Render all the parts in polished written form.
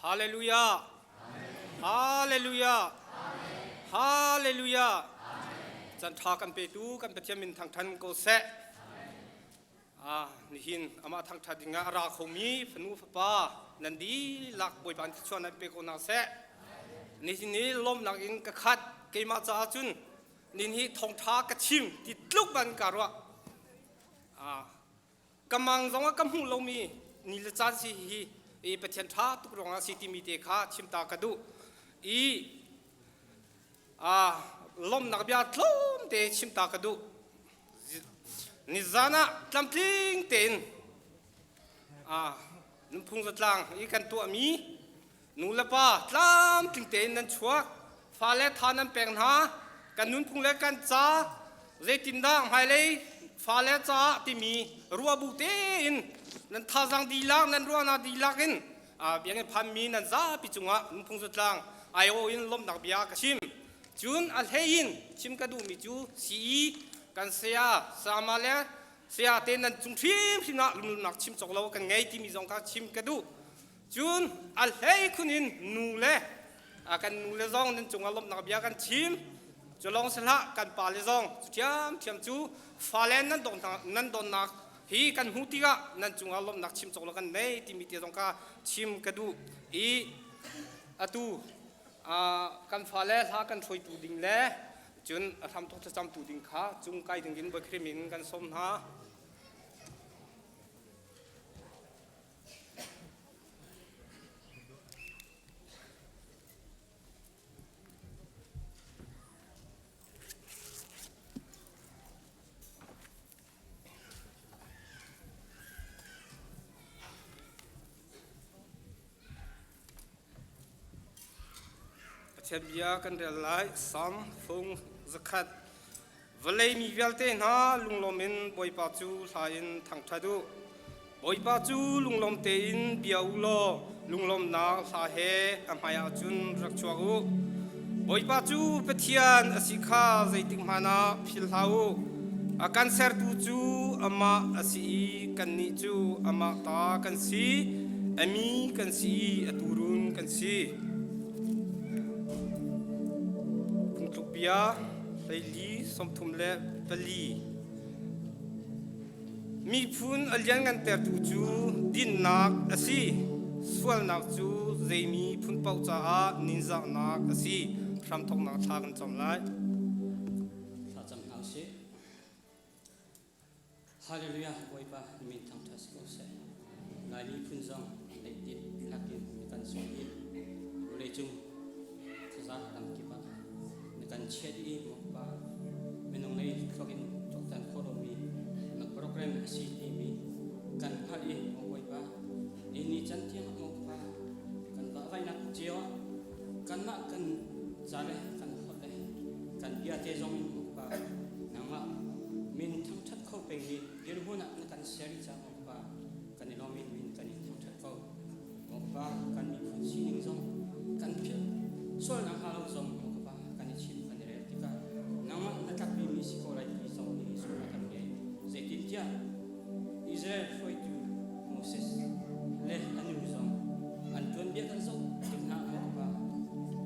Hallelujah. Hallelujah. Hallelujah. Can tha kan petu kan Pathian min thangthan ko seh. Ah, nihin amah thangthat dingah a ra khomi fanu fapa nan dihlak Bawipa an thluachuah nan pe ko hna seh. Nihin ni lawmnak in ka khat keimah caah cun nin hi thawngtha ka chim ti tluk ban ka ruah. Ah, ka mang zong ah ka hmuh lomi ni le caan si hi i Pathian tha tuk ruangah si timi te kha chim ta ka duh. I ah lawmnak bia tlawm te chim ta ka duh. Nizan ah tlamtling tein nunphung zatlang i kan tuahmi nu le pa tlamtling tein nan chuak fale tha nan pek hna kan nunphung le kan ca zeitindah hmailei fale caah timi ruahbu tein nan thazaang dihlak nan ruahnak dihlak in biakinn phanmi nan zapi cungah nunphung zatlang aiawh in lawmhnak bia ka chim. Cun a hlei in chim ka duhmi cu CE kan saya sama le saya te nan cung hrimhrim ah lunglawmhnak chim cawk lo kan ngei timi zong kha chim ka duh. Cun a hlei khun in nu le kan nu le zong nan cungah lawmhnak bia kan chim. Cu lawng si hlah kan pa le zong cu ṭhiamṭhiam cu fale nan nan donnak hi kan hmuh tikah nan cungah lawmhnak chim cawk lo kan nei timi te zong kha chim ka duh i atu kan fale hla kan hruaitu ding le cun a hramthawk thlacamtu ding kha cung kai ding in Bawi in kan sawm hna. Pathian bia kan rel lai Salm fung zakhat Vawlei mi vialte hna lunglawm in Bawipa cu hla in thangṭhat u. Bawipa cu lunglawm tein bia u law lunglawmnak hla he a hmaiah cun rak chuak u. Bawipa cu Pathian a si kha zeitik hmanh ah philh hlah u. A kan sertu cu amah a si i kannih cu amah ta kan si, a mi kan si i a tuurun kan si. Phungtluk bia 14 34 Miphun a lianngantertu cu dinnak a si. Sualnak cu zei miphun paoh caah ninzahnak a si. Hramthawknak thla kan cam lai. Thlacam hna usih. Hallelujah Bawipa na min thangṭhat si ko seh. Lai miphun zong leidip lakin na kan sawi i vawleicung khuaza lamkip ah na kan chiah dih i Bawipa minung lei thluak in tuaktan khawh lomi na program a si timi kan hngalh i Bawipa ni ni can tiang Bawipa kan vahvaihnak cio ah kanmah kan ca le kan holh le kan bia te zong in Bawipa nangmah min thangṭhat kho pengmi dirhmun ah na kan ser i caah Bawipa kan i lawm in min kan in thangṭhat ko. Bawipa kan miphun sining zong kan philh sualnak hnga lo zong Bawipa kan i chim kan i rel tikah nangmah na tlakpimi si ko lai ti zong hi zumhnak kan ngei. Zeitintiah Israel hruaitu Moses le a nu zong an tuanbia kan zoh tik hna Bawipa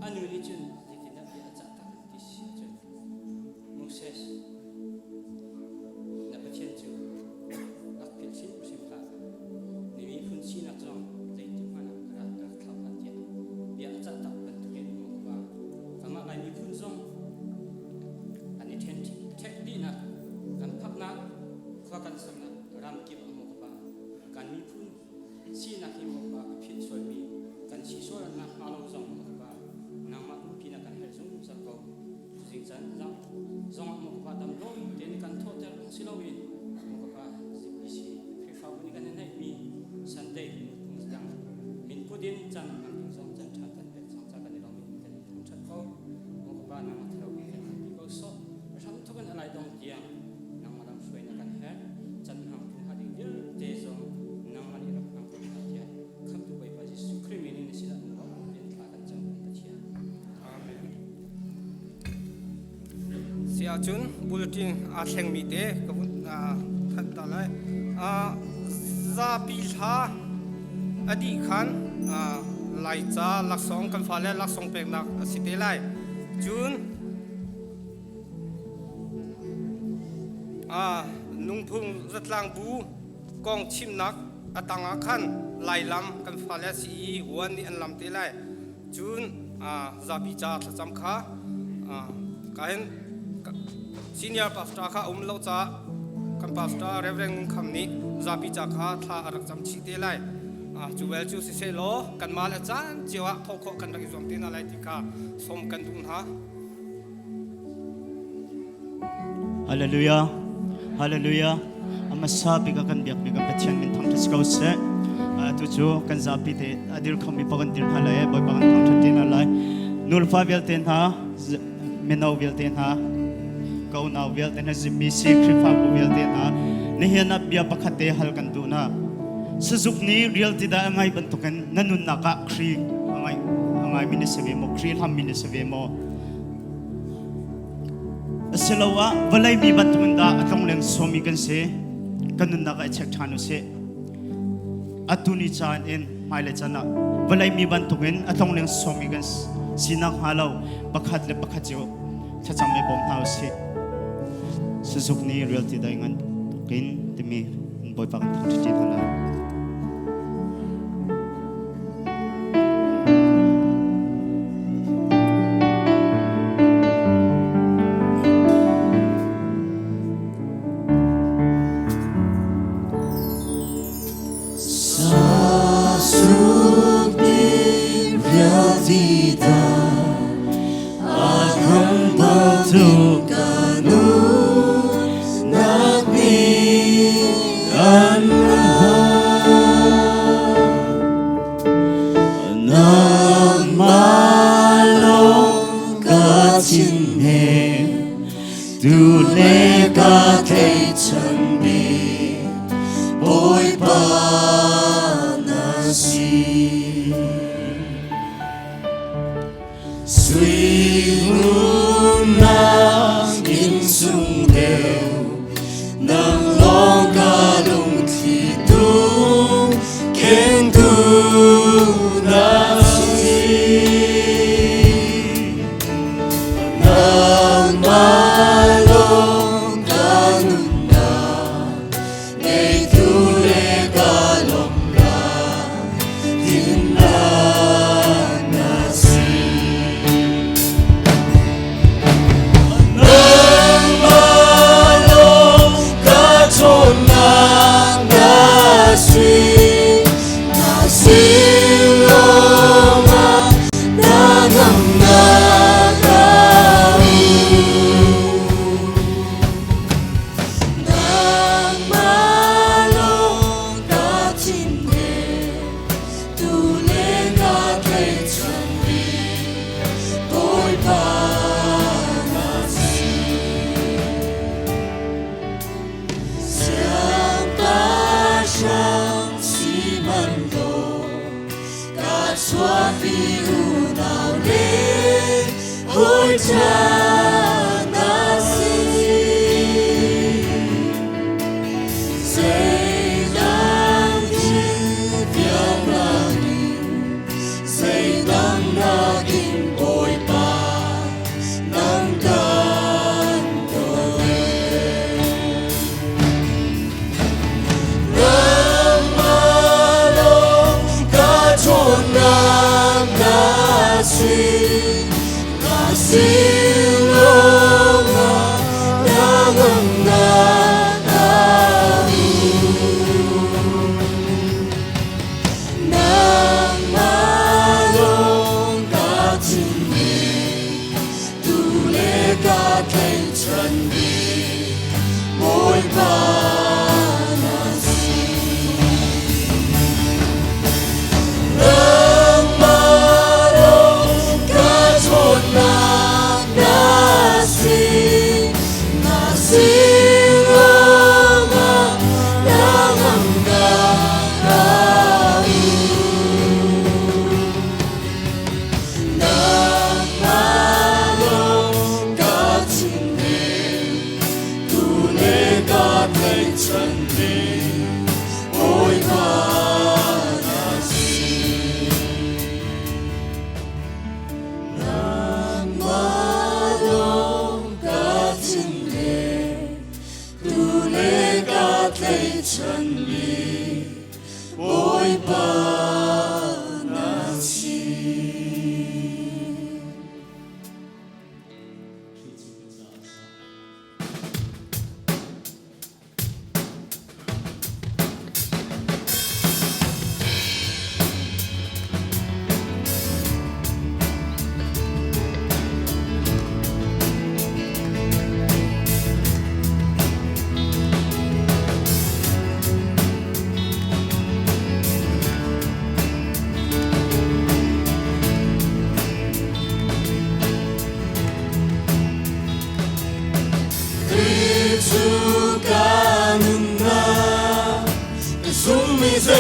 a nu nih cun zeitindah bia a cah tak ti si ahcun Moses na Pathian cu rak philh hrimhrim hlah na miphun sinak zong zeitik hmanh ah rak rak thlau hlah tiah bia a cah tak bantukin Bawipa kanmah Lai miphun zong an i ṭhen ṭhek dihnak kan phaknak khua kan saknak ram kip ah Bawipa kan miphun sinak hi Bawipa a philh sualmi kan si sual nak hnga lo zong Bawipa nangmah umpi na kan herh zungzal ko zing caan zong ah Bawipa dam lo tein kan thawhter si loin Bawipa ZPC Khrihfabu nih kan i neihmi Sunday phung dang min put in caan hman ding zong caan ṭha kan pek cang ca kan i lawm in kan i thangṭhat ko Bawipa nangmah thlarau kan umpi ko sawh hram thuk in a lai dong tiang nangmah lam hruai na kan herh can hmang tu hnga ding vialte zong nangmah nih rak hmang ko hna tiah khamtu Bawipa Jesuh Khrih min in na sinah lungrual tein thla kan cam kan Pathian. Amen. Si ahcun bulletin aa thlengmi te ka vun thanh ta lai. Zapi hla a dih khan. Laica laksawng kan fale laksawng peknak a si te lai. Cun nungphung zatlang bu kong chimnak a tangah khan Lailam kan fale si i huan nih an lam te lai. Cun zapi ca thlacam kha kahin senior pastor kha um lo caah kan pastor Reverend Ngun Kham nih zapi ca kha thla a rak cam chih te lai. Cu bel cu siseh law kanmah le caan cio ah thawh khawh kan rak i zuam te hna lai ti kha sawm kan duh hna. Hallelujah. Hallelujah. Amasa bik a kan biak mi kan Pathian min thangṭhat si ko seh. Tu cu kan zapi te a dir khomi pa kan dir hna lai, Bawipa kan thangṭhat te hna lai. Nulepa vialte hna, mino vialte hna, ka unau vialte hna, ZBC Khrihfabu vialte hna, nihin ah bia pakhat te hal kan duh na. Sazuk nih real ti dah a ngai bantukin na nunnak ah Khrih a ngai a ngaimi na si ve maw? Khrih hlammi na si ve maw? Asiloah vawlei mi bantukin dah a tlongleng sawmi kan si? Kan nunnak ah i check ṭhan u sih. Atu ni caan in hmailei caan ah vawlei mi bantukin a tlongleng sawmi kan sinak hnga lo pakhat le pakhat cio thlacam i bawm hna u sih. Sazuk nih rialti dai ngan tukin timi Bawipa kan thangṭhat hna lai.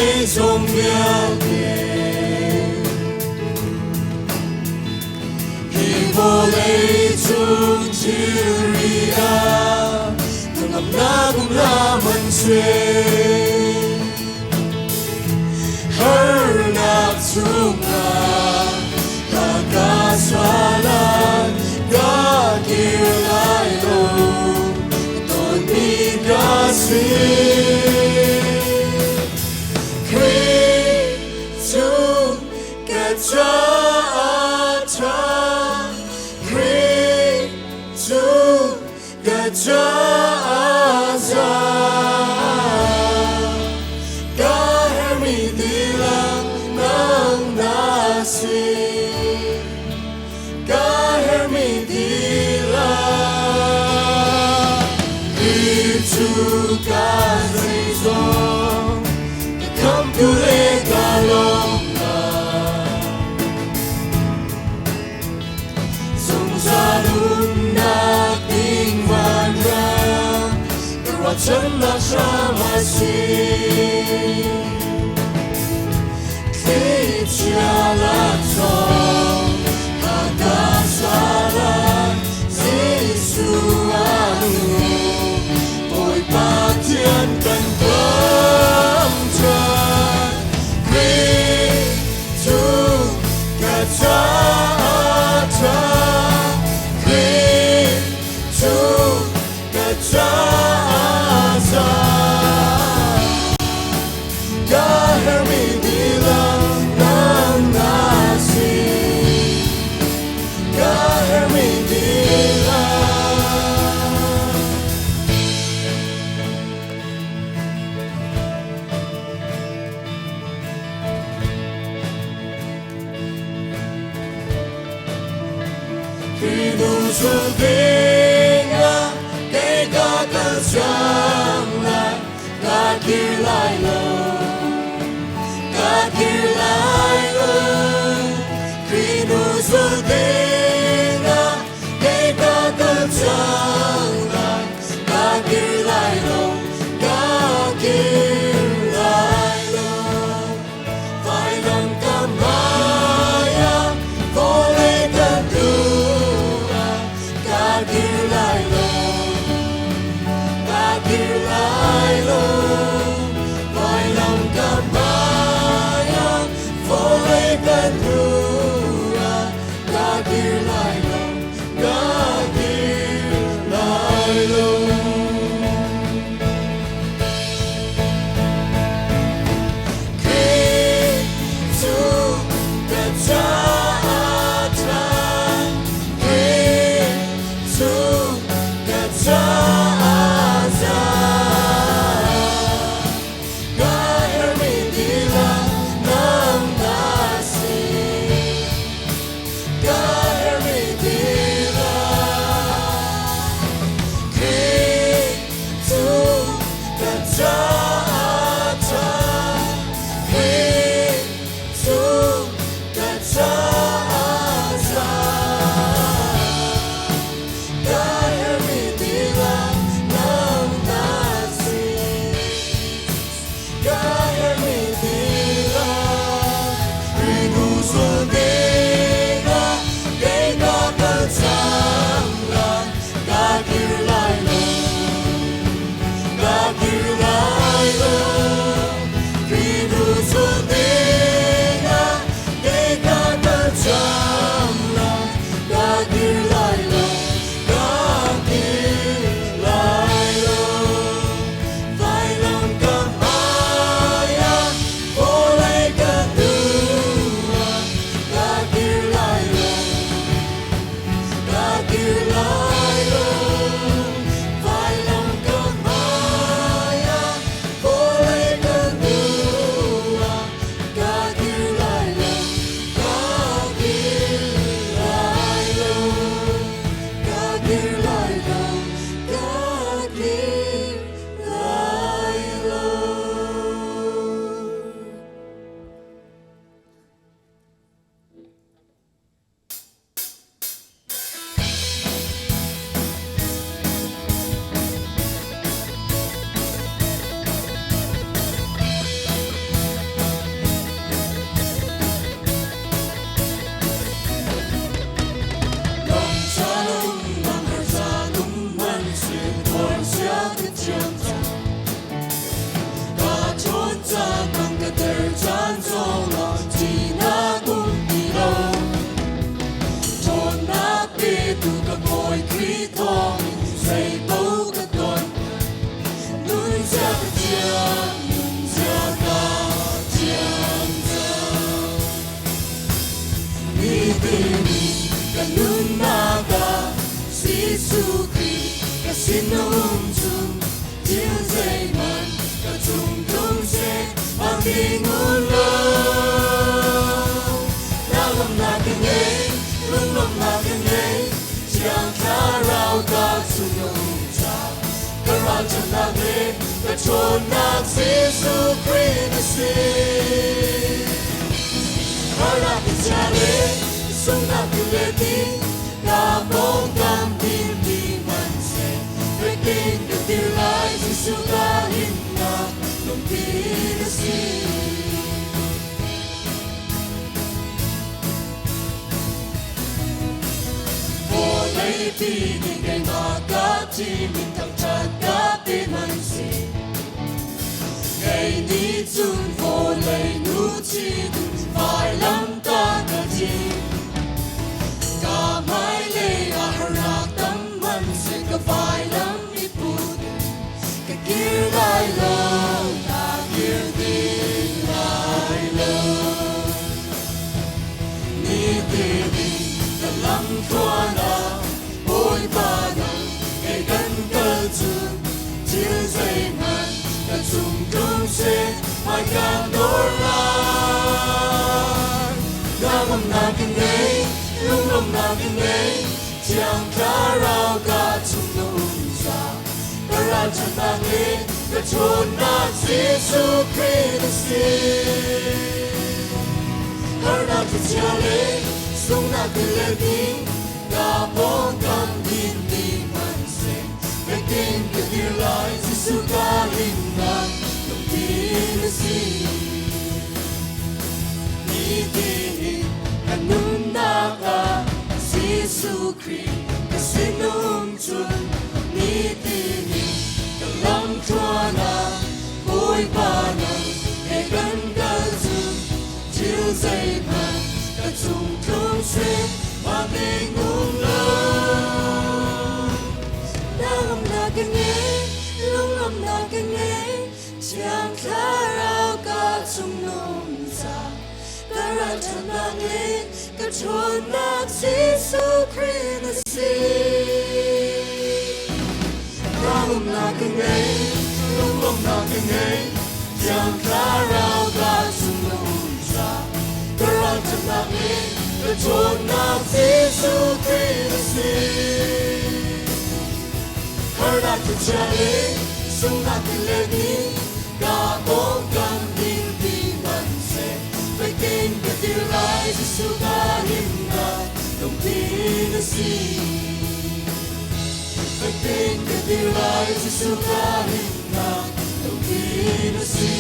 Zeizong vialte Hi vawlei cung thilri ah hnangamnak um hlah hmanhseh Harnak chungah ka ka sualan ka kir lai lo dawtmi ka si. Khrih cu ka caah ṭha, Khrih cu ka caah za. Ka herhmi dihlak nang na si. Ka herhmi dihlak. Khrih cu ka zeizong, ka khamhtu le ka lawmnak. Zungzal umnak ding vanram, ka ruahchannak hram a si. Thlichia lak zong a ka sualan, Jesuh a nung, Bawipa Pathian kan thangṭhat. Khrih cu ka caah ṭha, Khrih cu ka caah za. Ka herhmi dihlak nang na si. Ka herhmi dihlak. Khrih hnu zul dingah kei ka kal cang lai, ka kir lai lo, ka kir lai lo. Khrih hnu zul dingah kei ka kal cang lai, ka kir lai lo, ka kir lai lo. Vailam ka hmai ah vawlei ka hnu ah ka kir lai lo, ka kir lai lo. Vailam ka hmai ah vawlei ka hnu ah ka kir lai lo, ka kir lai lo. Khrih cu ka caah ṭha, Khrih cu ka caah za. Ka herhmi dihlak nang na si. Ka herhmi dihlak. Khrih cu ka caah ṭha, Khrih cu ka caah za. Ka herhmi dihlak nang na si. Ka herhmi dihlak. Khrih hnu zul dingah kei ka kal cang lai, ka kir lai lo, ka kir lai lo. Khrih hnu zul dingah kei ka kal cang lai, ka kir lai lo, ka kir lai lo. Vailam ka hmai ah vawlei ka hnu ah ka kir lai lo, ka kir lai lo. Vailam ka hmai ah vawlei ka hnu ah ka kir lai lo, ka kir Jesuh Khrih ka sinum cu thil zeihmanh ka cung tlung seh pang ding u law. Hnangamnak ka ngei, lunglawmhnak ka ngei, Thiang Thlarau ka chung na um caah ka ralchannak le ka ṭhawnnak Jesuh Khrih na si. Harnak ka chia le sunghnak tu le ding ka pawngkam dimdi hmanhseh fek ka dir lai Jesuh ka himnak lungpi na si. Vawleipi nih keimah ka thim in thangṭhat ka ti hmanhseh kei nih cun vawlei nu thi vailamtah ka thim. Ka hmailei ah harnak tam hmanhseh ka vailam i put ka kir lai lo, ka kir ding lai lo. Nitin in ka lamthluan ah Bawipa nang kei kan kal cun thil zeihmanh ka cung tlung seh hmaikang dawr lai. Hnangamnak ka ngei, lunglawmhnak ka ngei, Thiang Thlarau ka chung na um caah ka ralchannak le ka ṭhawnnak Jesuh Khrih na si. Harnak thlichia le sunghnak tilet in ka pawngkam dinti hmanhseh fek in ka dir lai Jesuh ka himnak lungpi na si. Nitin in ka nunnak ah Jesuh Khrih ka sinum cun nitin in ka lamthluan ah Bawipa nang he kan kal cun thil zeihmanh ka cung tlung seh mah ding um lo. Hnangamnak ka ngei, lunglawmhnak ka ngei, Thiang Thlarau ka chung nung caah ka ralṭhatnak le ka ṭhawnnak Jesuh Khrih na si. Hnangamnak ka ngei, lunglawmhnak ka ngei, Thiang Thlarau ka chung na um caah ka ralṭhatnak le ka ṭhawnnak Jesuh Khrih na si. Harnak thlichia le sunghnak tilet in ka pawngkam dinti hmanhseh fek in ka dir lai Jesuh ka himnak lungpi na si. Fek in ka dir lai Jesuh ka himnak lungpi na si.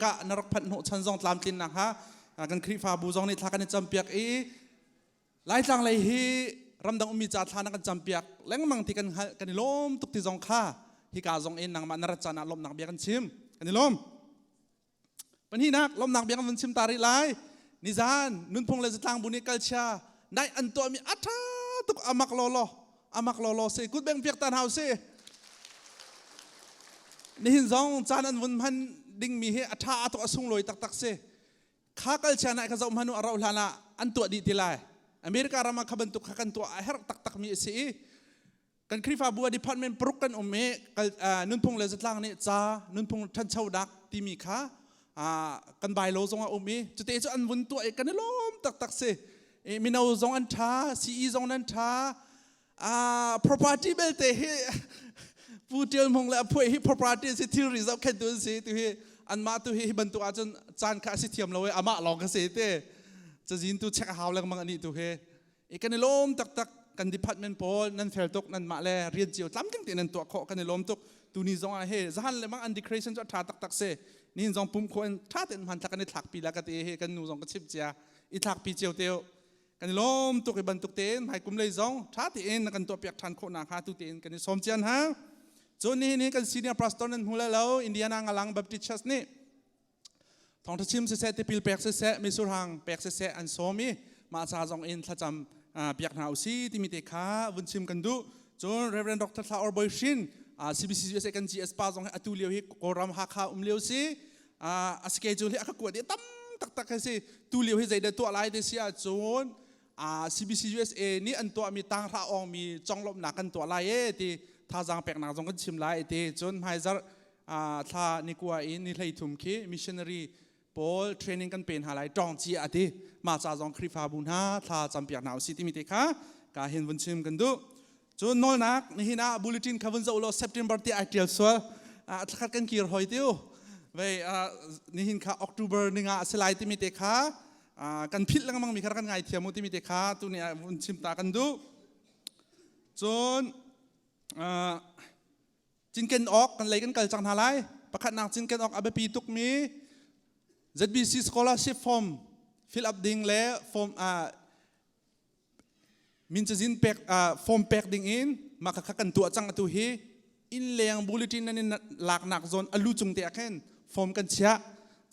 America na rak phanh hnawh chan zong tlamtlinnak ha kan Khrihfabu zong nih thla kan i campiak i Laitlang lei hi ramdang ummi ca thla na kan campiak lengmang ti kan hngalh, kan i lawm tuk ti zong kha hika zong in nangmah na rat caan ah lawmhnak bia kan chim, kan i lawm. Pahnihnak, lawmhnak bia kan vun chim ta rih lai. Nizan nunphung le zatlang bu nih kalchia nai an tuahmi a ṭha tuk, amak lawlaw, amak lawlaw si, kut beng piak ta hna usih. Nihin zong caan an vun hman dingmi hi a ṭha tuk, a sunglawi taktak si. Kha kalchia nai kha zoh hmanh u, a rauh hlan ah an tuah dih ti lai. America ram ah kha bantuk kha kan tuah a herh taktak mi a si i kan Khrihfabu ah department paruk kan um i nunphung le zatlang nih ca nunphung ṭhanchonak timi kha kan bylaw zong a um i cute cu an vun tuah i kan i lawm taktak si. Mino zong an ṭha, CE zong nan ṭha, property belte hi Pu Tial Hmung le a phuai hi property si, thilri zohkhenhtu an si. Tu hi anmah tu hi hi bantuk ahcun caan kha a si thiam lo i amah lawng ka si te cazin tu check a hau lengmang ani tu hi. I kan i lawm taktak, kan department pawl nan fel tuk, nan mah le rian cio tlamtling tein nan tuah khawh, kan i lawm tuk. Tuni zong ah he zahan le mang an decoration cu a tha taktak si. Nihin zong pum kho in tha tein hmanthlak kan i thlak pi la ka ti hi, kan nu zong ka chimh cia, i thlak pi cio te. Kan i lawm tuk i bantuk tein hmaikum lei zong ṭha tein na kan tuahpiak ṭhan khawh nakhnga tu tein kan i sawm cian ha. Cun nihin hi kan senior pastor nan hmu lai lo, Indiana Ngalang Baptist Church nih thawngṭha chim siseh, tipil pek siseh, misurhang pek siseh an sawm i mah ca zong in thlacam piak hna usi timi te kha vun chim kan duh. Cun Reverend Dr. Thla Or Boy Hrin, CBC USA kan GS pa zong hi atu lio hi Kawlram Hakha um lio si, a schedule hi a ka kuat i tam taktak hi si. Tu lio hi zeidah tuah lai te si ahcun CBC USA nih an tuahmi tanghra awngmi conglawmhnak kan tuah lai e ti thazaang peknak zong kan chim lai ti. Cun hmaizarh thla ni kua in ni 13 khi missionary pawl training kan pe hna lai tawng ci a ti. Mah ca zong Khrihfabu hna thla campiak hna usih timi te kha ka hin vun chim kan duh. Cun nawlnak, nihin ah bulletin kha vun zoh law September ti ai tial sual, thlakhat kan kir hoi tiu vei, nihin kha October ninga a si lai timi te kha kan philh lengmang mi kha kan ngai thiam u timi te kha tu ni ah vun chim ta kan duh. Cun cinken awk kan lei kan kal cang hna lai. Pakhatnak cinken awk a biapi tukmi ZBC scholarship form fill up ding le form min cazin pek, form pek ding in mah kha kan tuah cang. Atu hi innleng bulletin nan in laknak zawn alu cung te ah khin form kan chiah.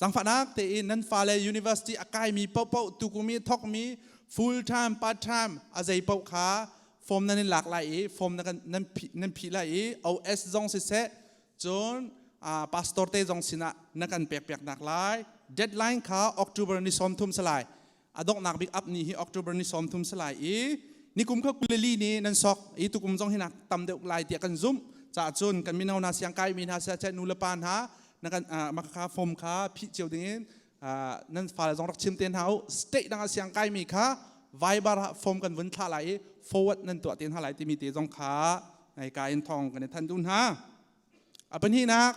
Zangfahnak tein nan fale university a kaimi paohpaoh, tukumi thokmi, full time, part time, a zei paoh kha form nan in lak lai i form nan nan phih, nan phih lai i OS zong siseh, cun pastor te zong sinah na kan pek piak nak lai. Deadline kha October ni 30 salai, a donghnak bik up ni hi October ni 30 si lai i nikum kha 24 ni nan sok i tukum zong hi nak tam deuh lai tiah kan zumh caah cun kan mino hna, siang kai mi hna, sia nu le pa hna na kan makha form kha phih cio ding in nan fale zong rak chim te hna u. State dang ah siang kai mi kha Viber ah form kan vun thlah lai i forward nan tuah te hna lai timi te zong kha ngai ka in thong kan i than duh hna. A pahnihnak,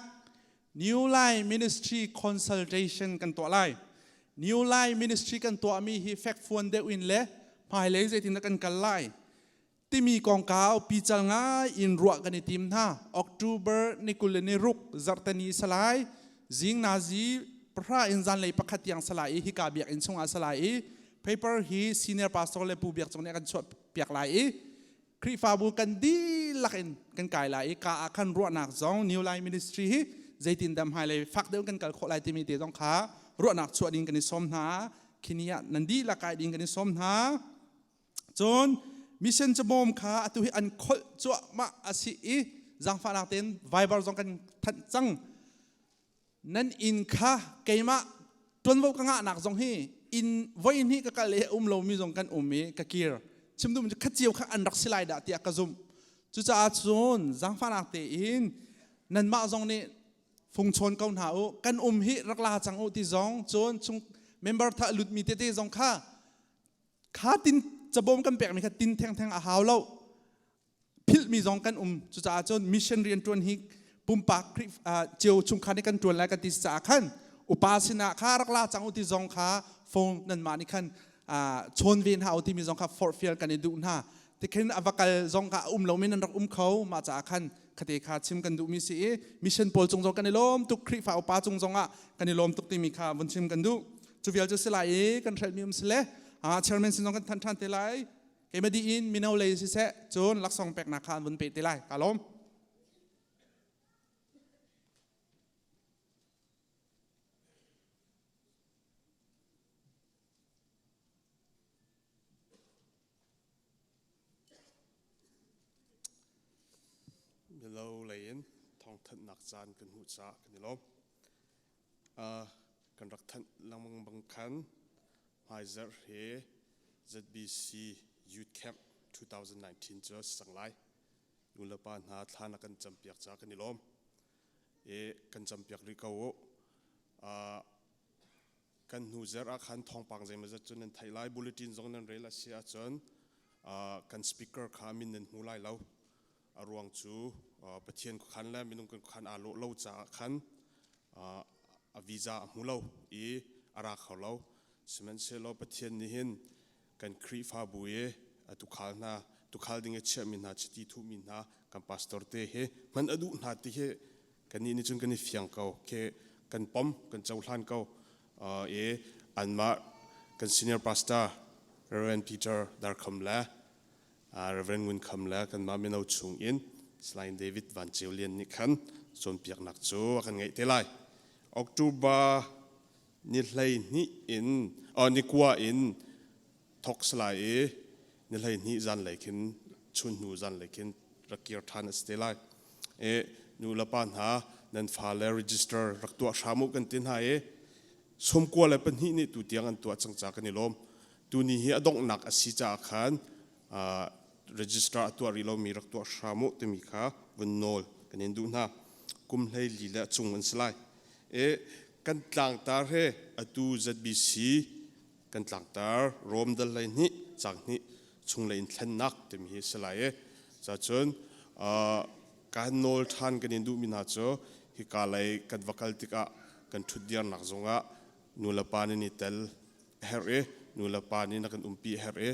New Life Ministry consultation kan tuah lai. New Life Ministry kan tuahmi hi fekfuan deuh in le hmailei zeitin dah kan kal lai timi kongkau pical ngai in ruah kan i tim hna. October ni 26 zarhteni salai zing nazi 10 in zanlei 1 tiang salai i hika biakinn chungah salai i paper hi senior pastor le pu Biak Cung nih a kan chuah piak lai i Khrihfabu kan dihlak in kan kai lai i ka ah khan ruahnak zong New Life Ministry hi zeitin dah hmailei fak deuh kan kal khawh lai timi te zong kha ruahnak chuah ding kan i sawm hna. Khini ah nan dihlak kai ding kan i sawm hna. Cun mission cabawm kha atu hi an kholh cuahmah a si i zaangfahnak tein Viber zong kan thanh cang. Nan inn kha keimah tuanvo ka ngahnak zong hi inn voi hnih ka kal i um lomi zong kan um i ka kir chim duhmi cu khat cio kha an rak si lai dah tiah ka zumh. Cucaah cun zaangfahnak tein nanmah zong nih fung chawn ko hna u, kan um hi rak la cang u ti zong. Cun chung member tha lutmi tete zong kha kha tin cabawm kan pekmi kha tin thengtheng a hau lo, philhmi zong kan um. Cucaah cun mission rian ṭuan hi pumpak cio chungkhar nih kan ṭuan lai kan ti caah khan upa sinah kha rak la cang u ti zong kha phone nanmah nih khan chawn ve hna u timi zong kha forhfial kan i duh hna. Tikhin a va kal zong kha um lomi nan rak um kho, mah caah khan. Khate kha chim kan duhmi si i mission pawl cung zong kan i lawm tuk, Khrihfa upa cung zong ah kan i lawm tuk timi kha vun chim kan duh. Cu vial cu si lai i kan hrelhmi um si le chairman sin zong kan thanh ṭhan te lai. Keimah dih in mino lei siseh cun laksawng peknak kha an vun pe te lai. Ka lawm. Milo lei in thawngthanhnak caan kan hmuh caah kan i lawm. Kan rak thanh lengmang bang khan hmaizarh hi ZBC Youth Camp 2019 cu a si cang lai. Nulepa hna thla na kan campiak caah kan i lawm. I kan campiak rih ko u. Kan hnu zarh ah khan thawngpang zeimawzat cu nan theih lai. Bulletin zong nan rel a si ahcun kan speaker kha min nan hmu lai lo. A ruang cu Pathian khuakhan le minung kan khuakhan aa lawh lo caah khan a visa a hmu lo i a ra kho lo. Sihmanhsehlaw Pathian nih hin kan Khrihfabu i a tukhal hna, tukhal ding i chiahmi hna, chiti thuhmi hna, kan pastor te hi hman a duh hna ti hi kannih nih cun kan i fiang ko. Khi kan pom, kan cohlan ko. I anmah kan senior pastor Reverend Peter Darkham le Reverend Ngun Kham le kanmah mino chung in Salai David Van Ceu Lian nih khan cawnpiaknak cu a kan ngeih te lai. October ni 12 in ni kua in thok salai i ni 12 zanlei khin chun hnu zanlei khin rak kir ṭhan a si te lai. E nu le pa hna nan fale register rak tuah hram u kan ti hna i 92 nih tu tiang an tuah cang ca kan i lawm. Tuni hi a donghnak a si caah khan register a tuah rih lomi rak tuah hram u timi kha vun nawl kan in duh hna. Kum 14 le a cung an si lai. E kan tlangtar he atu ZBC kan tlangtar Rom dal 12 cang hnih chunglei in thlennak timi hi si lai e. Cacun kan nawl ṭhan kan in duhmi hna cu hika lei kan va kal tikah kan ṭhutdirnak zongah nulepa nih i tel a herh i nulepa nih na kan umpi a herh i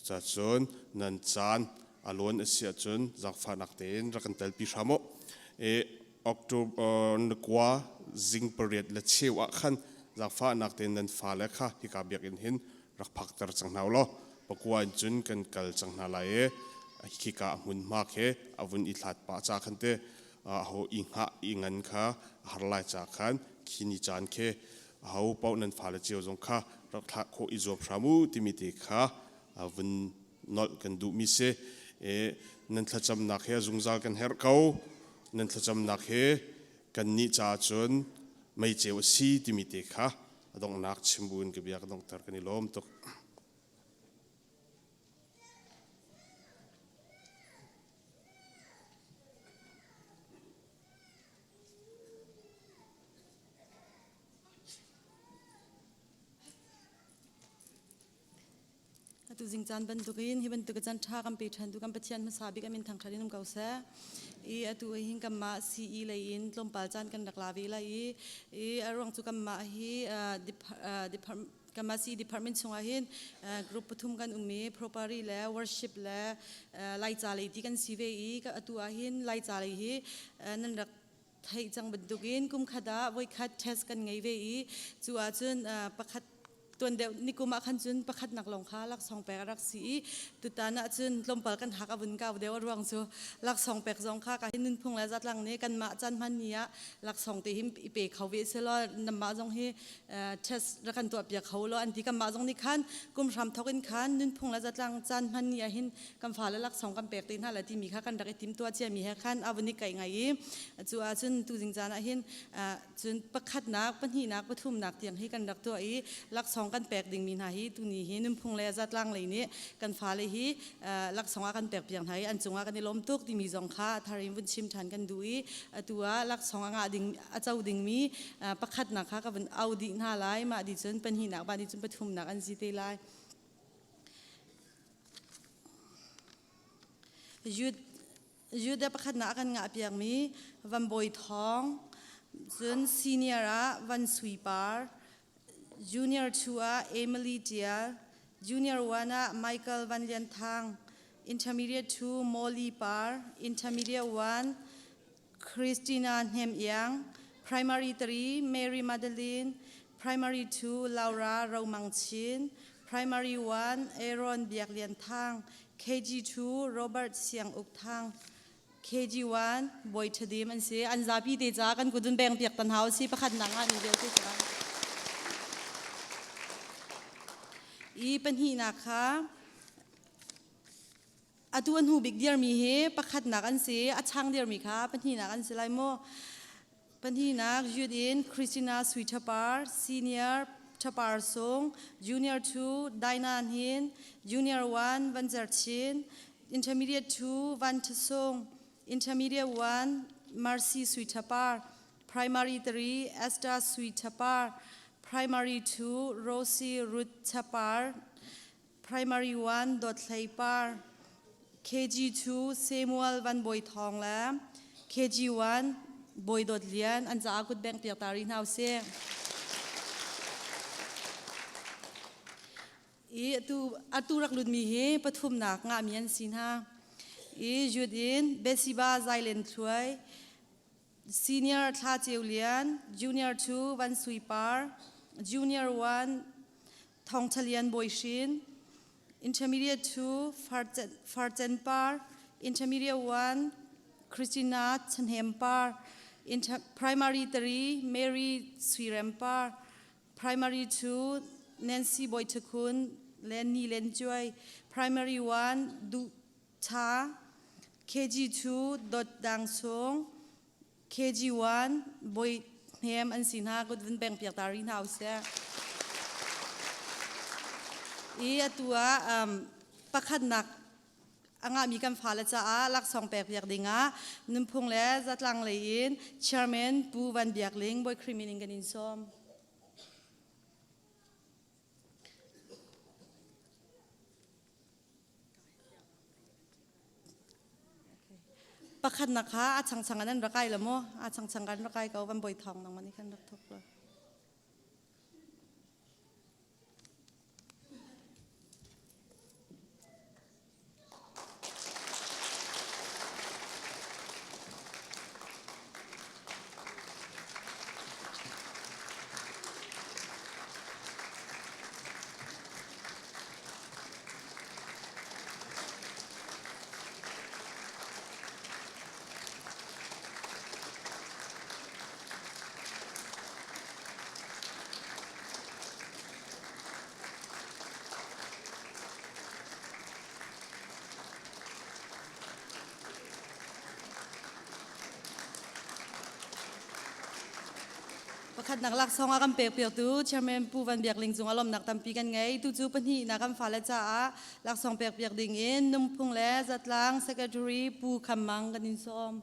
cacun nan caan a lawn a si ahcun zaangfahnak tein rak kan telpi hram u. I October na kua zing pariat le cheu ah khan zaangfahnak tein nan fale kha hika biakinn hin rak phakter cang hna u law pakua in cun kan kal cang hna lai i khika a hmunhma khi a vun i hlat pah ca khan te ho i hngah i ngan kha a har lai ca khan khi ni caan khi aho paoh nan fale cio zong kha rak thlah khawh i zuam hram u timi te kha vun nolh kan duhmi si. Nan thlacamnak he zungzal kan herh ko. Nan thlacamnak he kannih caah cun meiceu a si timi te kha a donghnak chim buin ka bia ka donghter kan i lawm tuk. Atu zing caan bantukin hi bantuk caan ṭha kan pe ṭhan tu kan Pathian hmasa bik amin thangṭhat in um ko seh. I atu hin kanmah CE lei in tlawmpal caan kan rak la ve lai i i a ruang cu kanmah hi department kanmah CE department chungah hin group pathum kan um i property le worship le Laica lei ti kan si ve i atu ah hin Laica lei hi nan rak theih cang bantukin kum khat ah voikhat test kan ngei ve i cu ahcun pakhat tuan deuh nikum ah khan cun pakhatnak lawng kha laksawng pek a rak si i tutan ah cun tlawmpal kan hak a vun kau deuh a ruang cu laksawng pek zong kha ka hin nunphung le zatlang nih kanmah caan hman ni ah laksawng te hi i pe kho ve selaw namah zong hi test rak kan tuah piak kho law an ti. Kanmah zong nih khan kum hram thok in khan nunphung le zatlang caan hman ni ah hin kan fale laksawng kan pek te hna la timi kha kan rak i timtuah ciami he khan a vun i kaih ngai i cu ahcun tuzing caan ah hin cun pakhatnak, pahnihnak, pathumnak tiang hi kan rak tuah i laksawng kan pek dingmi hna hi tuni hi nunphung le zatlang lei nih kan fale hi laksawng ah kan pek piak hna i an cungah kan i lawm tuk timi zong kha a thar in vun chim ṭhan kan duh i atu ah laksawng a ngah ding a co dingmi pakhatnak kha ka vun au dih hna lai. Mah dih cun pahnihnak, mah dih cun pathumnak an si te lai. Judah pakhatnak a kan ngahpiakmi Van Bawi Thawng, cun senior ah Van Sui Par, junior 2 ah Emily Tial, junior 1 ah Michael Van Lian Thang, intermediate 2 Molly Par, intermediate 1. Christina Hnem Iang, Primary 3 Mary Madeline, Primary 2 Laura Romang Chin, Primary 1 Aaron Biak Lian Thang, KG2 Robert Siang Uk Thang, KG1 Bawi Thadim an si. An zapi te ca kan kudun beng piak tan hau si pakhat nak ah ni vialte ca. I pahnihnak kha atu an hnu bik dirmi hi pakhatnak an si a chang dirmi kha pahnihnak an si lai mu pahnihnak youth in Christina Sui Thapar senior Thapar Sung junior 2 Dinah Hnin junior 1 Van Zer Chin intermediate 2 Van Thasung intermediate 1 Mercy Sui Thapar primary 3 Esther Sui Thapar primary 2 Rosie Ruth Thapar Primary 1 Dawt Hlei Par, KG 2 Samuel Van Bawi Thawng le KG 1 Bawi Dawt Lian an caah kut bengh piak ta rih hna usih. I atu atu rak lutmi hi pathumnak ngahmi an si hna. I youth in Besiba Zailen Thluai, Senior Thla Ceu Lian, Junior 2 Van Sui Par, Junior 1 Thawng Tha Lian Bawi Hrin, Intermediate 2 Farcen Par, Intermediate 1 Christina Chanhem Par, Inter Primary 3 Mary Suirem Par, Primary 2 Nancy Bawi Thakhun le Ni Len Cuai, Primary 1 Duh Tha, KG 2 Dot Dang Sung, KG1 bawi hnem an si hna kut vun beng piak ta rih hna usih. I atu ah pakhatnak a ngahmi kan fale caah laksawng pek piak dingah nunphung le zatlang lei in chairman Pu Van Biak Ling Bawi Khrih min in kan in sawm. Pakhatnak kha a changchang an rak kai la mu a changchang kan rak kai ko van boi thong nang mani kan rak thok lo. Pakhatnak laksawng a kan pekpiaktu Chairman Pu Van Biak Ling cung ah lawmhnak tampi kan ngei. Tucu pahnihnak kan fale caah laksawng pekpiak ding in Nungphung le Zatlang Secretary Pu Kham Mang kan in sawm.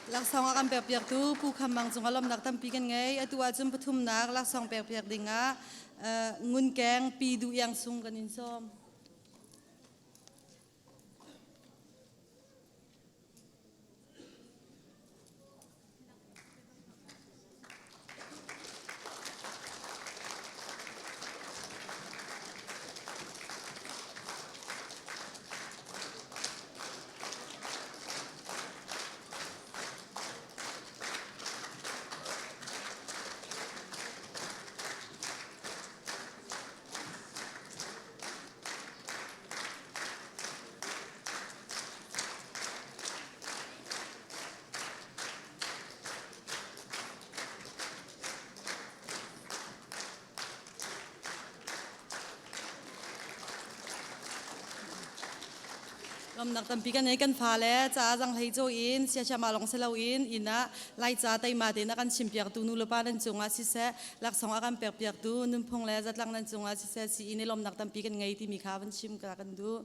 Laksawng a kan pekpiaktu Pu Kham Mang cungah lawmhnak tampi kan ngei. Atu ahcun pathumnak laksawng pekpiak dingah Ngunkeng Pi Duh Iang Sung kan in sawm. Lawmnak tampi kan ngei. Kan fale ca zanghlei caw in siasiama lawng si loin inn ah Laica teima tein a kan chimpiaktu nu le pa nan cungah siseh, laksawng a kan pekpiaktu nunphung le zatlang nan cungah siseh, sii in i lawmnak tampi kan ngei timi kha van chim ka kan duh.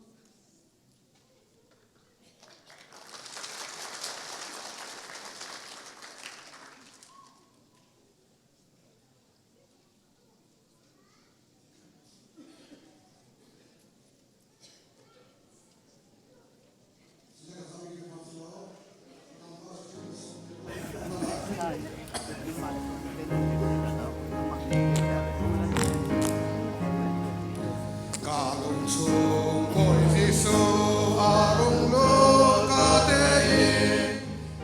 Ka lung chung Bawi Jesuh a rung lut ka te i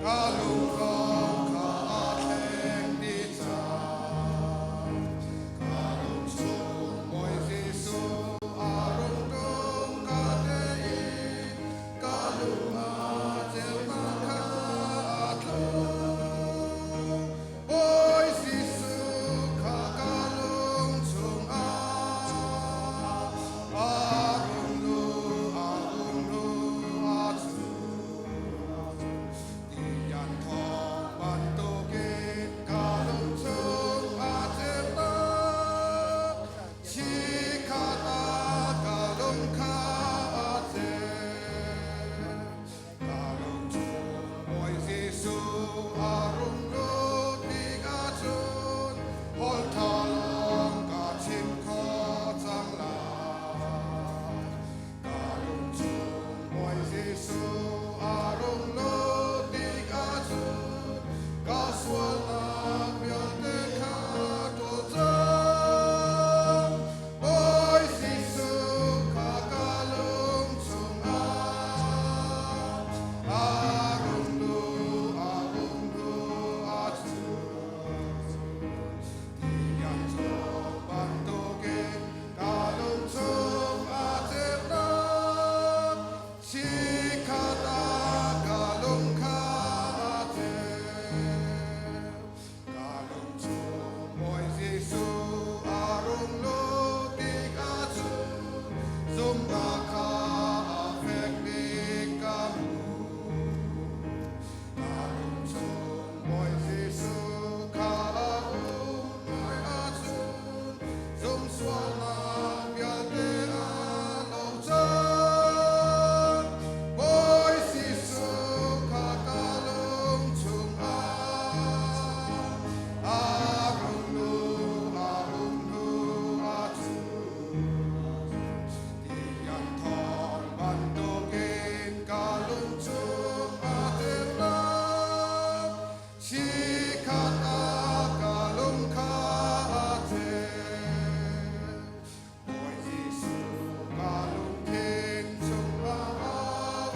ka lungthlawm kha a thleng dih cang. Ka lung chung Bawi Jesuh a rung tum ka te i ka lung ah ceunak kha a tlung. Bawi Jesuh kha ka lung chungah a rung luh, a rung luh ahcun Tian thawng bantukin ka lung chung a ceunak chikkhat ah ka lung kha a ceu. Ka lung chung Bawi Jesuh a rung lut tikah cun holh ṭha lawng ka chim kho cang lai. Ka lung chung Bawi Jesuh a rung lut tikah cun ka sualnak vialte kha ṭawl cang. Bawi Jesuh kha ka lung chungah a rung luh, a rung luh ahcun tiang cawk bantukin ka lung chung a ceunak chikkhat ah ka lung kha a ceu. Ka lung chung Bawi Jesuh a rung lut tikah cun zumhnak kha a fek bik ka hmu. Ka lung chung Bawi Jesuh kha a um lai ahcun zum sualnak vialte a lo cang. Bawi Jesuh kha ka lung chungah a rung luh, a rung luh ahcun tian thawng bantukin ka lung chung a ceunak chikkhat ah ka lung kha a ceu. Bawi Jesuh ka lungthin chungah a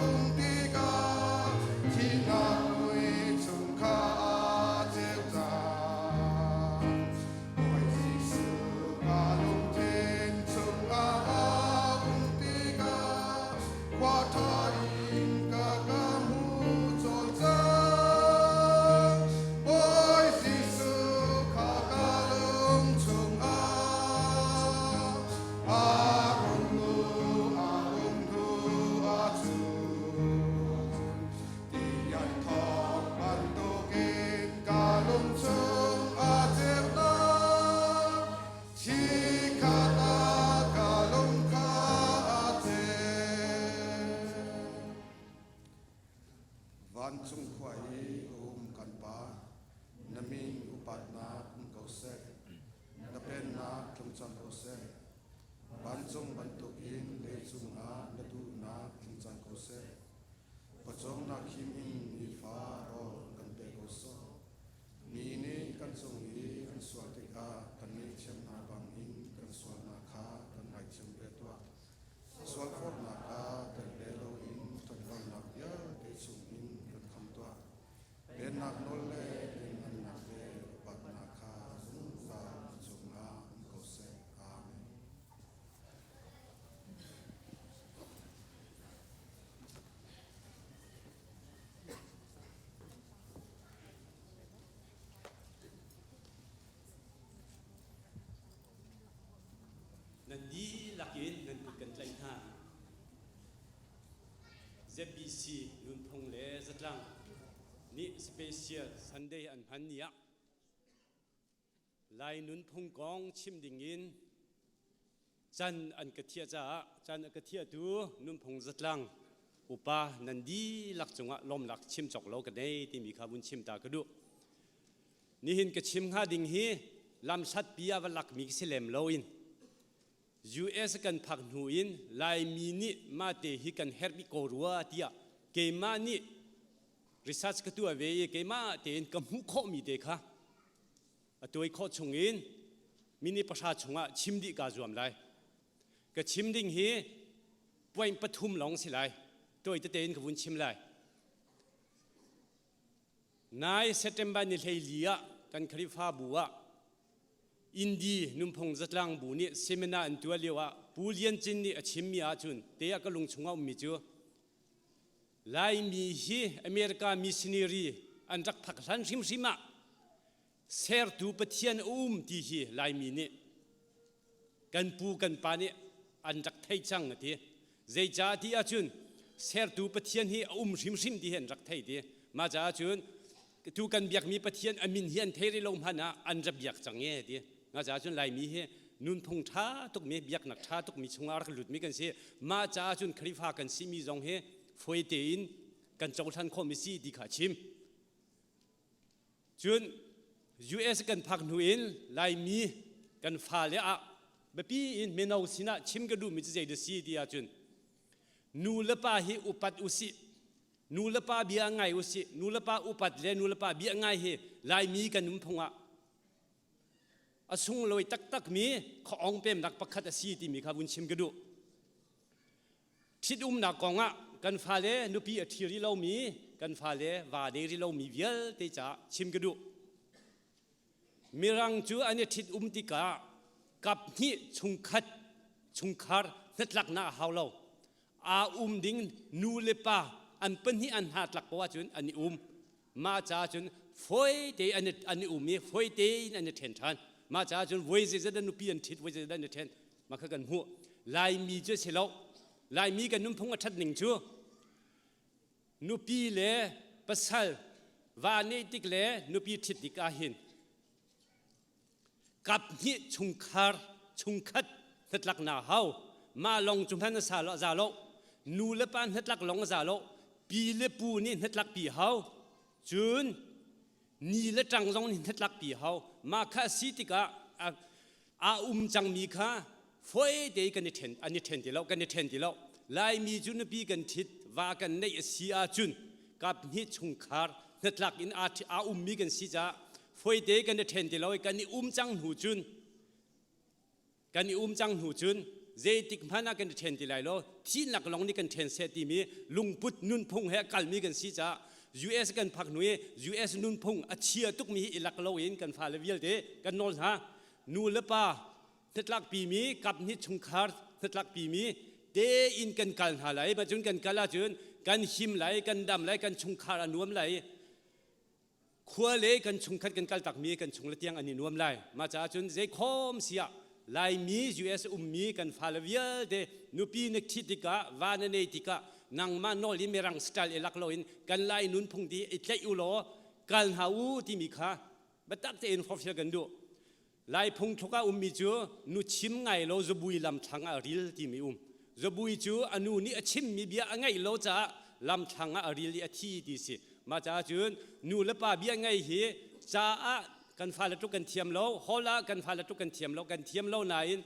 um tikah thihnak mui chung kha a ceu cang. Bawi Jesuh ka lungthin chungah a um tikah khua ṭha in ka ka hmu cawl cang. Bawi Jesuh kha ka lung chungah a rung luh, a rung luh ahcun tian thawng bantukin ka lung chung a ceunak chikkhat ah ka lung kha a ceu. Vancung khua i a um kan Pa, na min upatnak um ko seh. Na pennak tlung cang ko seh. Vancung bantukin leicung ah na duhnak tling cang ko seh. Pawcawmnak him in nifa rawl kan pe ko sawh. Mi nih kan cung i an sual tikah kan ngaihthiam hna bangin kan sualnak kha kan ngaithiam ve tuah. Sualforhnak ah tel ve loin ṭhatlonak vialte chungin kan kham tuah. Pennak nawl le lianhngannak le upatnak kha zungzal na cungah um ko seh. Amen. ZBC nunphung le zatlang nih special Sunday an hman ni ah Lai nunphung kong chim ding in can an ka thiah caah can a ka thiahtu nunphung zatlang upa nan dihlak cungah lawmnak chim cawk lo ka nei timi kha vun chim ta ka duh. Nihin ka chim hnga ding hi lamhlat pi ah va lakmi si lem loin US kan phak hnu in Laimi nih mah te hi kan herh bik ko rua tiah keimah nih research ka tuah ve i keimah tein ka hmuh khawhmi te kha a tuai khawh chungin mini pahra chungah chim dih kaa zuam lai. Ka chim ding hi point pathum lawng si lai. Tawi tete in ka vun chim lai. Nai September ni 14 ah kan Khrihfabu ah Indi nunphung zatlang bu nih seminar an tuah lio ah Pu Lian Cin nih a chimmi ahcun te ah ka lung chungah ummi cu Laimi hi America missionary an rak phak hlan hrimhrim ah sertu Pathian a um ti hi Laimi nih kan pu kan pa nih an rak thei cang a ti. Zeicah ti ahcun sertu Pathian hi a um hrimhrim ti hi an rak thei ti. Mah caah cun tu kan biakmi Pathian a min hi an thei rih lo hmanh ah an rak biak cang e ti. Mah caah cun Laimi hi nunphung ṭha tukmi biaknak ṭha tukmi chungah rak lutmi kan si. Mah caah cun Khrihfa kan simi zong hi fawi tein kan cohlan khawhmi si ti kha a chim. Cun US kan phak hnu in Laimi kan fale ah biapi in mino sinah chim ka duhmi cu zei dah si ti ahcun nu le pa hi upat usih nu le pa bia ngai usih nu le pa upat le nu le pa bia ngai hi Laimi kan nunphung ah a sunglawi taktakmi khuaawng pemnak pakhat a si timi kha vun chim ka duh. Ṭhitumnak kongah kan fale nupi a ṭhi rih lomi, kan fale va nei rih lomi vialte caah chim ka duh. Mirang cu an i ṭhit-um tikah kap hnih chungkhat chungkhar hnatlaknak a hau lo. Aa um ding nu le pa an pahnih an hna tlak ko ahcun an i um. Mah caah cun fawi te an an i um i fawi tein an i ṭhen ṭhan. Mah caah cun voi zeizat an nupi an ṭhit, voi zeizat an i ṭhen. Mah kha kan hmuh. Laimi cu a si lo. Laimi kan nunphung a ṭhat ning cu nupi le pasal va neih tik le nupi ṭhit tik ahhin kap hnih chungkhar chungkhat hnatlaknak hau mah lawng cu hman a sa lo za lo nu le pa hnatlak lawng a za lo pi le pu nih hnatlak pi hau cun ni le ṭang zong nih hnatlak pi hau mah kha a si tikah aa um cangmi kha foi te kan i ṭhen an i ṭhen ti lo kan i ṭhen ti lo Laimi cu nupi kan ṭhit va kan neih a si ahcun kap hnih chungkhar hnatlak in aa ummi kan si caah foite kan i ṭhen ti lo i kan i um cang hnu cun kan i um cang hnu cun zeitik hmanh ah kan i ṭhen ti lai lo thihnak lawng nih kan ṭhen seh timi lungput nunphung he a kalmi kan si caah US kan phak hnu i US nunphung a chia tukmi hi i lak loin kan fale vialte kan nawl hna nu le pa hnatlakpimi kap hnih chungkhar hnatlakpimi tein kan kal hna lai ma cun kan kal ahcun kan him lai kan dam lai kan chungkhar a nuam lai khua le kan chungkhat kan kal takmi kan chung le tiang an i nuam lai mah caah cun zeikhom siah Laimi US ummi kan fale vialte nupi na ṭhit tikah va na nei tikah nangmah nawl i mirang style i lak loin kan Lai nunphung ti i tlaih u law kal hna u timi kha biatak tein forhfial kan duh Lai phungthluk ah ummi cu nu chim ngai lo zabui lamthlang ah a ril timi um. Zabui cu a nu nih a chimmi bia a ngaih lo caah lamthlang ah a ril i a thi ti si. Mah caah cun nu le pa bia ngaih hi caah kan fale tluk kan thiam lo, hall ah kan fale tluk kan thiam lo, kan thiam lo nain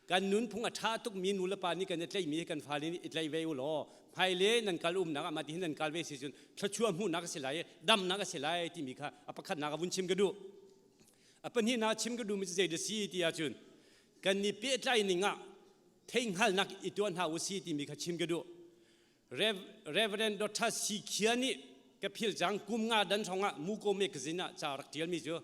kan nunphung a ṭha tukmi nu le pa nih kan i tlaihmi hi kan fale nih i tlaih ve u law hmaile nan kal umnak ah mah tihin nan kal ve si cun thluachuah hmuhnak a si lai i damnak a si lai timi kha a pakhatnak a vun chim ka duh. A pahnihnak chim ka duhmi cu zei dah si ti ahcun kan i pehtlai ning ah theihhngalhnak i tuah hna u si timi kha chim ka duh. Rev, Reverend Dr. Sikhia nih ka phil cang kum nga dan hrawng ah Muko magazine ah ca rak ṭialmi cu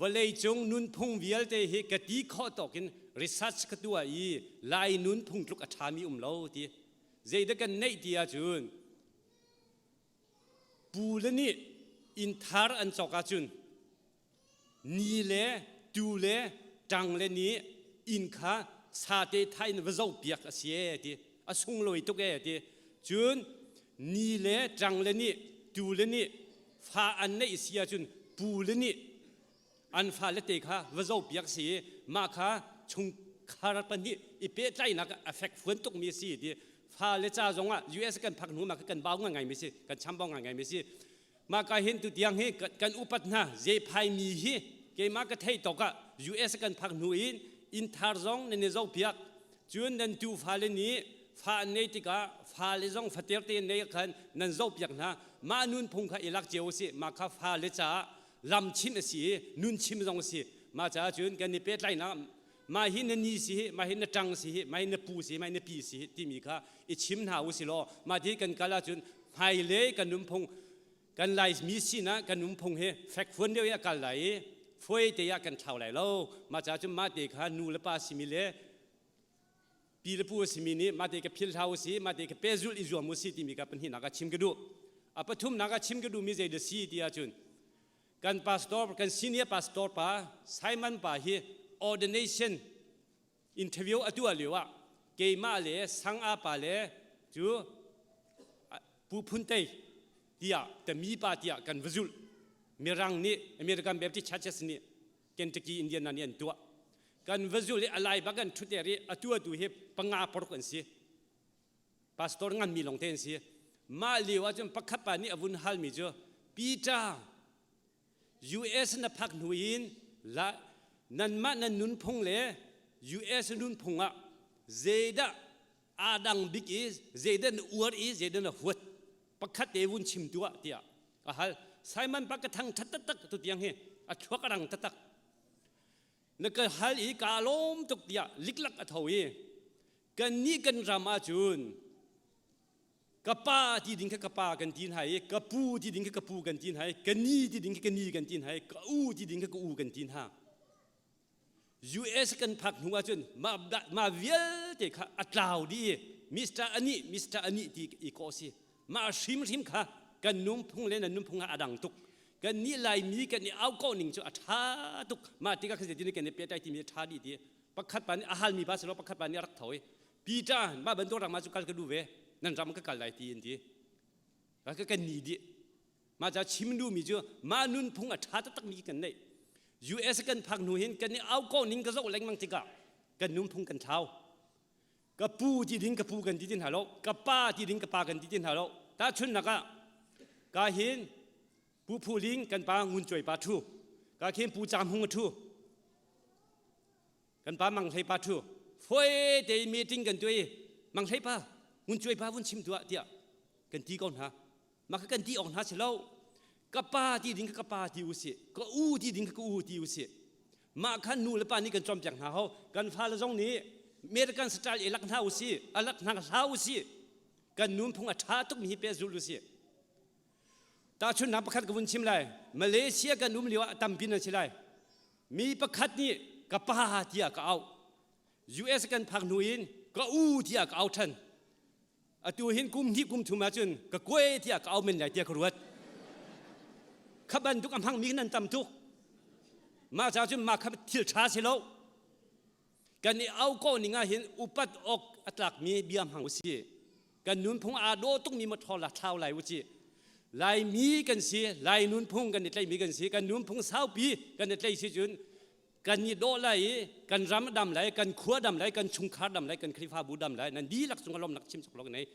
vawleicung nunphung vialte hi ka ti khawh tawk in research ka tuah i Lai nunphung tluk a ṭhami um lo ti. Zeidah kan neih ti ahcun pu le nih inn thar an cawk ahcun Ni le tu le ṭang le nih inn kha sate thah in va zohpiak a si ee ti a sunglawi tuk ee ti cun. Ni le ṭang le nih tu le nih fa an neih si ahcun pu le nih an fale te kha va zohpiak si i mah kha chungkhar pahnih i pehtlaihnak a fekfuan tukmi a si ti fale ca zongah US kan phak hnu mah kha kan bau ngaingai mi si kan chambau ngaingai mi si. Mah ka hin tutiang hi kan upat hna zephai mi hi keimah ka thei tawk ah US kan phak hnu in inn thar zong nan i zohpiak, cun nan tu fale nih fa an nei tikah fale zong fater te nei khan nan zohpiak hna. Mah nunphung kha i lak cio u sih. Mah kha fale caah lam chim a si i nun chim zong a si. Mah caah cun kan i pehtlaihnak mah hi na ni si hi, mah hi na ṭang si hi, mah hi na pu si hi, mah hi na pi si hi timi kha i chim hna u si law mah ti kan kal ahcun hmailei kan nunphung kan Lai mi sinah kan nunphung hi fekfuan deuh i a kal lai i fuai te ah kan thlau lai lo. Mah caah cun mah te kha nu le pa simi le pi le pu a simi nih mah te ka phil hlah u si, mah te ka pehzulh i zuam u si timi kha pahnihnak ah chim ka duh. A pathumnak ah chim ka duhmi zei dah si ti ahcun kan pastor, kan senior pastor pa Simon pa hi ordination interview a tuah lio ah keimah le Sanga pa le cu Pu Phun Tei tiah tami pa tiah kan va zulh. Mirang nih American Baptist Churches nih Kentucky Indiana nih an tuah. Kan va zulh i a lai bak kan ṭhuter i a tuahtu hi panga paruk an si, pastor nganmi lawngte an si. Mah lio ahcun pakhat pa nih a vun halmi cu, Peter, US na phak hnu in la nanmah nan nunphung le US nunphung ah zeidah aa dang bik i zeidah na uar i zeidah na huat, pakhat te vun chim tuah, tiah a hal. Simon pa ka thang ṭhat taktak tu tiang hi a thluak a rang taktak. Na ka hal i kaa lawm tuk tiah liklak a tho i, kannih kan ram ahcun ka pa ti ding kha ka pa kan ti hna i ka pu ti ding kha ka pu kan ti hna i ka ni ti ding kha ka ni kan ti hna i ka u ti ding kha ka u kan ti hna. US kan phak hnu ahcun mah mah vialte kha a tlau dih i Mr. Ani, Mr. Ani ti i kawh si. Mah hrimhrim kha kan nunphung le nan nunphung ah a dang tuk. Kan nih Laimi kan i au kawh ning cu a ṭha tuk. Mah tikah khan zeitin kan i pehtlai timi a ṭha dih ti pakhat pa nih a halmi pa si lo, pakhat pa nih a rak tho i, Peter, mah bantuk ram ah cu kal ka duh ve, nan ram ka kal lai ti an ti. Ka kan ni dih. Mah ca chim duhmi cu mah nunphung a ṭha taktakmi kan neih. US kan phak hnu hin kan i au kawh ning ka zoh lengmang tikah kan nunphung kan thlau. Ka pu ti ding ka pu kan ti ti hna lo, ka pa ti ding ka pa kan ti ti hna lo. Tahchunhnak ah ka hin Pu Phu Ling kan pa Ngun Cuai pa ṭhu, ka khin Pu Cam Hung a ṭhu, kan pa Mang Hlei pa ṭhu. Foi te meeting kan tuah i Mang Hlei pa, Ngun Cuai pa vun chim tuah tiah kan ti ko hna. Mah kha kan ti awk hna si lo. Ka pa ti ding kha ka pa ti u sih, ka u ti ding kha ka u ti u sih. Mah kha nu le pa nih kan cawnpiak hna ho. Kan fale zong nih American style i lak hna u sih, a lak hna hlah u sih. Kan nunphung a ṭha tukmi hi pehzul u sih. Tahchunhnak pakhat ka vun chim lai. Malaysia kan um lio ah tampi nan si lai. Mi pakhat nih ka pa tiah ka auh. US kan phak hnu in ka u tiah ka au ṭhan. Atu hin kum hnih kum thum ahcun ka kuai tiah ka au men lai tiah ka ruat. Kha bantuk a hmangmi nan tam tuk. Mah ca cun mah kha thil ṭha si lo. Kan i au ko ning ah hin upat awk a tlakmi bia hmang u si. Kan nunphung aa dawh tukmi maw la thlau lai u ci. Laimi kan si, Lai nunphung kan i tlaihmi kan si. Kan nunphung saupi kan i tlaih si cun kan i dawh lai i kan ram dam lai, kan khua dam lai, kan chungkhar dam lai, kan Khrihfabu dam lai. Nan dihlak cung lawmnak chim chok lok nei.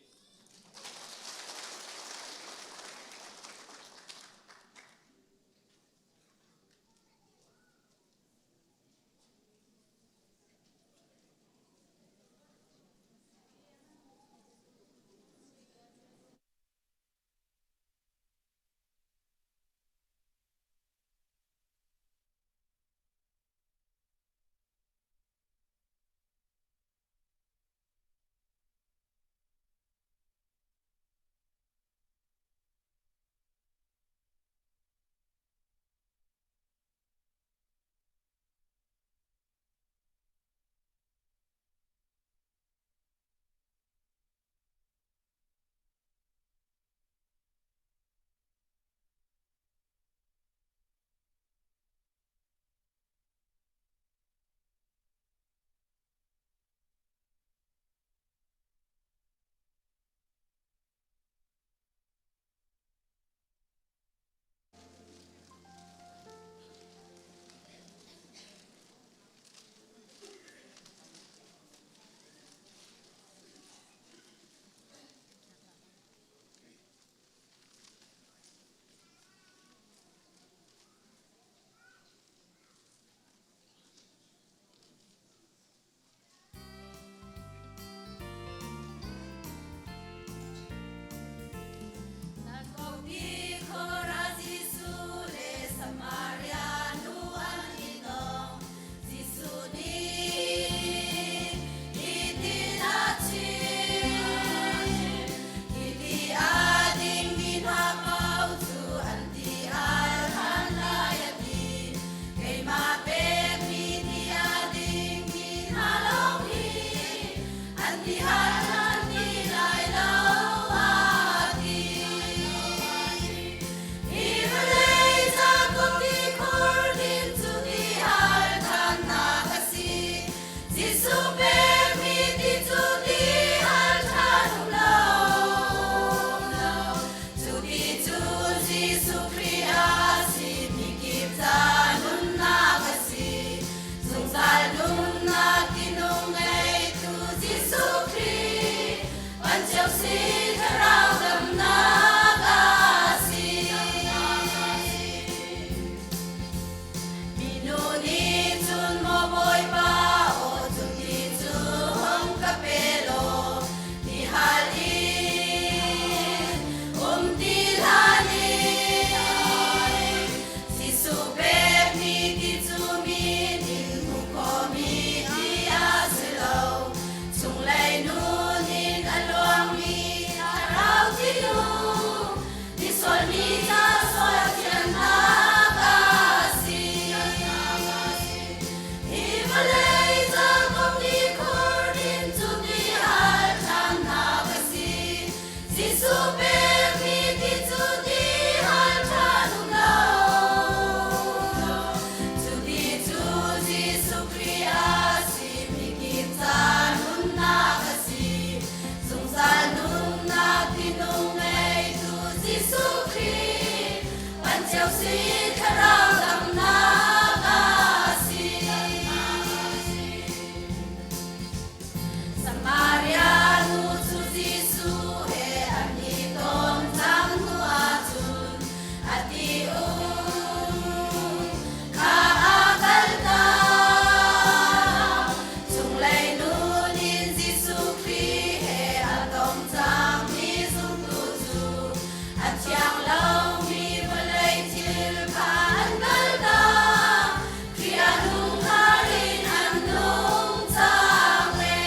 A thiang lomi vawlei thil kha an kaltak, Khrih ah nungthar in an nung cang ee.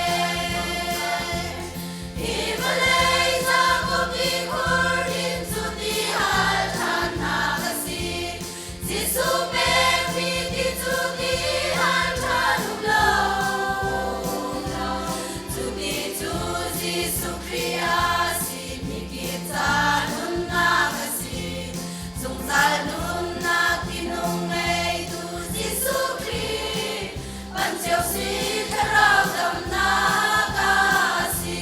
Hi vawlei ca kawpi khur din cu ti hal ṭhannak a si. Jesuh pekmi ti cu ti hal ṭhan um lo. Cu ti cu Jesuh Khrih a si, mikip ca nunnak a si. Zungzal nunnak tinung ngeitu Jesuh Khrih, pan cio si thlarau damnak a si.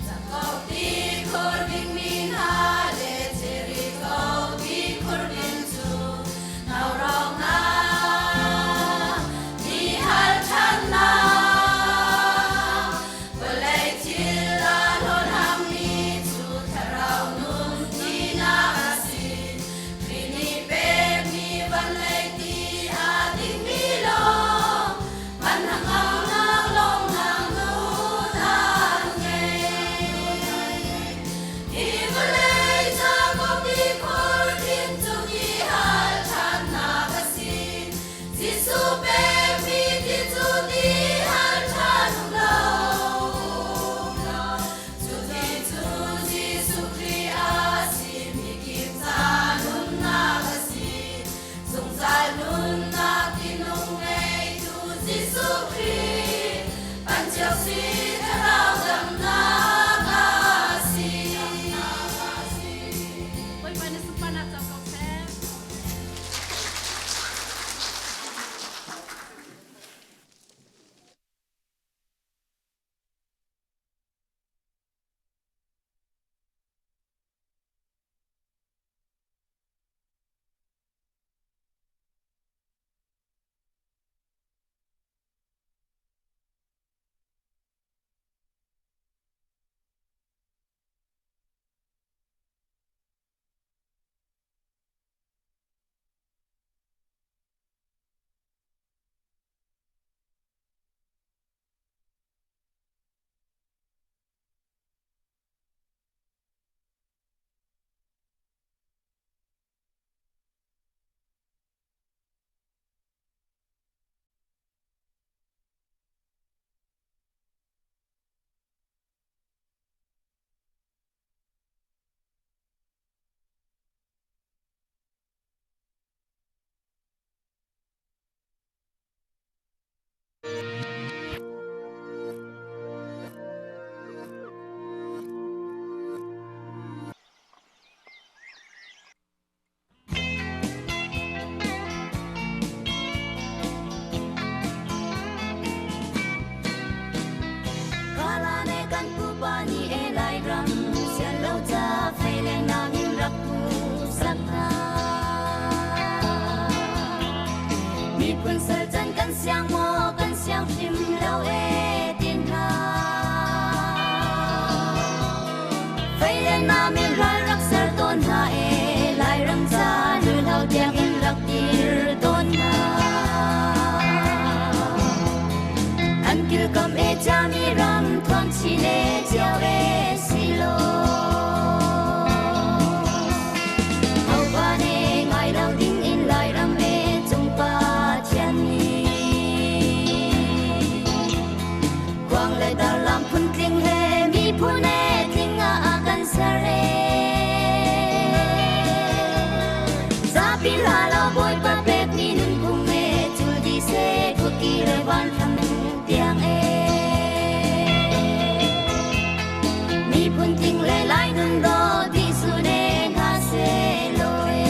Jakob ti khur dingmi hna le Jericho ti khur ding cu naurawknak, ti hal ṭhannak, vawlei thil a hlawhhlangmi cu thlarau nun tinak a si. Khrih nih pekmi van lei ti a dingmi lawng, van hnangamnak lawmnak nun an ngei. Hi vawlei ca kawpi khur din cu ti hal ṭhannak a si. Jesuh pekmi ti cu ti hal ṭhan um lo. Cu ti cu Jesuh Khrih a si, mikip ca nunnak a si. Zungzal nunnak tinung ngeitu Jesuh Khrih, pan cio si thlarau damnak a si. Bawipa na sunparnak cang ko seh. Kalane kan pupa ni e lai ram sian lo ca fei le nam in rak tu sak hna. Miphun sal can kan siang maw kan siang hrim lo e tin hna. Fei le nam in ral rak ser tawn hna e lai ram ca lulhau tiang in rak dir tawn hna. An kilkam e chami ram thuam chin e chiao e silo. Haupa ne ngai lo ding in lai ram e chung pa thian ni. Quang le dar lam phun tling he mi phun e tling a kan ser e. Zapi la lo boy pa pek mi nun phung e chul di se kuki le van tham tiang e. Mi phun tling le lai nun do di su ne na se lo e.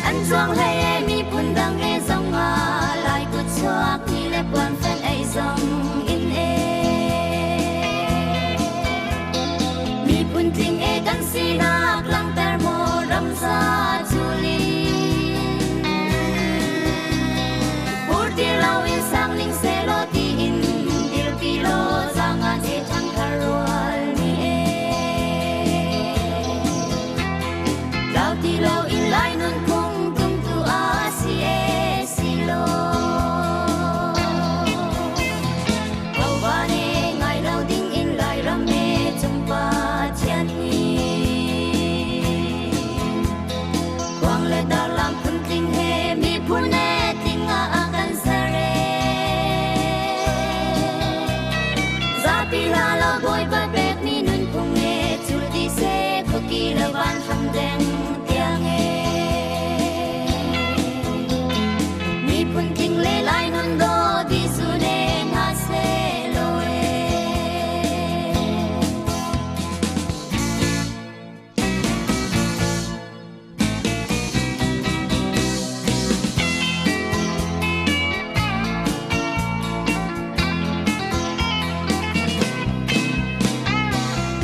An chuang hlei e mi phun dang e zong a lai kut chuak ni le puan fan ei zong in e. Zapi hla lo Bawipa pekmi nunphung e cul ti seh khuaki le van hram deng tiang e. Miphun tling le lai nun daw di su ne nga se lo e.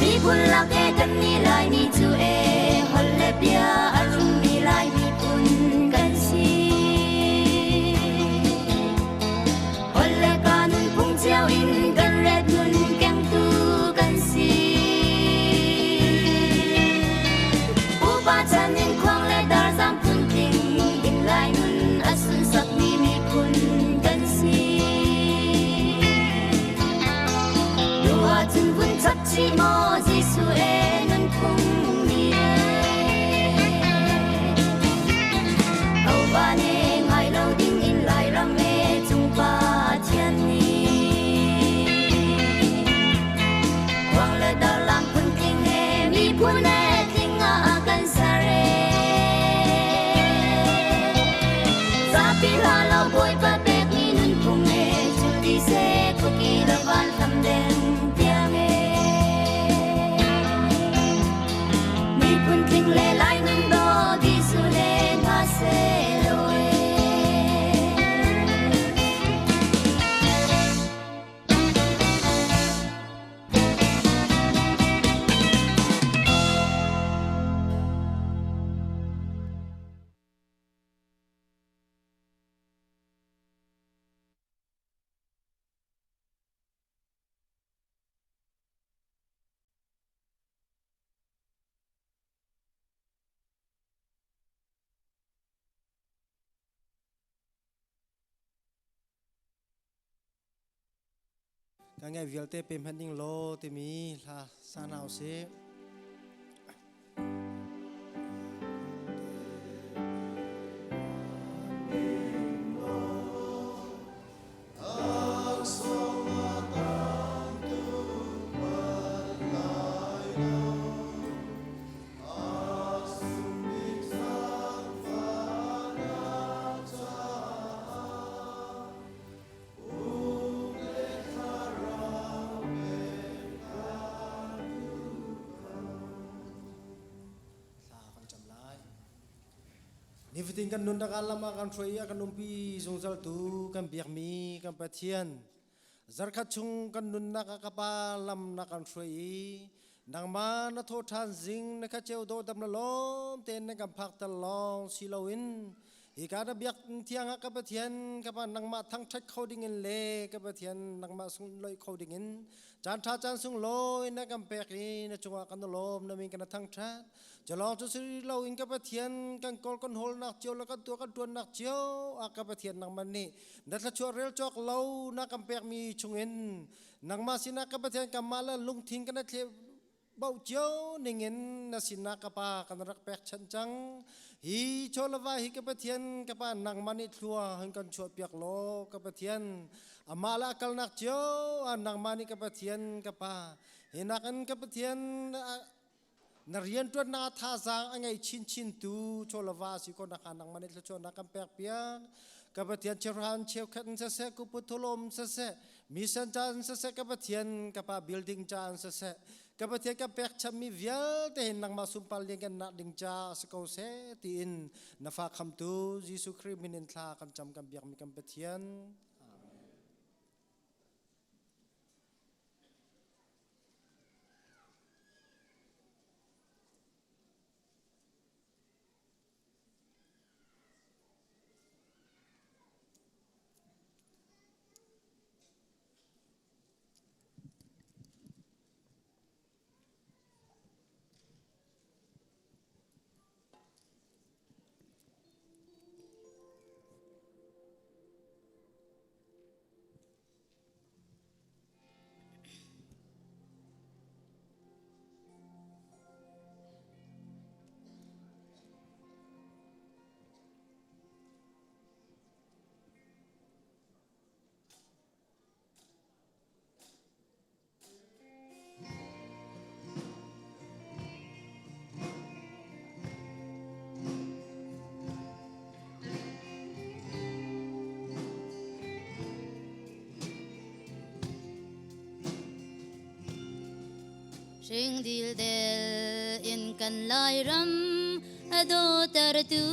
Miphun lak e kan ni Laimi cu e holh le bia a rummi Lai miphun kan si. Holh le ka nunphung cio in kan ret nun kengtu kan si. Pupa chan in khuang le darzam phuntling in Lai nun a sunsakmi miphun kan si. Duh ahcun vun chap chih maw Jesuh e nunphung ni e. Hopa ne ngai lo ding in Lairam e cung Pathian nih. Khuang le darlam phuntling he miphun e tling ah kan ser e. Zapi hla lo Bawipa pekmi nunphung e cul di seh khuaki le van hlam deng tiang e. Miphun tling le Lai nun daw di su le nga seh lo e. Ka ngai vialte pe hmanh ding law timi hla sa hna usih. Nifatin kan nun rak lam ah kan hruai i a kan umpi zungzal tu kan biakmi kan Pathian zarkhat chung kan nunnak ah ka pa lam na kan hruai i nangmah na thaw ṭhan zing na kha ceu dawh dam la lawm tein na kan phak tal lawng si loin Hika na biak thiang ah ka Pathian ka pa nangmah thangṭhat kho ding in le ka Pathian nangmah sunglawih kho ding in caan ṭha caan sunglawi na kan pek i na cungah kan lawm na min kan thangṭhat. Culawng cu si lo in ka Pathian kan kawl kan hawlnak cio le kan tuah kan ṭuannak cio ah ka Pathian nangmah nih na thluachuah rel cawk lo na kan pekmi chungin nangmah sinah ka Pathian kanmah le lungthin kan thleh Bauh cio ningin na sinah ka pa kan rak pekchanh cang. Hi chawlava hi ka Pathian ka pa nangmah nih thlua hun kan chuahpiak law ka Pathian amah le a kalnak cio ah nangmah nih ka Pathian ka pa hi nakin ka Pathian na rianṭuannak thazaang a ngei chinchin tu chawlava si ko nakha nangmah nih thluachuahnak kan pekpiak ka Pathian cheuhran cheukhat in siseh kuput thulawm siseh Mission caan siseh ka Pathian ka pa building caan siseh ka Pathian ka pekchanmi vialte hin nangmah sunpar lianngannak ding ca si ko seh tiin na fa khamtu Jesuh Khrih min in thla kan cam kan biakmi kan Pathian. Amen. Hring dildel in kan Lairam a dawtertu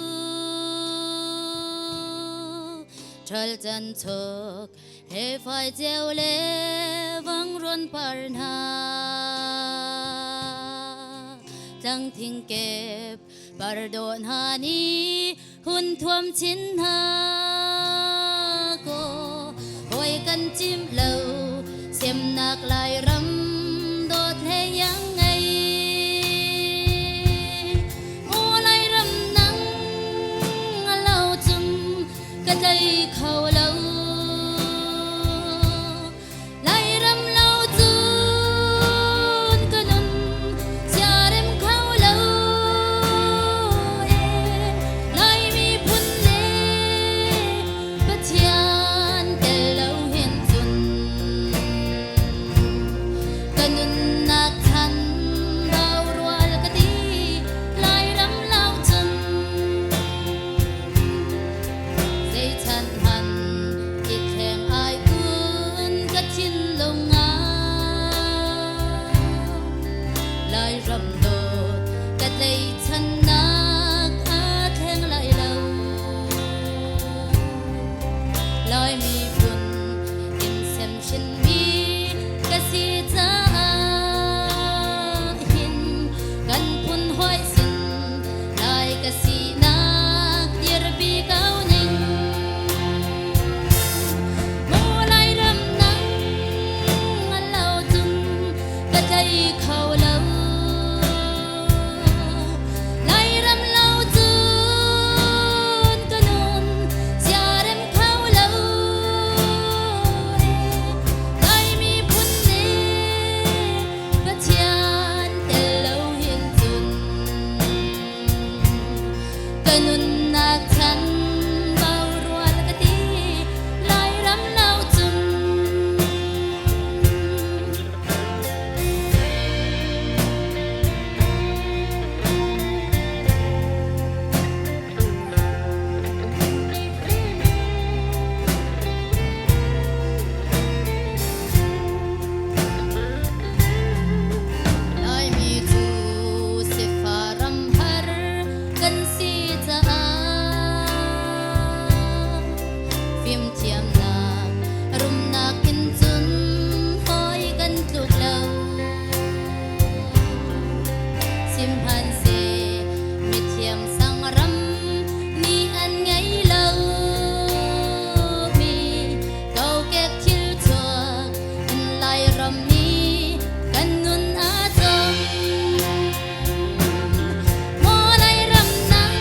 Ṭhal can chok he fai ceu le vang rawn par hna Tlang thing kep par dawh hna nih hun thuam chin hna kaw hawi kan cim lo semnak Lairam dawt hlei yang ngei Aw Lairam nang lo cun ka tlai kho lo Lairam lo cun ka nun siarem kho lo ee Lai miphun le Pathian tel lo hin cun ka nunnak chan bau rual ka ti Lairam lo cun Zeichan hman i thleng ai kun ka thinlung ah Lairam dawt ka tleichannak aa thleng lai lo. Lai miphun in sem hrinmi ka si caah hin kan phun hawi sin Lai ka sinak dirpi ko ning. Maw Lairam nang lo cun ka tlai kho lo. Lairam lo cun ka nun siarem kho lo. Lai miphun nih Pathian tel lo hin cun ka nunnak chan baurual ka ti Lairam lo cun. Laimi cu sifah ramhar kan si caah fimthiamnak rumnak in cun hawi kan tluk lo. Sihmanhseh mithiam sang ram nih an ngei lo mi kokek thil chuak in Lairam nih kan nun a cawm. Maw Lairam nang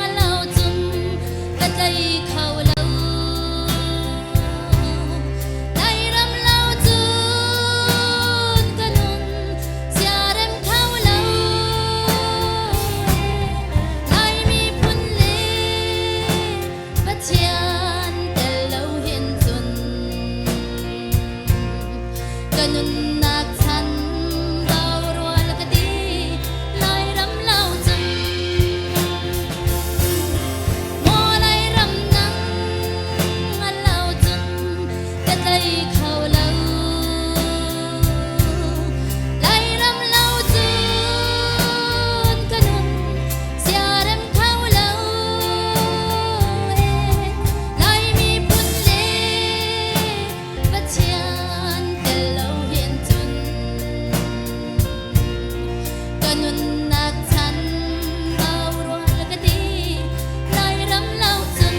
a lo cun ka tlai kho lo. Lairam lo cun ka nun siarem kho lo. Lai miphun le Pathian tel lo hin cun ka nunnak chan baurual ka ti Lairam lo cun Maw Lairam nang a lo cun ka tlai kho lo Lairam lo cun ka nun siarem kho lo ee Lai miphun le Pathian tel lo hin cun ka nunnak chan baurual ka ti Lairam lo cun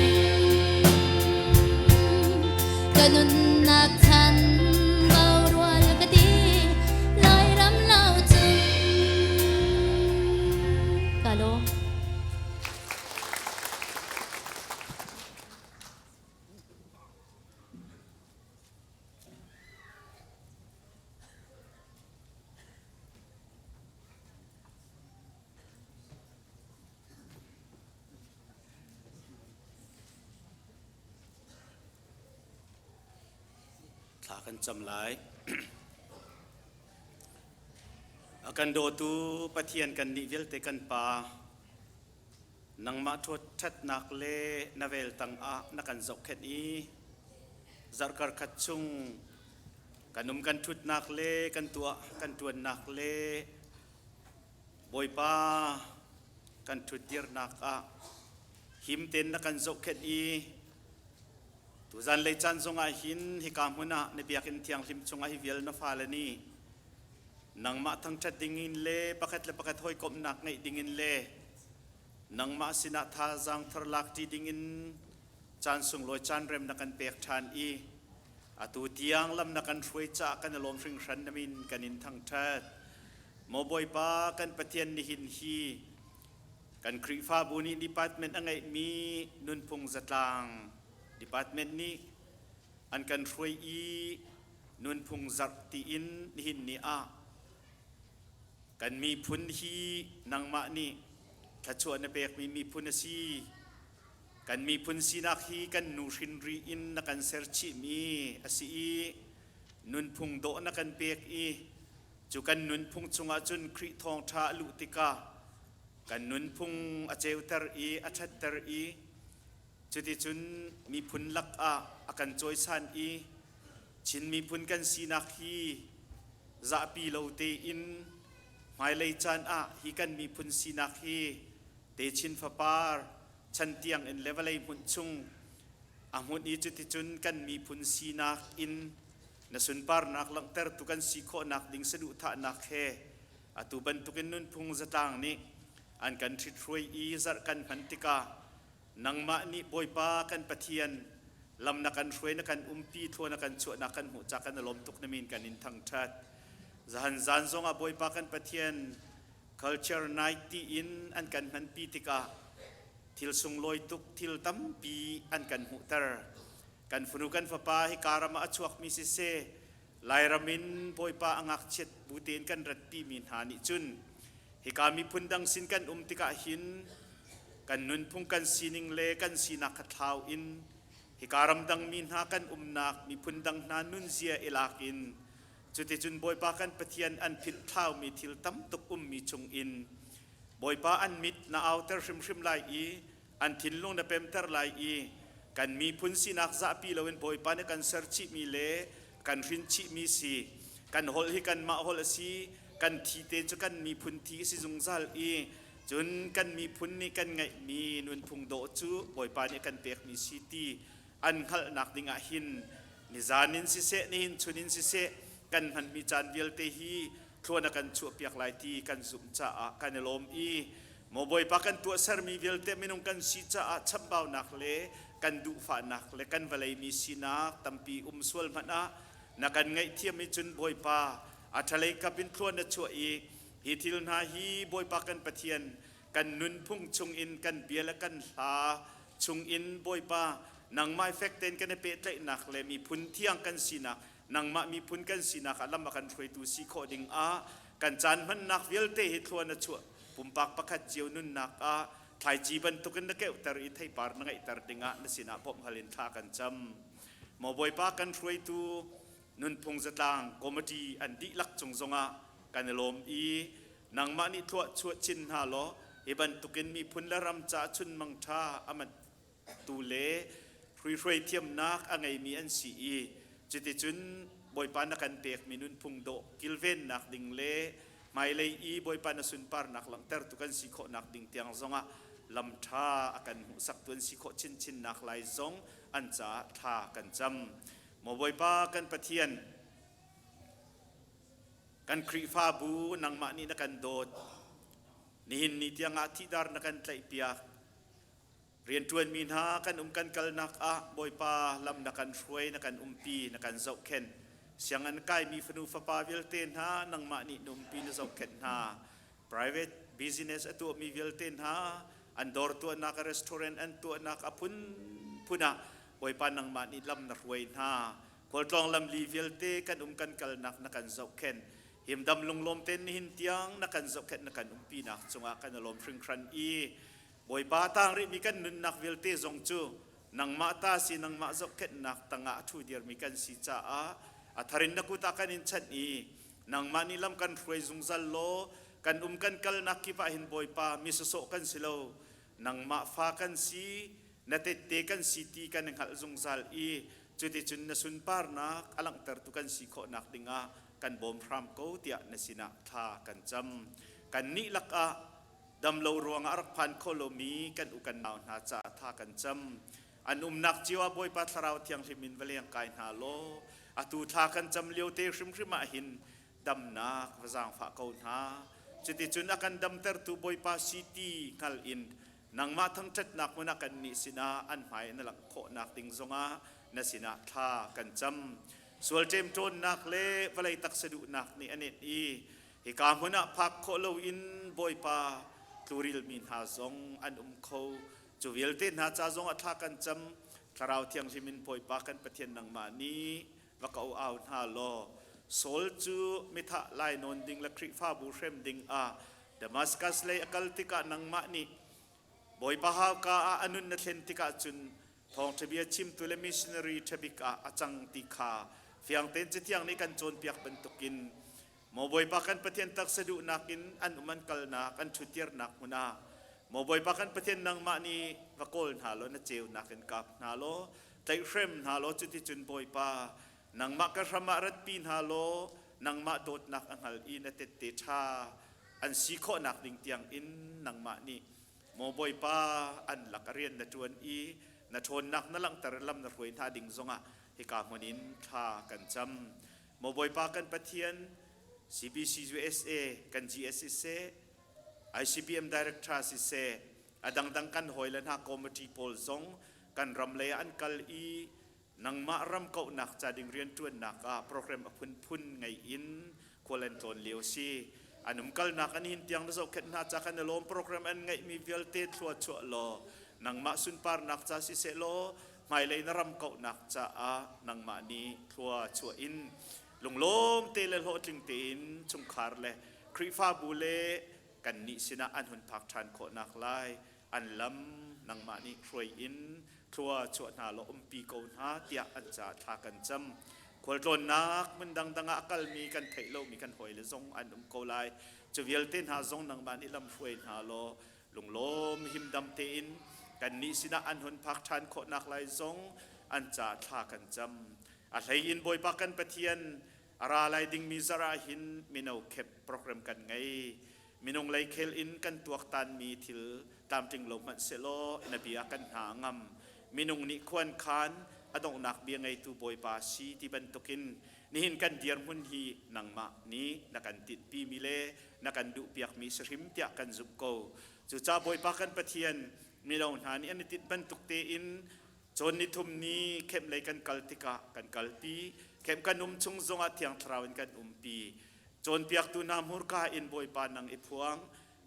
ka nunnak chan baurual ka ti Lairam lo cun ka lawm. Thla kan cam lai. A kan dawtu Pathian kan nih vialte kan Pa, nangmah ṭhatnak le na vel tangah na kan zohkhenh i zarhkar khat chung Kan um kan ṭhutnak le kan tuah kan ṭuannak le Bawipa kan ṭhutdirnak ah him tein na kan zohkhenh i tuzan lei caan zongah hin hika hmun ah na biakinn thianghlim chungah hi vial na fale nih nangmah thangṭhat dingin le pakhat le pakhat hawikomhnak ngeih dingin le nangmah sinah thazaang thar lak ṭi dingin caan sunglawi caan rem na kan pek ṭhan i atu tiang lam na kan hruai caah kan i lawm hringhran na min kan in thangṭhat. Maw Bawipa kan Pathian nihin hi kan Khrihfabu nih department a ngeihmi nunphung zatlang department nih an kan hruai i nunphung zarh tiin nihin ni ah kan miphun hi nangmah nih thluachuah na pekmi miphun a si. Kan miphun sinak hi kan nu hrinri in na kan ser chihmi a si i nunphung dawh na kan pek i cu kan nunphung chungah cun Khrih thawngṭha a luh tikah kan nunphung a ceuter i a ṭhatter i cuticun miphun lakah a kan cawisan i Chin miphun kan sinak hi zahpi lo tein hmailei caan ah hi kan miphun sinak hi techin fapar chan tiang in le vawlei hmunh chung a hmunh i cuticun kan miphun sinak in na sunparnak langhtertu kan si khawhnak ding saduhthahnak he atu bantukin nunphung zatlang nih an kan ṭhithruai i zarh kan hman tikah nangmah nih Bawipa kan Pathian lam na kan hruai na kan umpi thlua na kan chuahnak kan hmuh ca kan i lawm tuk na min kan in thangṭhat. Zahan zan zongah Bawipa kan Pathian Culture Night tiin an kan hmanpi tikah thil sunglawi tuk thil tampi an kan hmuhter. Kan fanu kan fapa hi karam ah a chuakmi siseh Lairam in Bawipa a ngakchiat bu tein kan ratpi mi hna nih cun hika miphun dang sin kan um tikah hin kan nunphung kan sining le kan sinak kha thlau in hika ramdang mi hna kan umnak miphun dang hna nunzia i lak in Cuticun Bawipa kan Pathian an philh thlaumi thil tam tuk ummi chungin Bawipa an mit na auter hrimhrim lai i an thinlung na pemter lai i kan miphun sinak zahpi loin Bawipa nih kan ser chihmi le kan hrin chihmi si kan holh hi kanmah holh a si kan thi te cu kan miphun thi a si zungzal i cun kan miphun nih kan ngeihmi nunphung dawh cu Bawipa nih kan pekmi si ti an hngalhnak ding ah hin nizan in siseh nihin chun in siseh kan hmanmi caan vialte hi thluan a kan chuahpiak lai ti kan zumh caah kan i lawm i maw Bawipa kan tuahsermi vialte minung kan si caah chambaunak le kan duhfahnak le kan vawlei mi sinak tampi um sual hmanh ah na kan ngaihthiam i cun Bawipa a ṭhalei kap in thluan na chuah i hi thil hna hi Bawipa kan Pathian kan nunphung chungin kan bia le kan hla chungin Bawipa nangmah fek tein kan i pehtlaihnak le miphun thiang kan sinak nangmah miphun kan sinak ah lam a kan hruaitu si khawh ding ah kan caan hmannak vialte hi thlua na chuah pumpak pakhat cio nunnak ah thlaici bantukin na keuhter i theipar na ngeihter dingah na sinah bawmh hal in thla kan cam maw Bawipa kan hruaitu nunphung zatlang committee an dihlak cung zongah kan i lawm i nangmah nih thluah chuah chin hna law hi bantukin miphun le ram ca chunmang ṭha a tu le hruihruai thiamnak a ngeimi an si i cuticun Bawipa na kan pekmi nunphung dawh kilvennak ding le hmailei i Bawipa na sunparnak langhtertu kan si khawhnak ding tiang zongah lam ṭha a kan hmuhsaktu an si khawh chinchinnak lai zong an caah thla kan cam. Maw Bawipa kan Pathian, Kan Khrihfabu nangmah nih na kan dawt. Nihin ni tiangah thihdar na kan tlaihpiak. Rianṭuanmi hna kan um kan kalnak ah Bawipa lam na kan hruai, na kan umpi, na kan zohkhenh. Sianginn kaimi fanu fapa vialte hna nangmah nih na umpi na zohkhenh hna. Private business a tuahmi vialte hna an dawr tuahnak, restaurant an tuahnak a phunphun ah Bawipa nangmah nih lam na hruai hna. Khualtlawng lamli vialte kan um kan kalnak na kan zohkhenh. Himdam lunglawm tein nihin tiang na kan zohkhenh na kan umpinak cungah kan i lawm hringhran i Bawipa tang rihmi kan nunnak vialte zong cu nangmah ta si nangmah zohkhenhnak tangah a ṭhu dirmi kan si caah a tharin na kut ah kan in chanh i nangmah nih lam kan hruai zungzal law kan um kan kalnak kip ah hin Bawipa mi sawsawh kan si lo nangmah fa kan si na tette kan si ti kan i hngalh zungzal i. Cuticun na sunparnak a langhtertu kan si khawhnak dingah kan bawm hram ko tiah na sinah thla kan cam. Kannih lakah damlo ruangah a rak phan kho lomi kan u kan nau hna caah tha kan cam. An umnak cio ah Bawipa Thlarau Thianghlim in va leng kai hna law atu thla kan cam lio te hrimhrim ah hin damnak va zaangfah ko hna. Cuticun a kan damtertu Bawipa si ti hngal in nangmah thangṭhatnak hmun ah kannih sinah an hmai na langh khawhnak ding zongah na sinah thla kan cam. Sual ṭemṭawnnak le vawlei taksa duhnak nih a nenh i hika hmun ah phak khawh loin Bawipa tlurilmi hna zong an um kho. Cu vialte hna ca zong ah thla kan cam. Thlarau Thianghlim in Bawipa kan Pathian nangmah nih va ko au hna law Saul cu mithah lainawn ding le Khrihfabu hrem ding ah Damascus lei a kal tikah nangmah nih Bawipa hauka ah a nun na thlen tikah cun thawngṭha bia chimtu le missionary ṭhabik ah a cang ti kha fiang tein Cathiang nih kan cawnpiak bantukin Maw Bawipa kan Pathian taksa duhnak in an um an kalnak an ṭhutirnak hmun ah Maw Bawipa kan Pathian nangmah nih va kawl hna law na ceunak in kap hna law tlaihhrem hna law cuticun Bawipa nangmah ka hram ah ratpi hna law nangmah dawtnak a hngal i na tette ṭha an si khawhnak ding tiang in nangmah nih Maw Bawipa an lak a rian na ṭuan i na ṭhawnnak na langhter lam na hruai hna ding zongah hika hmun in thla kan cam. Maw Bawipa kan Pathian, CBC USA kan GS siseh, ICBM Director siseh, a dangdang kan hawile hna committee pawl zong kan ram lei ah an kal i nangmah ram kauhnak ca ding rianṭuannak ah program a phunphun ngei in khual an tlawn lio si. An umkalnak an hin tiang na zohkhenh hna ca kan i lawm program an ngeihmi vialte thlua chuah law nangmah sunparnak ca siseh law hmailei na ram kauhnak caah nangmah nih thlua chuah in lunglawm te le hlawhtling tein chungkhar le Khrihfabu le kannih sinah an hun phak ṭhan khawhnak lai an lam nangmah nih hruai in thlua chuah hna law umpi ko hna tiah an caah thla kan cam. Khualtlawnnak hmun dangdang ah a kalmi kan theih lomi kan hawile zong an um ko lai. Cu vialte hna zong nangmah nih lam hruai hna law lunglawm himdam tein kannih sinah an hun phak ṭhan khawhnak lai zong an caah thla kan cam. A hlei in Bawipa kan Pathian a ra lai dingmi zarh ah hin mino khep program kan ngei. Minung lei khel in kan tuaktanmi thil tlamtling lo hmanh sehlaw na bia kan hna a ngam. Minung nih khuan khan a donghnak bia ngeitu Bawipa si ti bantukin nihin kan dirhmun hi nangmah nih na kan tinhpimi le na kan duhpiakmi si hrim tiah kan zumh ko. Cucaah Bawipa kan Pathian, mino hna nih an i tinh bantuk tein cawn nithum ni kemh lei kan kal tikah kan kalpi, kemh kan um chung zongah Thiang Thlarau in kan umpi. Cawnpiaktu hna hmurka in Bawipa nang i phuang,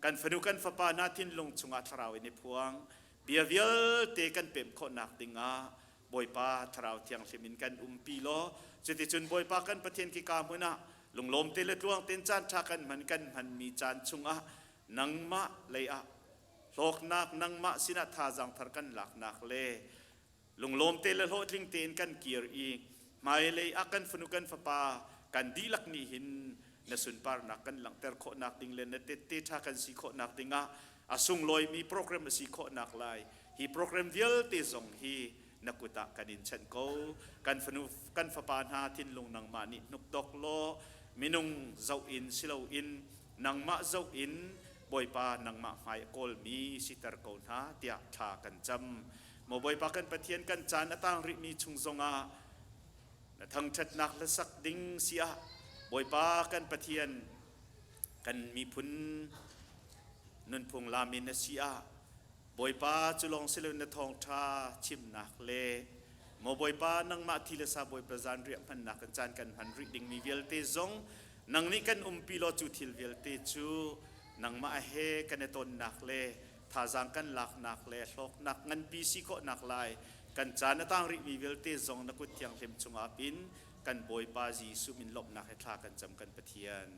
kan fanu kan fapa hna thinlung chungah Thlarau in i phuang. Bia vialte kan pemh khawhnak dingah Bawipa Thlarau Thianghlim in kan umpi law cuticun Bawipa kan Pathian khika hmun ah lunglawm te le tluang tein caan ṭha kan hman kan hmanmi caan chungah nangmah lei ah hlawknak nangmah sinah thazaang thar kan laknak le lunglawm te le hlawhtling tein kan kir i hmailei ah kan fanu kan fapa kan dihlak nih hin na sunparnak kan langhter khawhnak ding le na tette ṭha kan si khawhnak dingah a sunglawimi program a si khawhnak lai hi program vialte zong hi na kut ah kan in chanh ko kan fanu kan fapa hna thinlung nangmah nih hnukdok law minung zoh in siloin nangmah zoh in Bawipa nangmah hmai a kawlmi siter ko hna tiah thla kan cam maw Bawipa kan Pathian kan caan a tang rihmi chung zongah na thangṭhatnak hlasak ding si ah Bawipa kan Pathian kan miphun nunphung lam in a si ah Bawipa cu lawng si loin na thawngṭha chimnak le maw Bawipa nangmah thi le sa Bawipa zanriah hmannak kan caan kan hman rih dingmi vialte zong nang nih kan umpi law cu thil vialte cu nangmah he kan i tonnak le thazaang kan laknak le hlawknak nganpi si khawhnak lai kan caan a tang rihmi vialte zong na kut thianghlim chungah pin kan Bawipa Jesuh min lawmhnak he thla kan cam kan Pathian.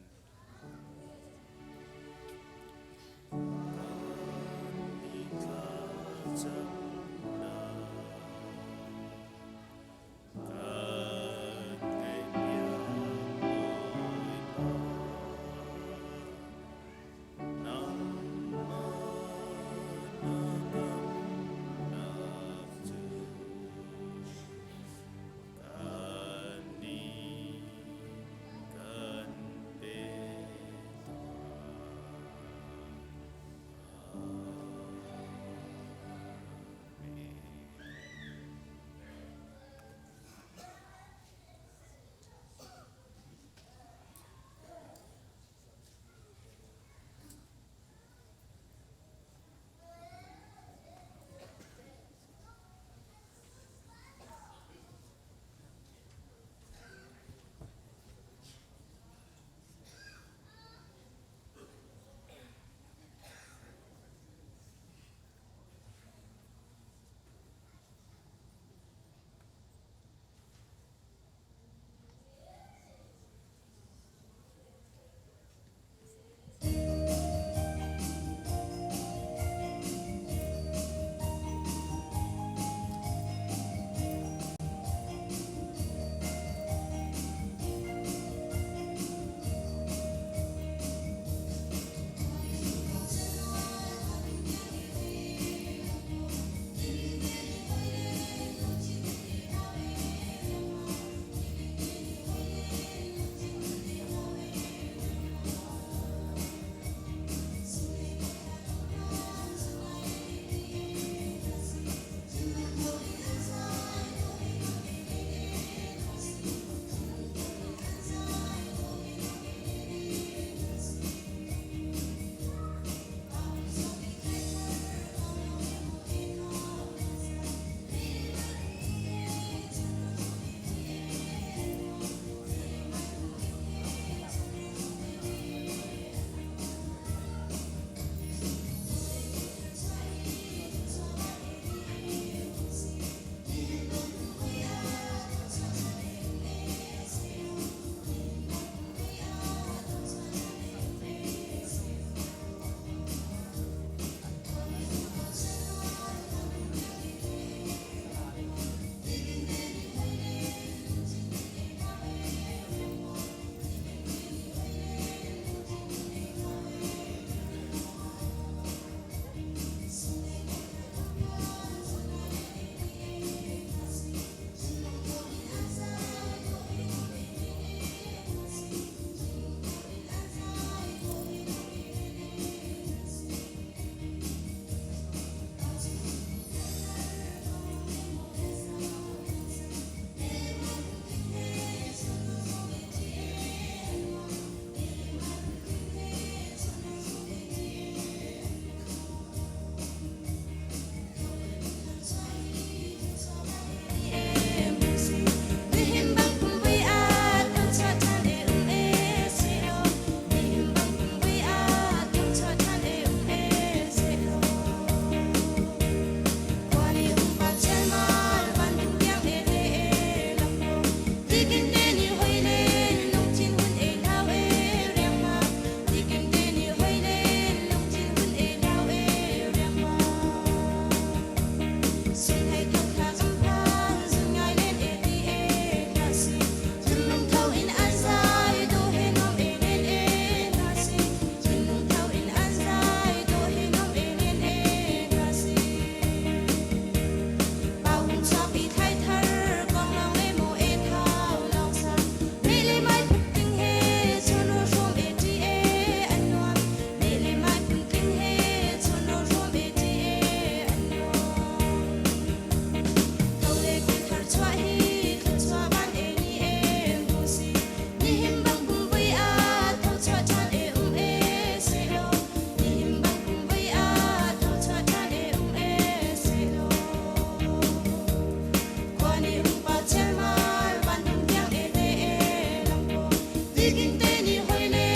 Nikin te ni hoi le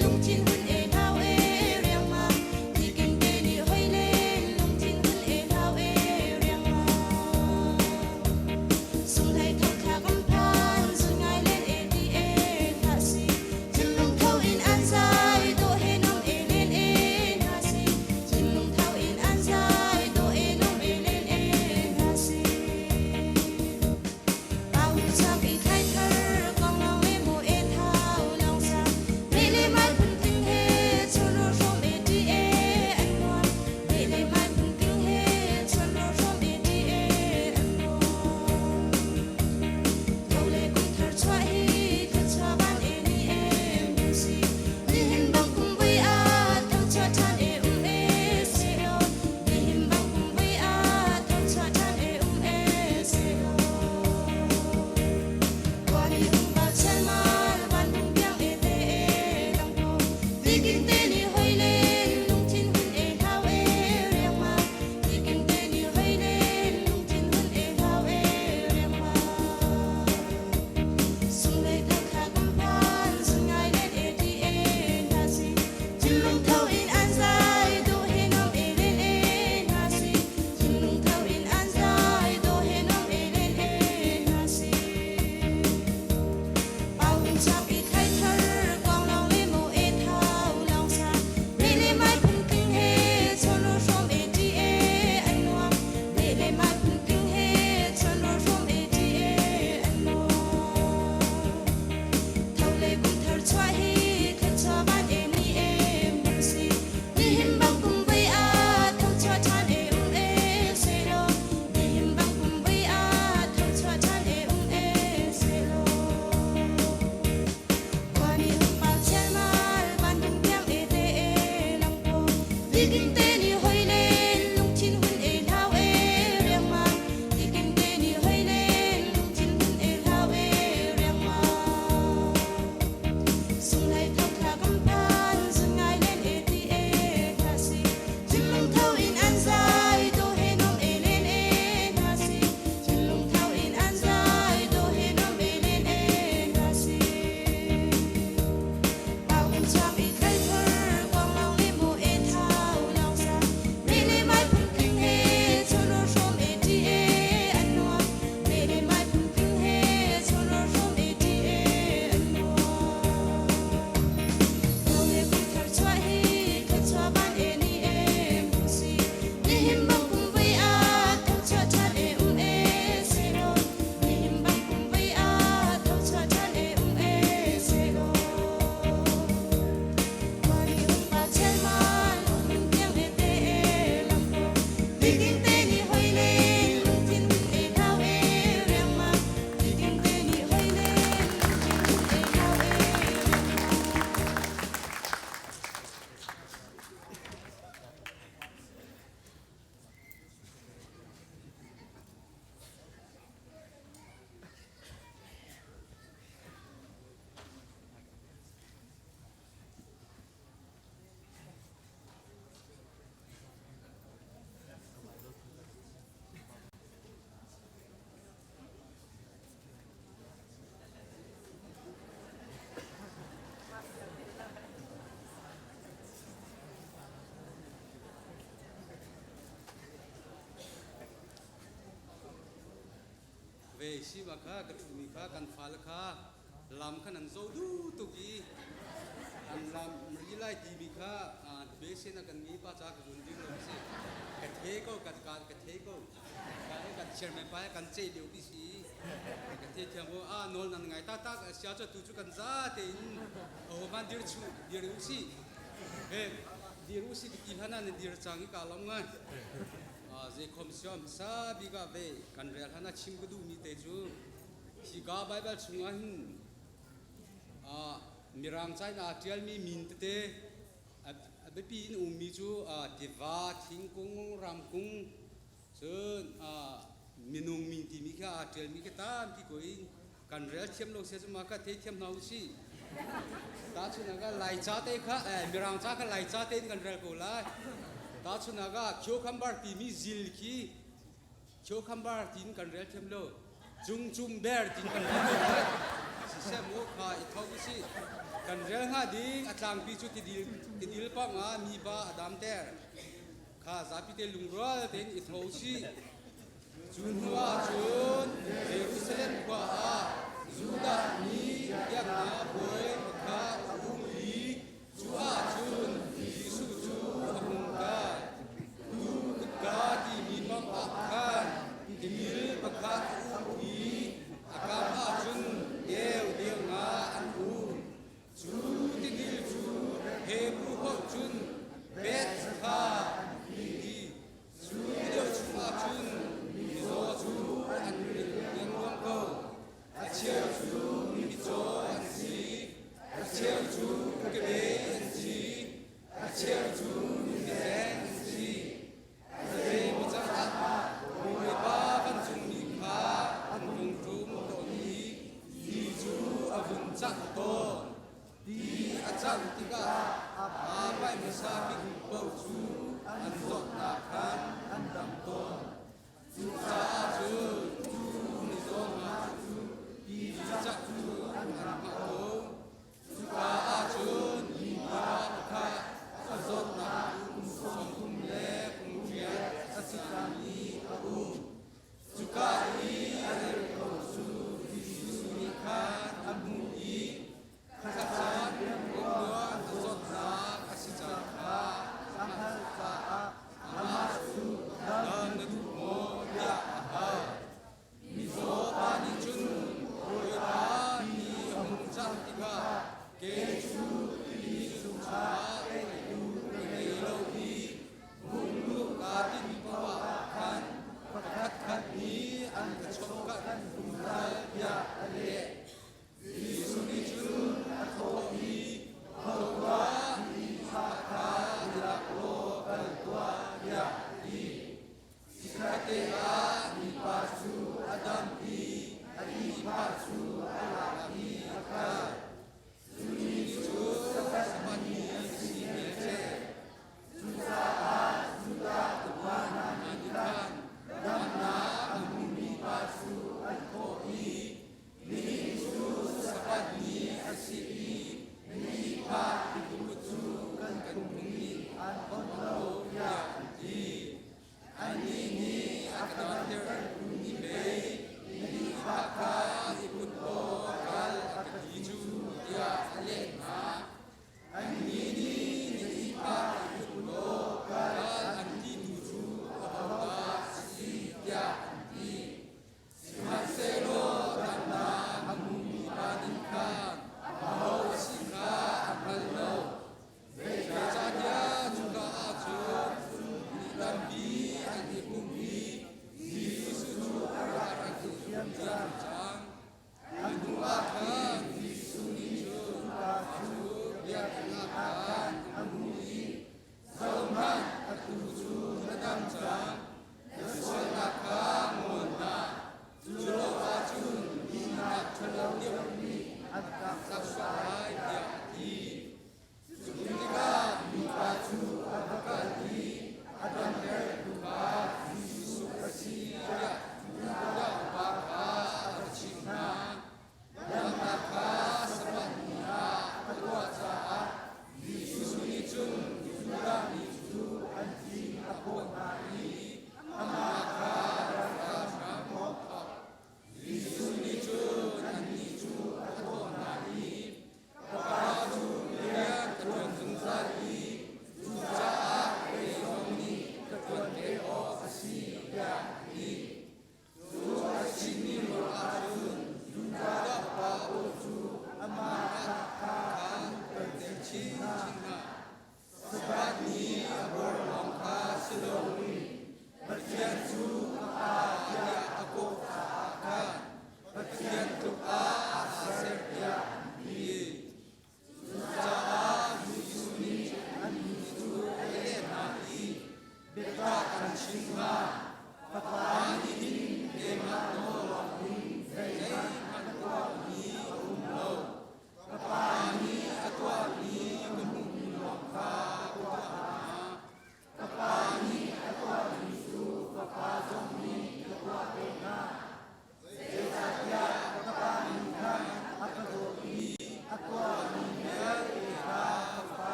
lungthin hun e hau e riangmang. Nikin te ni hoi le lungthin hun e hau e riangmang. Sunghlei tho thla kan phan, zun ngai len e ti e hlah si. Thinlung tho in an zai, dawh he nom e len e hna si. Thinlung tho in an zai, dawh e nom e len e hna si. Pau chak i thlai thar, kong long le mu e thau long sa. Le le mai phun tling he, chun ro hrom e ti e an nuam. Le le mai phun tling he, chun ro hrom e ti e an nuam. Tho le kum thar chuah hi, thluachuah van e ni em hun si. Nihin bang kum vui ah, tho chuah ṭhan e um e se law. Nihin bang kum vui ah, tho chuah ṭhan e um e se law. Khuani um bal chelmal, van hung piang e te e lang ko. Nikin te ni hoi len, lungthin hun e hau e riangmang. Nikin te ni hoi len, lungthin hun e hau e riangmang. Sunglei tho thla kan phan, sun ngai len e ti e hna si. Thinlung tho in an zai, dawh he nom e len e hna si. Thinlung tho in an zai, dawh he nom e len e hna si. Pau hung chak i thlai thar, kong long le mu e thau long sa. Le le mai phun tling he, chon ro hrom e ti e an nuam. Le le mai phun tling he, chon ro hrom e ti e an nuam. Tho le kum thar chuah hi, thluachuah van e ni em hun si. Nihin bang kum vui ah, tho chuah ṭhan e um e se law. Nihin bang kum vui ah, tho chuah ṭhan e um e se law. Khuani um pal chialmal, van dum piang e te e lang ko. Nikin te ni hoi len, lungthin hun e hlau e riangmang. Nikin te ni hoi len, lungthin hun e hlau e riangmang. Sunglei tho thla kan phan, zun ngai len e ti e hna si. Thinlung tho in an zai, dawh he nom e len e hna si. Thinlung tho in an zai, dawh he nom e len e hna si. Pau hung chuak i thlai thar, kong long le mu e thau long sa. Le le mai phun tling he, chun ro hrom e ti e an nuam. Le le mai phun tling he, chun ro hrom e ti e an nuam. Tho le kum thar chuah hi, thluachuah van e ni em hun si. Nihin bang kum vui ah, tho chuah ṭhan e um e se law. Nihin bang kum vui ah, tho chuah ṭhan e um e se law. Khuani um pa chialmal, hung piang e te e lam ko. Nikin te ni hoi len, lungthin hun e thau e riangmang. Nikin te ni hoi len, lungthin hun e thau e riangmang. Ve si ma kha ka ṭhumi kha kan fale kha lam khan an zo duh tuk i an lam ri lai timi kha besen a kan ngi pa ca ka zun ding lo si ka the ko ka ka ka the ko ka kan chairman pa kan ce lio ti si ka the thiam ko a nawl nan ngai ta tak sia cha tu chu kan za te in o man dir chu dir u si he dir u si ti hana ne dir chang i ka lam ngai zei khom siam sa bi ga ve kan rel hana chim ka duh mi te chu hi ga Bible chungah hin mirang ca in aa ṭialmi min tete a biapi in ummi cu tiva, thingkung, ramkung, cun minung min timi kha aa ṭialmi khi tampi ko in kan rel thiam lo sia cu ma kha theithiam hna u sih. Tahchunhnak ah Laica te kha Mirang ca kha Laica tein kan rel ko lai. Tahchunhnak ah cucumber timi zil khi cucumber tiin kan rel thiam lo. Cungcum ber tiin kan rel ko lai. Siseh mu kha i tho usih. Kan rel hnga ding a tlangpi cu tidil, tidil pawng ah mipa a damter. Kha zapite lungrual tein i tho usih. Cu hnu ah cun Jerusalem khua ah Judah mi biaknak bawi pakhat a um i Cu ahcun Jesuh cu a hung kai. Tuu kutka timi pang ah khan timil pakhat a um i a kam ahcun deu deu nga an um. Cu tidil cu Hebru holh cun Bethzatha an ti. Cu deu chungah cun mizaw cu an ring lengluang ko. A cheu cu mitcaw an si, a cheu cu kebei an si, a cheu cu mizeng an si. A zeimaw can ah Bawipa vancungmi kha an rung ṭum tawn i ti cu a vun cangh tawn. Ti a cangh tikah aa paih hmasa bik paoh cu an zawtnak khan an dam tawn. Cucaah cun cu mizaw hna cu ti cak cu an hngah ko. Cuka ah cun mipa pakhat a zawtnak kum 30 le kum riat a si cangmi a um. Cuka i a dir ko cu Jesuh nih khan a hmuh i Khacan ruangruang a zawtnak a si cang kha a hngalh caah amah cu dam na duh maw tiah a hal. Mizaw pa nih cun Bawipa ti a hung cang tikah kei cu ti chungah eitu ka ngei lo i hung luh kaa timh paoh ah khan pakhatkhat nih an ka chawhkanh zungzal tiah a leh. Jesuh nih cun a thawh i, Tho tuah, ihphah kha i lak law kal tuah, tiah a ti. Chikkhatte ah mipa cu a dam i a ihphah cu a lak i a kal. Cu ni cun.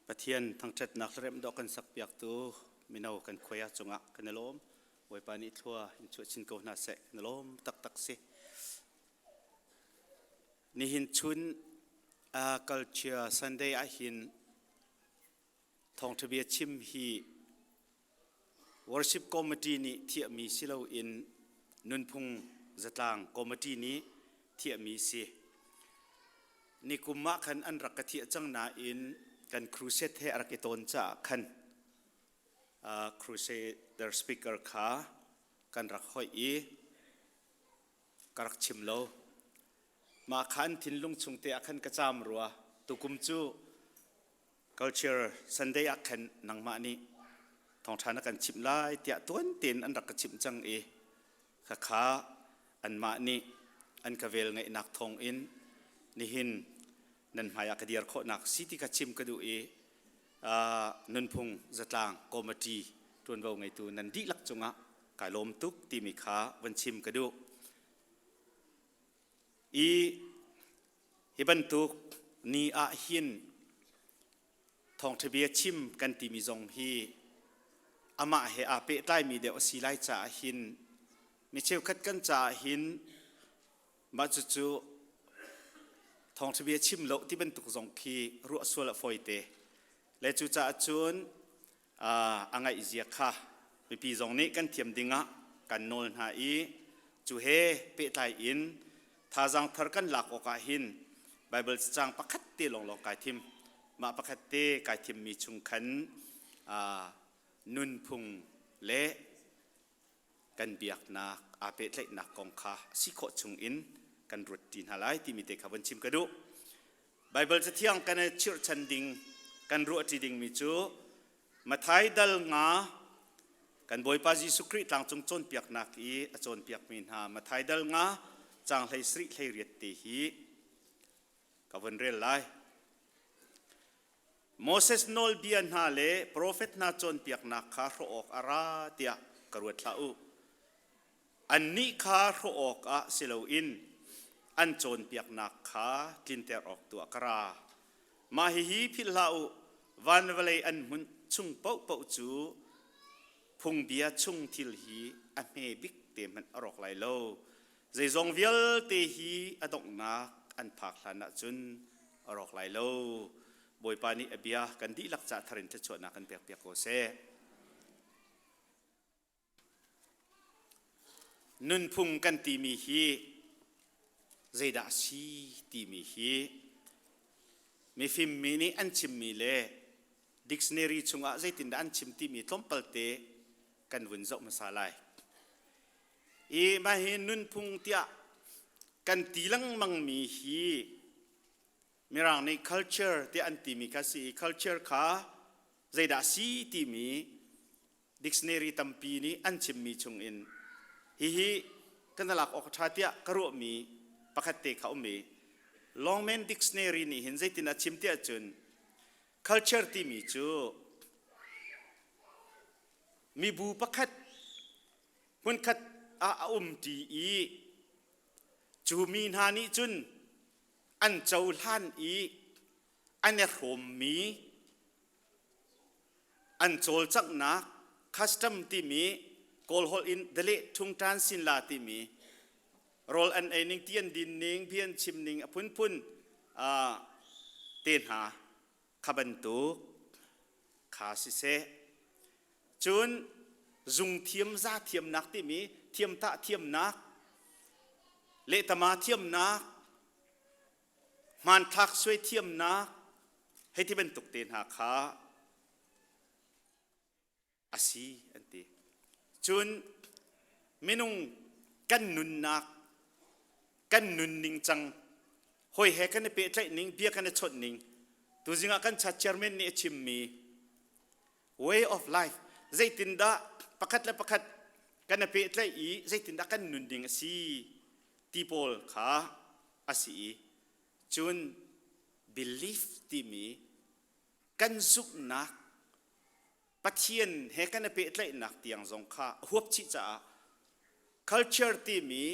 Pathian thangṭhatnak hlaremh dawh kan sakpiaktu mino kan khuai cungah kan i lawm. Bawipa nih thlua in chuah chin ko hna seh. Kan i lawm taktak si. Nihin chun uh, culture Sunday ahhin thawngṭha bia chim hi worship committee nih thiahmi si loin nunphung zatlang committee nih thiahmi si. Nikum ah khan an rak ka thiah cang nain kan crusade he a rak i tawn caah khan uh, crusader speaker kha kan rak hoih i ka rak chim lo. Mah khan thinlung chung te ah khan ka caam rua. Tukum cu Culture Sunday ah khan nangmah nih thawngṭha na kan chimh lai tiah tuan tein an rak ka chimh cang i khakha anmah nih an ka vel ngeihnak thawng in nihin nan hmai ah ka dir khawhnak si ti kha chim ka duh i nunphung zatlang committee ṭuanvo ngeitu nan dihlak cungah kai lawm tuk timi kha van chim ka duh. I hi bantuk ni ah hin thawngṭha bia chim kan timi zong hi amah he aa pehtlaimi deuh a si lai caah hin mi cheukhat kan caah hin mah cucu thawngṭha bia chim lo ti bantuk zong khi ruah sual a fawite. Le cucaah cun a ngaihzia kha mipi zong nih kan thiam dingah kan nawl hna i cu he pehtlai in thazaang thar kan lak awkah hin Bible cacang pakhat te lawnglawng kai thim. Mah pakhat te kai thimmi chung khan nunphung le kan biaknak aa pehtlaihnak kong kha si khawh chung in kan ruat ṭi hna lai timi te kha von chim ka duh. Baibal Cathiang kan i chirhchan ding kan ruah ṭi dingmi cu Matthai dal nga kan Bawipa Jesuh Khrih tlangcung cawnpiaknak i a cawnpiakmi hna Matthai dal nga caang hlei sarih hlei riat te hi ka von rel lai. Moses nawlbia hna le profet hna cawnpiaknak kha hrawh awk a ra tiah ka ruat hlah u. Annih kha hrawh awkah si loin an cawnpiaknak kha tlinter awk tu ah ka ra. Mah hihi philh hlah u, van vawlei an hmunh chung paohpaoh cu phungbia chung thil hi a hme bik te hmanh a rawk lai lo. Zeizong vialte hi a donghnak an phak hlan ahcun a rawk lai lo. Bawipa nih a bia kan dihlak ca thar in thluachuahnak kan pekpiak ko seh. Nunphung kan timi hi zeidah a si timi hi mifim mi nih an chimmi le dictionary chungah zeitindah an chim timi tlawmpalte kan vun zoh hmasa lai. I mah hi nunphung tiah kan ti lengmangmi hi Mirang nih culture tiah an timi kha si i culture kha zeidah a si timi dictionary tampi nih an chimmi chungin hihi kan lak awk a ṭha tiah ka ruahmi pakhat te kha um i Longman Dictionary nih hin zeitin a chim tiah cun culture timi cu mibu pakhat hmunkhat ah a um ṭi i cu mi hna nih cun an cohlan i an i hrawmmi An cawlcanghnak custom timi Kawlholh in daleh ṭhung ṭan sin la timi rawl an ei ning, ti an din ning, bia an chim ning a phunphun te hna kha bantuk kha siseh. Cun zungthiam zathiamnak timi thiamtah thiamnak, lehtama thiamnak, hmanthlak suai thiamnak hei ti bantuk te hna kha a si an ti. Cun minung kan nunnak kan nunning cang hawi he kan i pehtlaih ning bia kan i chawnh ning tuzing ah kan chat chairman nih a chimmi way of life zeitindah pakhat le pakhat kan i pehtlaih i zeitindah kan nunning a si ti pawl kha a si i cun belief timi kan zumhnak Pathian he kan i pehtlaihnak tiang zong kha a huap chih caah culture timi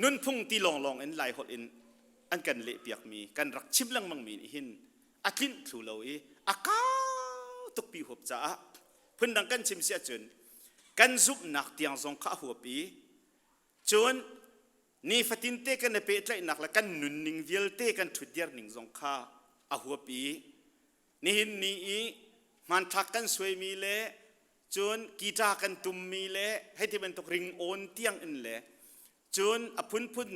nunphung ti lawnglawng in Laiholh in an kan lehpiakmi kan rak chim lengmangmi nih hin a tlinh thlu lo i a kau tukpi huap caah phundang kan chim si ahcun kan zumhnak tiang zong kha a huap i cun nifatinte kan i pehtlaihnak le kan nunning vialte kan ṭhutdir ning zong kha a huap i nihin ni i hmanthlak kan suaimi le cun guitar kan tummi le hei ti bantuk ringawn tiang in le cun a phunphun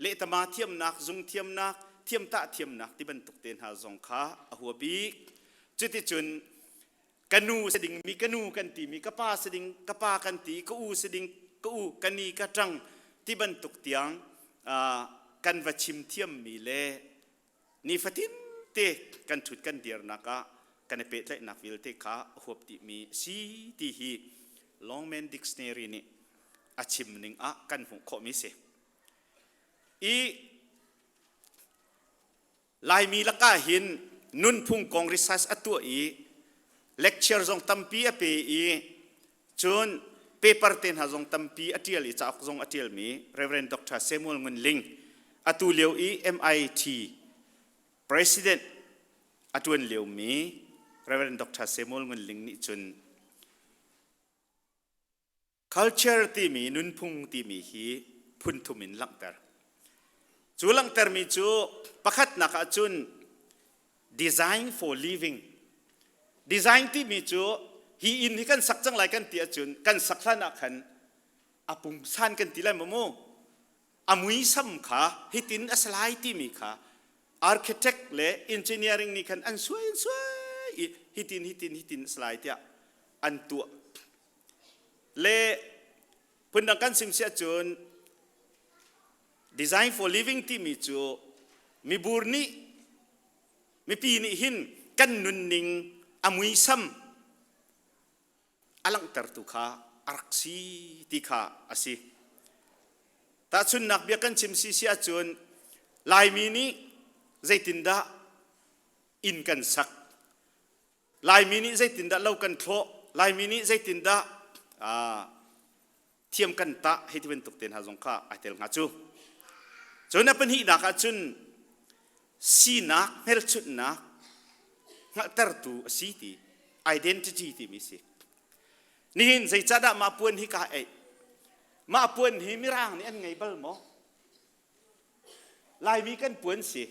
lehtama thiamnak zung thiamnak thiamtah thiamnak ti bantuk te hna zong kha a huap i cuticun ka nu si dingmi ka nu kan timi ka pa si ding ka pa kan ti ka u si ding ka u ka ni ka ṭang ti bantuk tiang kan va chim thiammi le nifatin te kan ṭhut kan dirnak ah kan i pehtlaihnak vialte kha a huap dihmi a si ti hi Longman Dictionary nih a chim ning ah kan hmuh khawhmi si. I Laimi lakah hin nunphung kong research a tuah i lecture zong tampi a pe i cun paper te hna zong tampi a ṭial i cauk zong a ṭialmi Reverend Dr. Samuel Ngun Ling atu lio i MIT President a ṭuan liomi Reverend Dr. Samuel Ngun Ling nih cun Culture timi nunphung timi hi phun thum in langhter. Cu langhtermi cu pakhatnak ahcun design for living. Design timi cu hi inn hi kan sak cang lai kan ti ahcun kan sak hlan ah khan a pungsan kan ti lai maw mu a muisam kha hitin a si lai timi kha architect le engineering nih khan an suai an suai i hitin hitin hitin a si lai tiah an tuah Le phundang kan sim si ahcun design for living timi cu mibur nih mipi nih hin kan nunning a muisam a langhtertu kha a rak si ti kha a si. Tahchunnak bia kan chim si si ahcun Laimi nih zeitindah inn kan sak Laimi nih zeitindah lo kan thlawh? Laimi nih zeitindah? Thiam kan tah hei ti bantuk te hna zong kha ai tel hnga cu. Cun a pahnihnak ah cun sinak hmelchunhnak hngalhtertu a si ti identity timi si. Nihin zeicahdah mah puan hi kaa eih? Mah puan hi Mirang nih an ngei bal maw? Laimi kan puan si.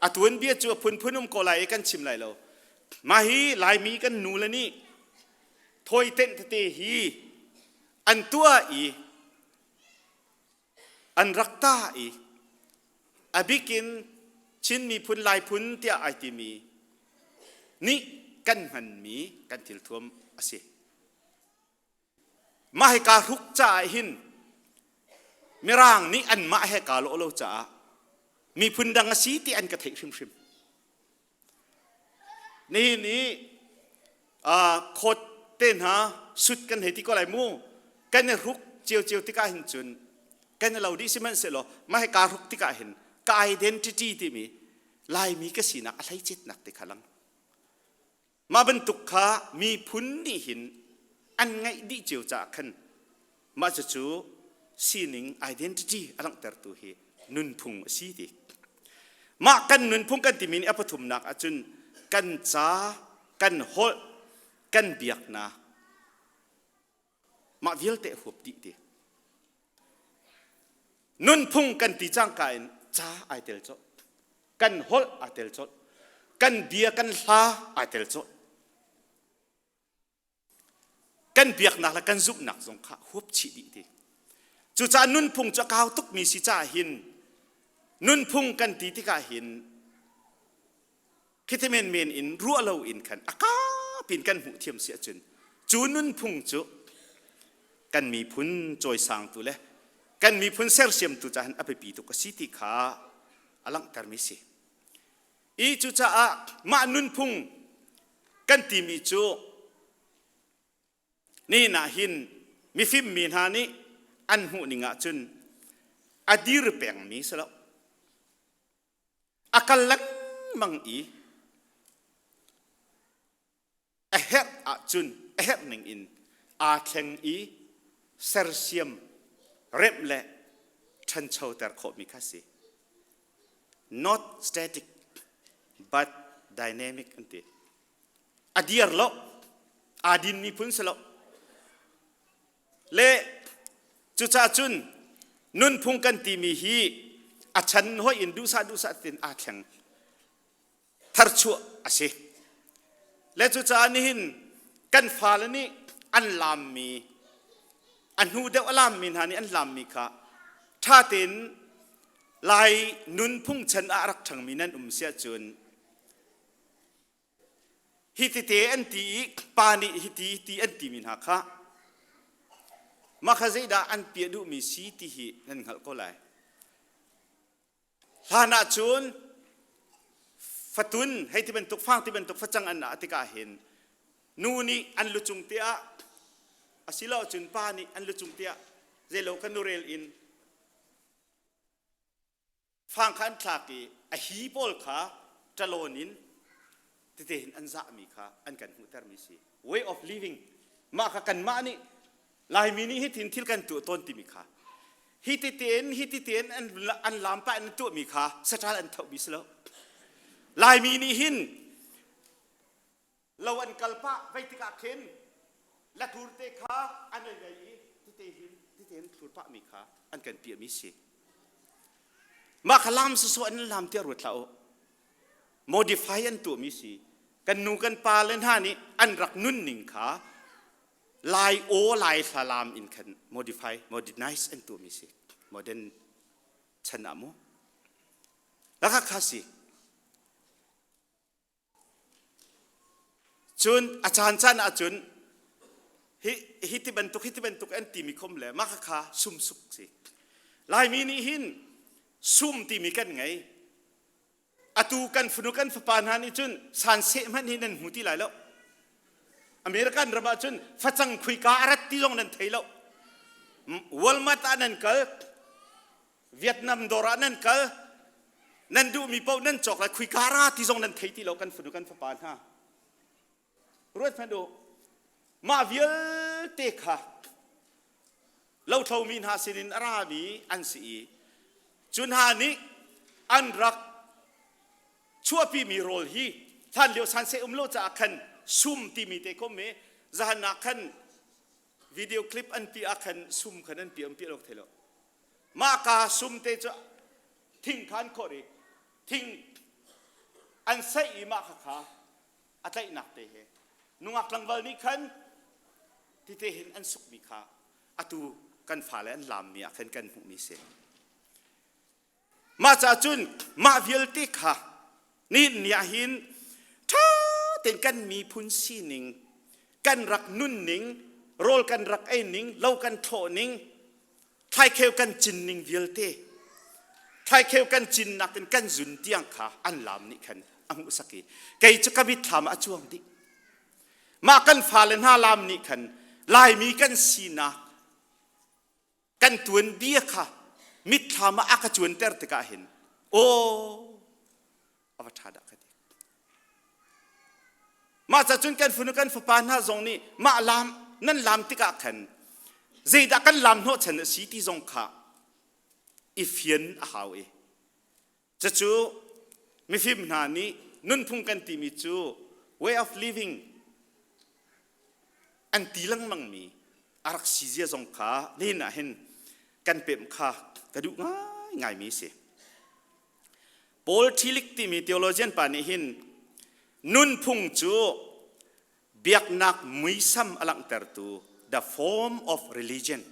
A tuanbia cu a phunphun um ko lai i kan chim lai lo. Mah hi Laimi kan nu le nih thawitenh tete hi an tuah i an rak ta i a bikin Chin miphun Lai phun tiah ai timi nih kan hmanmi kan thilthuam a si. Mah hi kaa hruk caah hin Mirang nih anmah he kaa lawh lo caah miphun dang a si ti an ka theih hrimhrim. Nihin i khawt te hna sut kan hei ti ko lai mu kan i hruk ciocio tikah hin cun kan i lo dih sihmanhsehlaw mah hi kaa hruk tikah hin ka identity timi Laimi ka sinak a hleicetnak ti kha lang. Mah bantuk kha miphun nih hin an ngeih dih cio caah khan mah cucu sining identity a langhtertu hi nunphung a si ti. Mah kan nunphung kan timi nih a pathumnak ahcun kan ca, kan holh, kan biaknak mah vialte a huap dih ti. Nunphung kan ti cangka in ca ai tel colh. Kan holh aa tel colh. Kan bia kan hla aa tel colh. Kan biaknak le kan zumhnak zong kha huap chih dih ti. Cucaah nunphung cu a kau tukmi si caah hin nunphung kan ti tikah hin Khiti menmen in ruah lo in khan a kapin kan hmuh thiam si ahcun cu nunphung cu kan miphun cawisangtu le kan miphun sersiamtu caah a biapi tuk a si ti kha a langhtermi si. I cucaah mah nunphung kan timi cu nihin ah hin mifim mi hna nih an hmuh ning ahcun a dir pengmi si lo. A kal lengmang i a herh ahcun a herh ning in aa thleng i sersiam remh le ṭhanchoter khawhmi kha si. Not static but dynamic an ti. A dir lo, aa dinmi phun si lo. Le cucaah cun nunphung kan timi hi a chan hoih in duhsah duhsah tin aa thleng tharchuah a si. Le cucaah nihin kan fale nih an laammi a hnu deuh a laammi hna nih an laammi kha ṭha tein Lai nunphung chan ah a rak ṭhangmi nan um si ahcun Hi tete an ti i pa nih hiti ti an timi hna kha mah kha zeidah an piah duhmi si ti hi nan hngalh ko lai. Hlan ah cun fatun hei ti bantuk fang ti bantuk facang an ah tikah hin nu nih an lucung tiah asilo cun pa nih an lucung tiah zeilo kan nurel in Fang kha an thlak i a hi pawl kha ṭalawn in tete hin an zahmi kha an kan hmuhtermi si. Way of living. Mah kha kanmah nih Laimi nih hitin thil kan tuah tawn timi kha hi tete in hi tete in an, an lam pah in an tuahmi kha saṭal an thohmi si lo. Laimi nih hin Lo an kal pah vei tikah khin lathur te kha an ei ngei i tete hin tete in thlur pahmi kha an kan piahmi si. Mah kha lam sawsawh an lam tiah ruat hlah u. Modify an tuahmi si. Kan nu kan pa le hna nih an rak nunning kha Lai aw Lai hla lam in khan modify modernize an tuahmi si. Modern chan ah mu. Lakha kha si. Cun a caancaan ahcun hi, hi ti bantuk hi ti bantuk an timi khom le mah kha sumsuk si. Laimi nih hin sum timi kan ngei. Atu kan fanu kan fapa hna nih cun sanseh hmanh hi nan hmu ti lai lo. American ram ah cun facang khuika a rat ti zong nan thei lo. Walmart ah nan kal, Vietnam dawr ah nan kal nan duhmi paoh nan cawk lai khuika ra ti zong nan thei ti lo kan fanu kan fapa hna ruat hmanh u mah vialte kha Lothlomi hna sinin a rami an si i cu hna nih an rak chuahpimi rawl hi hlanlio sanseh um lo caah khan sum timi te kom i zahan ah khan video clip an pi ah khan sum khan an pi an pi lo thei lo mah ka sum te cu thing kha an khawh i thing an saih i mah kha kha a tlaihnak te he nungak tlangval nih khan tite hin an sukmi kha atu kan fale an laammi ah khan kan hmuhmi si. Mah caah cun mah vialte kha nihin ni ah hin ṭha tein kan miphun sining, kan rak nunning, rawl kan rak ei ning, lo kan thlawh ning, thlaikheu kan cin ning vialte, thlaikheu kan cinnak in kan zun tiang kha an laam nih khan a hmuhsak i kei cu ka mitthlam ah a cuang dih. Mah kan fale hna laam nih khan Laimi kan sinak kan tuanbia kha mitthlam ah a ka cuanter tikah hin aw a va ṭha dah ka ti. Mah ca cun kan fanu kan fapa hna zong nih mah laam nan laam tikah khan zeidah kan laam hnawhchan a si ti zong kha i fian a hau i Cucu mifim hna nih nunphung kan timi cu way of living an ti lengmangmi a rak si zia zong kha nihin ah hin kan pemh kha ka duh ngaingaimi a si. Paul Tillich timi theologian pa nih hin nunphung cu biaknak muisam a langhtertu the form of religion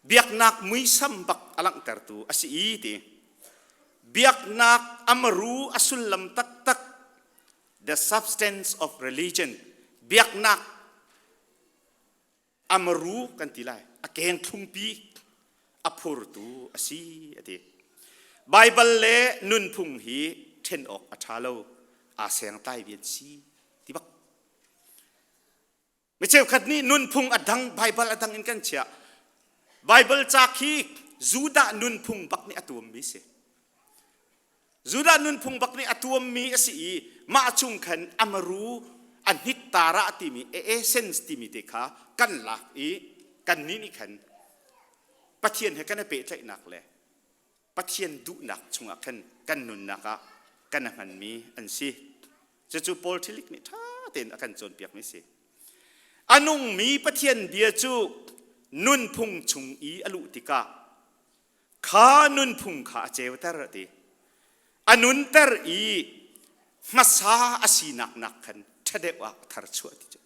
biaknak muisam bak a langhtertu a si i ti biaknak amaru a sullam taktak the substance of religion biaknak amaru kan ti lai a keng thlungpi a phurtu a si a ti Baibal le nunphung hi ṭhen awk a ṭha lo aa sengtlai vi an si ti bak mi cheukhat nih nunphung a dang Baibal a dang in kan chiah Baibal ca khi Judah nunphung bak nih a tuammi si Judah nunphung bak nih a tuammi a si i mah chung khan amaru a hnit tara timi essence timi te kha kan lak i kannih nih khan Pathian he kan i pehtlaihnak le Pathian duhnak chungah khan kan nunnak ah kan hmanmi an si. Cucu Paul Tillich nih ṭha tein a kan cawnpiakmi a si. A nungmi Pathian bia cu nunphung chung i a luh tikah kha nunphung kha a ceuter a ti a nunter i hmasa a sinak nak khan ṭha deuh ah a tharchuah ti cu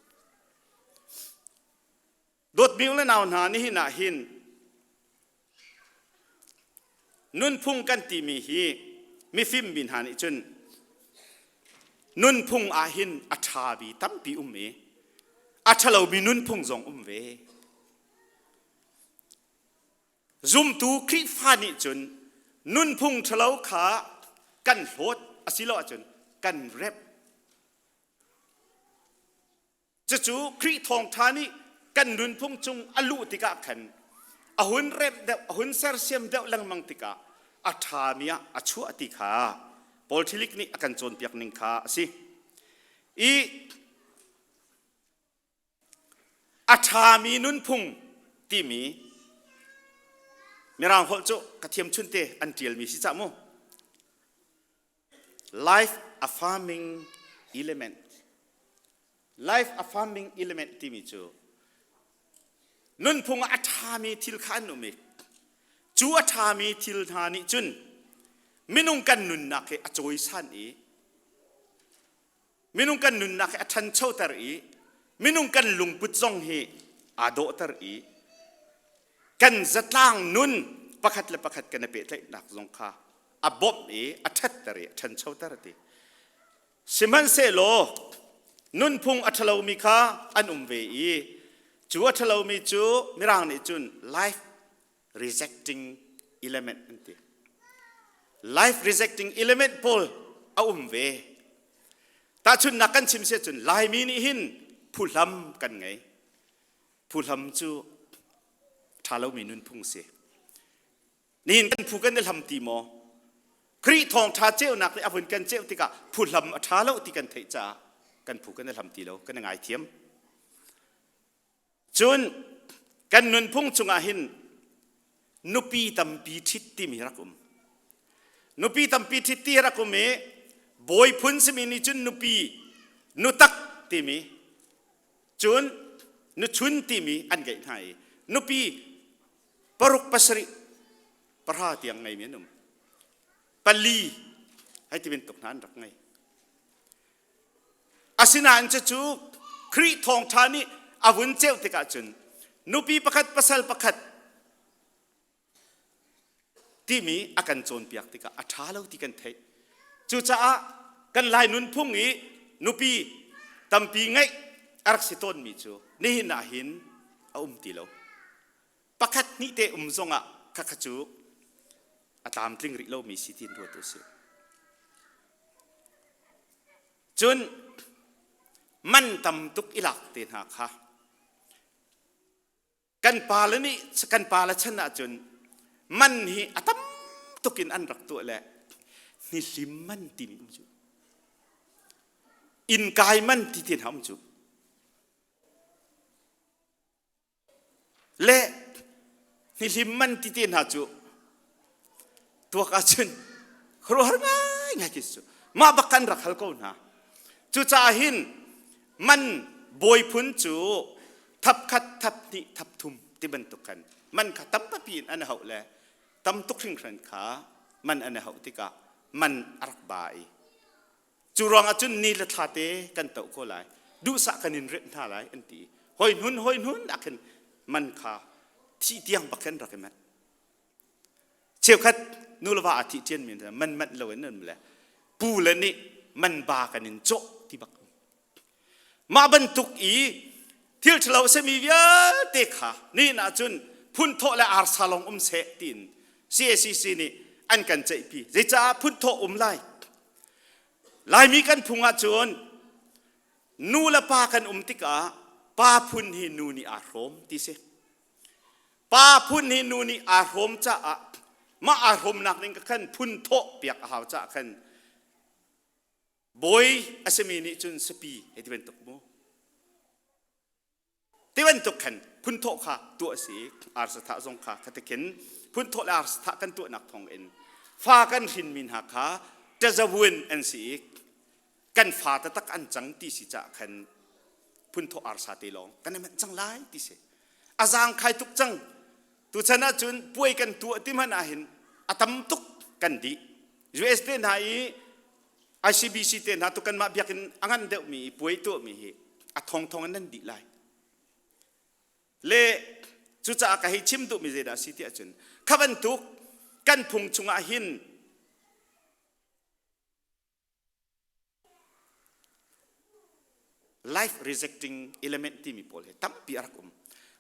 dawtmi le nau hna nihin ah hin nunphung kan timi hi mifim mi hna nih cun nunphung ah hin a ṭha bi tampi um i a ṭhalomi nunphung zong um ve Zumtu Khrihfa nih cun nunphung ṭhalo kha kan hlawt asilo ahcun kan remh. Cucu Khrih thawngṭha nih kan nunphung cung a luh tikah khan a hun remh deuh, a hun sersiam deuh lengmang tikah a ṭhami ah a chuah ti kha Paul Tillich nih a kan cawnpiak ning kha a si. I A ṭhami nunphung timi Mirang holh cu ka thiam chunte an ṭialmi si cah mu. Life affirming element. Life affirming element timi cu nunphung ah a ṭhami thil kha an um i cu a ṭhami thil hna nih cun minung kan nunnak hi a cawisan i Minung kan nunnak hi a ṭhanchoter i minung kan lungput zong hi aa dawhter i kan zatlang nun pakhat le pakhat kan i pehtlaihnak zong kha a bawmh i a ṭhatter i a ṭhanchoter ti. Sihmanhsehlaw nunphung a ṭhalomi kha an um ve i cu a ṭhalomi cu Mirang nih cun life rejecting element an ti. Life rejecting element pawl a um ve. Tahchunhnak kan chim si ahcun Laimi nih hin phuhlam kan ngei. Phuhlam cu ṭha lomi nunphung si. Nihin kan phu kan i hlam ti maw? Khrih thawngṭha ceunak nih a vun kan ceuh tikah phuhlam a ṭha lo ti kan theih caah kan phu kan i hlam ti lo, kan i ngaithiam. Cun. Kan nunphung chungah hin nupi tampi ṭhit timi rak um. Nupi tampi ṭhit ti rak um i bawi phun simi nih cun nupi nutak timi cun nuchun timi an ngeih hna i nupi paruk pasarih pahra tiang ngeimi an um. Pali hei ti bantuk hna an rak ngei. Asinain cucu Khrih thawngṭha nih a vun ceuh tikah cun nupi pakhat pasal pakhat timi a kan cawnpiak tikah a ṭha lo ti kan theih. Cucaah kan Lai nunphung i nupi tampi ngeih a rak si tawnmi cu nihin ah hin a um ti lo. Pakhat hnih te um zongah khakha cu a tlamtling rih lomi si tiin ruat u sih. Cun man tam tuk i lak te hna kha kan pale nih kan pale chan ahcun man hi a tam tuk in an rak tuah le hnihlim man timi um cu innkai man ti te hna um cu Le hnihlim man ti te hna cu tuak ahcun khuaruahhar ngaingai khi cu mah bak kan rak hal ko hna. Cucaah hin man bawi phun cu thap khat thap hnih thap thum ti bantuk khan man kha tampi in an hauh le tam tuk hringhran kha man an hauh tikah man a rak ba i Cu ruangah cun ni le thla te kan toh ko lai. Duhsah kan in rianh hna lai an ti. Hoi hnun hoi hnun ah khin man kha thih tiang bak khin rak i manh. Cheukhat nu le va aa thih ṭian mi man manh lo in an le pu le nih man ba kan in cawh ti bak. Mah bantuk i thil ṭhalo semi vialte kha nihin ah cun phunthawh le arsa lawng um seh tiin CACC nih an kan ceihpi. Zeicah phunthawh um lai? Laimi kan phung ahcun nu le pa kan um tikah pa phun hi nu nih aa hrawm ti si. Pa phun hi nu nih aa hrawm caah mah aa hrawmnak ning ka khan phun thawh piak a hau caah khan bawi a simi nih cun sipi hei ti bantuk mu. Ti bantuk khan phunthawh kha tuah a si i arsathah zong kha khatikhin phunthawh le arsathah kan tuahnak thawng in fa kan hrinmi hna kha ṭazawun an si i kan fa taktak an cang ti si caah khan phunthawh arsa te lawng kan i manh cang lai ti si. A zaangkhai tuk cang. Tuchan ahcun puai kan tuah ti hmanh ahhin a tam tuk kan dih. US te hna i ICBC te hna tu kanmah biakinn a ngan deuhmi i puai tuahmi hi a thongthong in nan dih lai. Le cucaah ka hei chim duhmi zeidah a si tiah cun kha bantuk kan phung chungah hin life rejecting element timi pawl hi tampi a rak um.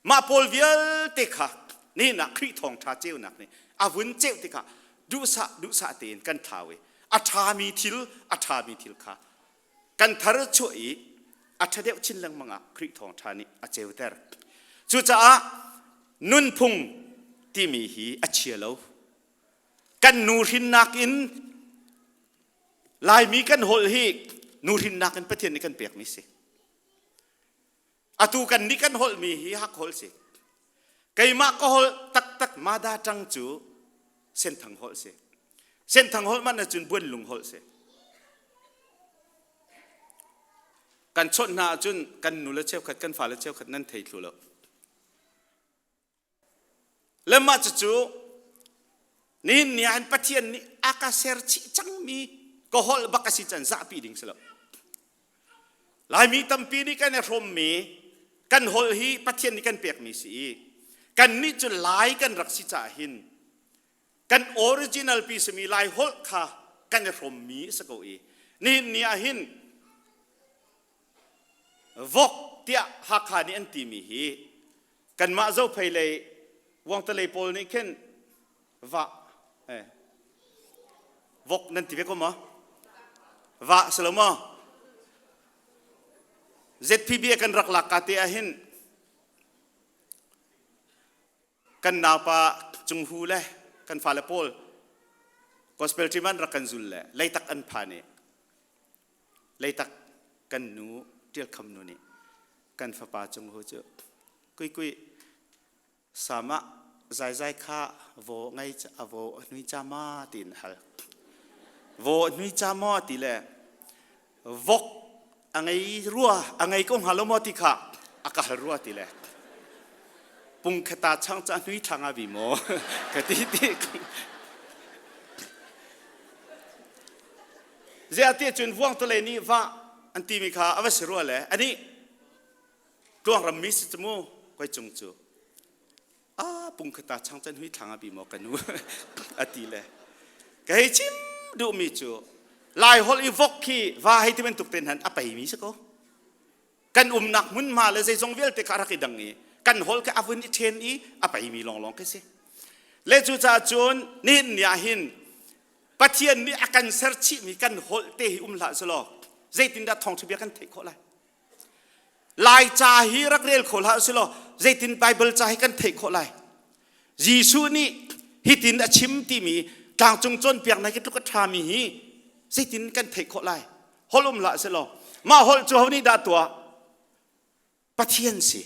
Mah pawl vialte kha nihin ah Khrih thawngṭha ceunak nih a vun ceuh tikah duhsah duhsah tein kan thlau i a ṭhami thil a ṭhami thil kha kan thar chuah i a ṭha deuh chin lengmang ah Khrih thawngṭha nih a ceuter. Cucaah nunphung timi hi a chia lo. Kan nu hrinnak in Laimi kan holh hi nu hrinnak in Pathian nih kan pekmi si. Atu kan nih kan holhmi hi hak holh si. Keimah ka holh taktak mada ṭang cu senthang holh si. Senthang holh man ahcun buanlung holh si. Kan chawnh hna ahcun kan nu le cheukhat kan fale cheukhat nan thei thlu lo. Le mah cucu nihin ni ah Pathian nih a ka ser chih cangmi ka holh bak a si can zahpi ding si lo. Laimi tampi nih kan i hrawmmi kan holh hi Pathian nih kan pekmi si i kannih cu Lai kan rak si caah hin kan original pi simi Lai holh kha kan i hrawmmi a si ko i nihin ni ah hin Vok tiah Hakha nih an timi hi kanmah Zophei lei Wangtalei pawl nih khin va eh, vok nan ti ve ko maw? Va si lo maw? ZPB kan rak lak ka te ah hin kan naupa Cung Hu le kan fale pawl gospel team an rak kan zul le leitak an phan i Leitak kan nu Ṭial Kham nu nih kan fapa Cung Hu cu kui kui. Sam ah zaizai kha vaw ngei a vaw a hnui ca ma tiin hal. Vaw a hnui ca maw ti le vok a ngei rua a ngei ko hnga lo maw ti kha a ka hal rua ti le pung khata chang ca hnui thlang a bi maw ka ti ti Ziah ti cun vuang tule nih va an timi kha a va si rua le ani Tluang rammi si cu mu koi cung cu a pung khata chang chan hui thlang a bi maw ka nu a ti le ka hei chim duhmi cu lai holh i vok khi va hei ti bantuk ten han a peimi si ko kan umnak hmunhma le zeizong vialte kha rak i dang i kan holh kha a vun i ṭhen i a peimi lawnglawng khi si le cu caah cun nihin ni ah hin Pathian nih a kan ser chihmi kan holh te hi um hlah selaw zeitindah thawngṭha bia kan theih khawh lai Laica hi rak rel kho hlah usih law zeitin Bible ca hi kan theih khawh lai. Jesuh nih hitin a chim timi tlangcung cawnpiaknak hi tluk a ṭhami hi zeitin kan theih khawh lai. Holh um hlah sih law mah holh cu ho nih dah tuah? Pathian si.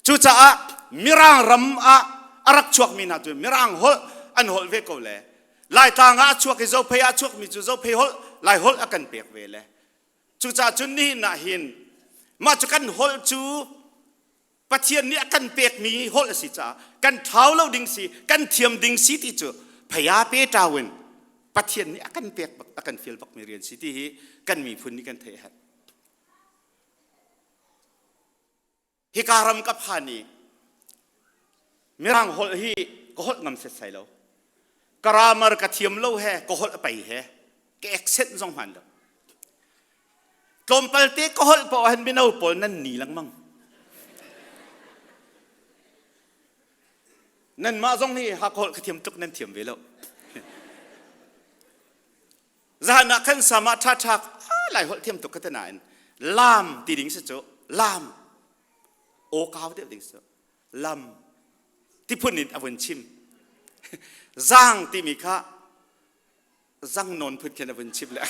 Cucaah Mirang ram ah a rak chuakmi hna cu Mirang holh an holh ve ko le Laitlang ah a chuak i Zophei ah a chuakmi cu Zophei holh Lai holh a kan pek ve le Cucaah cun nihin ah hin mah cu kan holh cu Pathian nih a kan pekmi holh a si caah kan thlau lo ding si kan thiam ding si ti cu phaya pe ṭau in Pathian nih a kan pek bak a kan fial bakmi rian si ti hi kan miphun nih kan theih a herh. Hika ram ka phan i Mirang holh hi ka holh ngam setsai lo. Grammar ka thiam lo he ka holh a pei he ka accent zong hman lo. Tlawmpal te ka holh paoh han mino pawl nan ni lengmang. Nanmah zong hi hak holh ka thiam tuk nan thiam ve lo. Zahan ah khan sama ṭha ṭha lai holh thiam tuk ka ti nain lam ti ding si cu lam aw kau deuh ding si lam ti phun in a vun chim zang timi kha zang nawn phun khin a vun chim le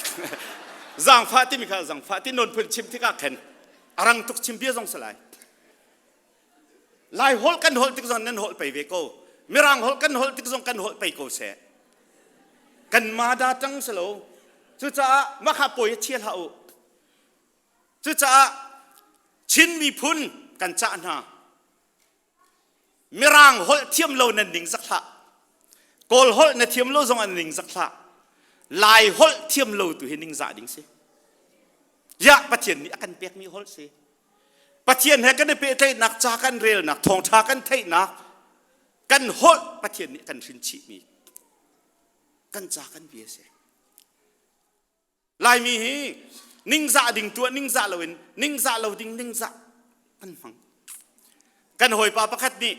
zangfah timi kha zangfah ti nawn phun chim tikah khan a rang tuk chim bia zong si lai Lai holh kan holh tik zong nan holh pei ve ko. Mirang holh kan holh tik zong kan holh pei ko seh. Kan ma da tang si lo. Cucaah mah kha pawi a chia hlah u. Cucaah Chin miphun kan cah hna. Mirang holh thiam lo nan ning zak hlah. Kawl holh na thiam lo zong an ning zak hlah. Lai holh thiam lo tu hi ning zah ding si. Ya Pathian nih a kan pekmi holh si. Pathian he kan i pehtlaihnak ca kan relnak thawngṭha kan theihnak kan holh Pathian nih kan hrin chihmi kan ca kan bia si. Laimi hi ningzah ding tuah ningzah loin ningzah lo ding ningzah kan hmang. Kan hawipa pakhat nih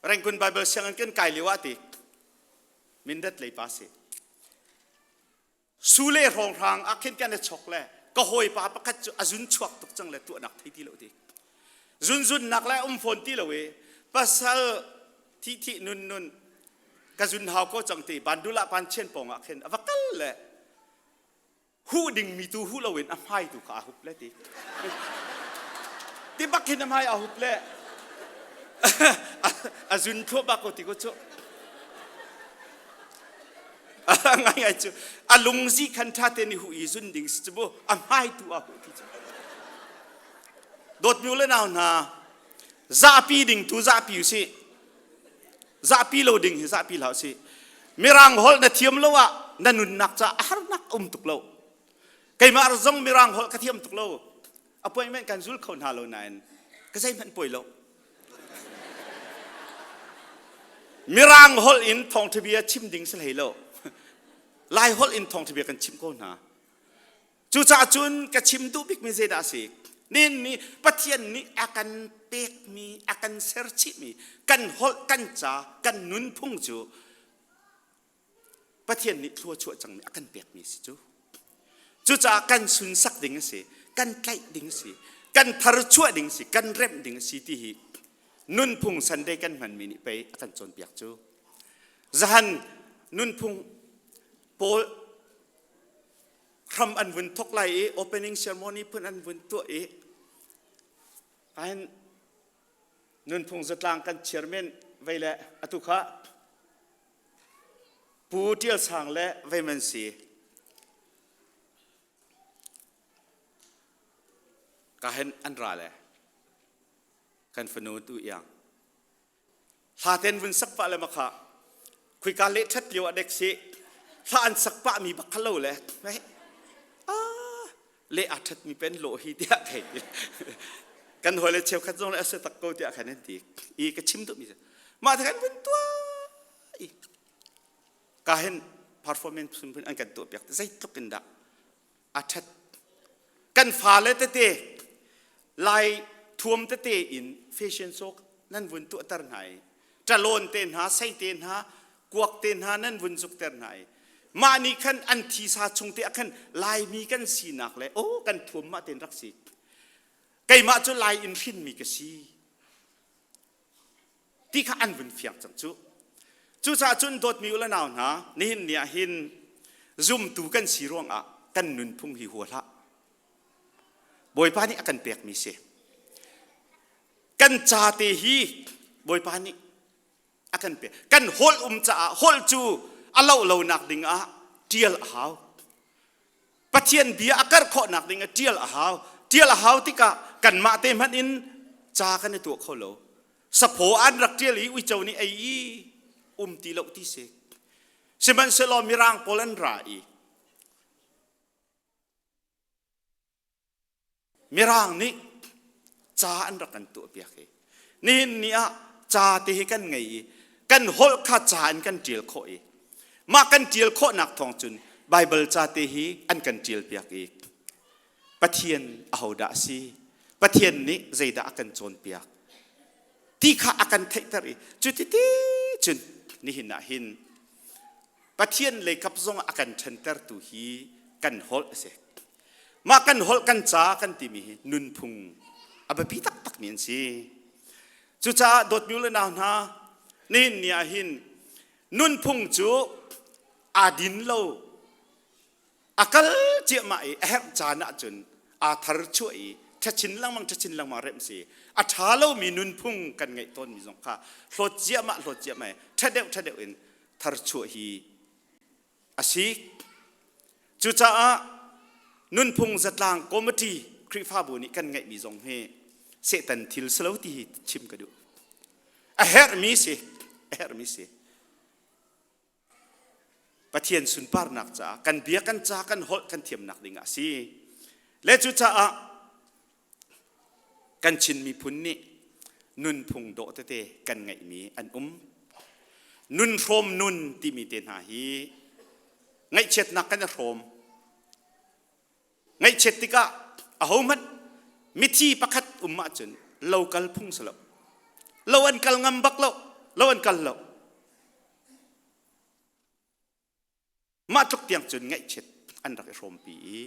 Rangoon Bible sianginn kan kai lio ah ti Mindat lei pa si. Sule hrawnghrang ah khin kan i chok le ka hawipa pakhat cu a zun chuak tuk cang le tuahnak thei ti lo ti. Zunzunnak le um fawn ti lo i pasal thi thi nun nun ka zun hau ko cang ti bandula pan chian pawng ah khin a va kal le huh ding mi tu huh loin a hmai tu kha a hup le ti. Ti bak hin a hmai a hup le a zun thluahmah ko ti ko cu. Ngai ngai cu a lungzi khan ṭha te nih hu i zun ding si cu mu a hmai tu a hu ti cu. Dawtmi le nau hna zahpi ding tu zahpi usih. Zahpi lo ding hi zahpi hlah usih. Mirang holh na thiam lo ah na nunnak ca a harnak um tuk lo. Keimah zong mirang holh ka thiam tuk lo. Appointment kan zul kho hna lo nain ka zeihmanh poi lo. Mirang holh in thawngṭha bia chim ding si hlei lo. Lai holh in thawngṭha bia kan chim ko hna. Cucaah cun ka chim duh bikmi zeidah a si? Nin nih Pathian nih a kan pekmi, a kan serchihmi, kan holh, kan ca, kan nunphung cu Pathian nih thlua chuah cangmi a kan pekmi si cu. Cucaah kan sunsak ding a si, kan tlaih ding a si, kan tharchuah ding a si, kan remh ding a si ti hi nunphung Sunday kan hmanmi nih pei a kan cawnpiak cu. Zahan nunphung pawl hram an vun thok lai i opening ceremony phun an vun tuah i ahin Nunphung zatlang kan chairman vei le atu kha Pu Tial Sang le vei man si. Ka hen an ra le kan fanu tu iang. Hla ten vun sak pah le makha khuika le ṭhat lio ah dek si hla an sak pah mi bak lo le ah le a ṭhat mi pen lo hi tiah thei kan hoi le cheukhat zong le a se tak ko tiah khan an ti i ka chim duh mi mah te kan vun tuah i ka hen performance phunphun an kan tuah piak zeitluk in dah a ṭhat kan fale tete lai thuam tete in fashion show nan vun tuahter hna i ṭalawn te hna sei te hna kuak te hna nan vun zukter hna i mah nih khan an thisa chung te ah khan laimi kan sinak le aw kan thuam mah ten rak si keimah cu lai in hrinmi ka si ti kha an vun fiang cang cu. Cucaah cun dawtmi u le nau hna, nihin ni ah hin zumtu kan si ruangah kan nunphung hi hua hlah. Bawipa nih a kan pekmi si. Kan ca te hi Bawipa nih a kan pek. Kan holh um caah holh cu a loh lonak ding ah ṭial a hau. Pathian bia a karh khawhnak ding ah ṭial a hau. Ṭial a hau tikah kanmah te hmanh in ca kan i tuah kho lo. Saphaw an rak ṭial i uico nih ei i um ti lo ti si. Sihmanhsehlaw Mirang pawl an ra i Mirang nih ca an rak kan tuahpiak i nihin ni ah ca te hi kan ngei i kan holh kha ca in kan ṭial khawh i mah kan ṭial khawhnak thawng cun Baibal ca te hi an kan ṭialpiak i Pathian ahodah a si Pathian nih zeidah a kan cawnpiak ti kha a kan theihter i cuti cun nihin ah hin Pathian leikap zong a kan ṭhentertu hi kan holh a si. Mah kan holh kan ca kan timi hi nunphung a biapi taktakmi an si. Cucaah dawtmi le nau hna, nihin ni ah hin nunphung cu aa din lo a kal ciahmah i a herh caan ahcun aa thar chuah i ṭhachin lengmang ṭhachin lengmang remh si a ṭha lomi nunphung kan ngeih tawnmi zong kha hlawt ciahmah hlawt ciahmah i ṭha deuh ṭha deuh in thar chuah hi a si. Cucaah nunphung zatlang committee Khrihfabu nih kan ngeihmi zong hi Satan thil si lo ti hi chim ka duh. A herhmi si, a herhmi si. Pathian sunparnak caah kan bia kan ca kan holh kan thiamnak ding ah a si. Le cucaah kan Chin miphun nih nunphung dawh tete kan ngeihmi an um. Nun hrawm nun timi te hna hi ngaihchiatnak kan i hrawm. Ngaihchiat tikah ahohmanh mithi pakhat um ahcun lo kal phung si lo. Lo an kal ngam bak lo. Lo an kal lo. Mah tluk tiang cun ngaihchiat an rak i hrawmpi i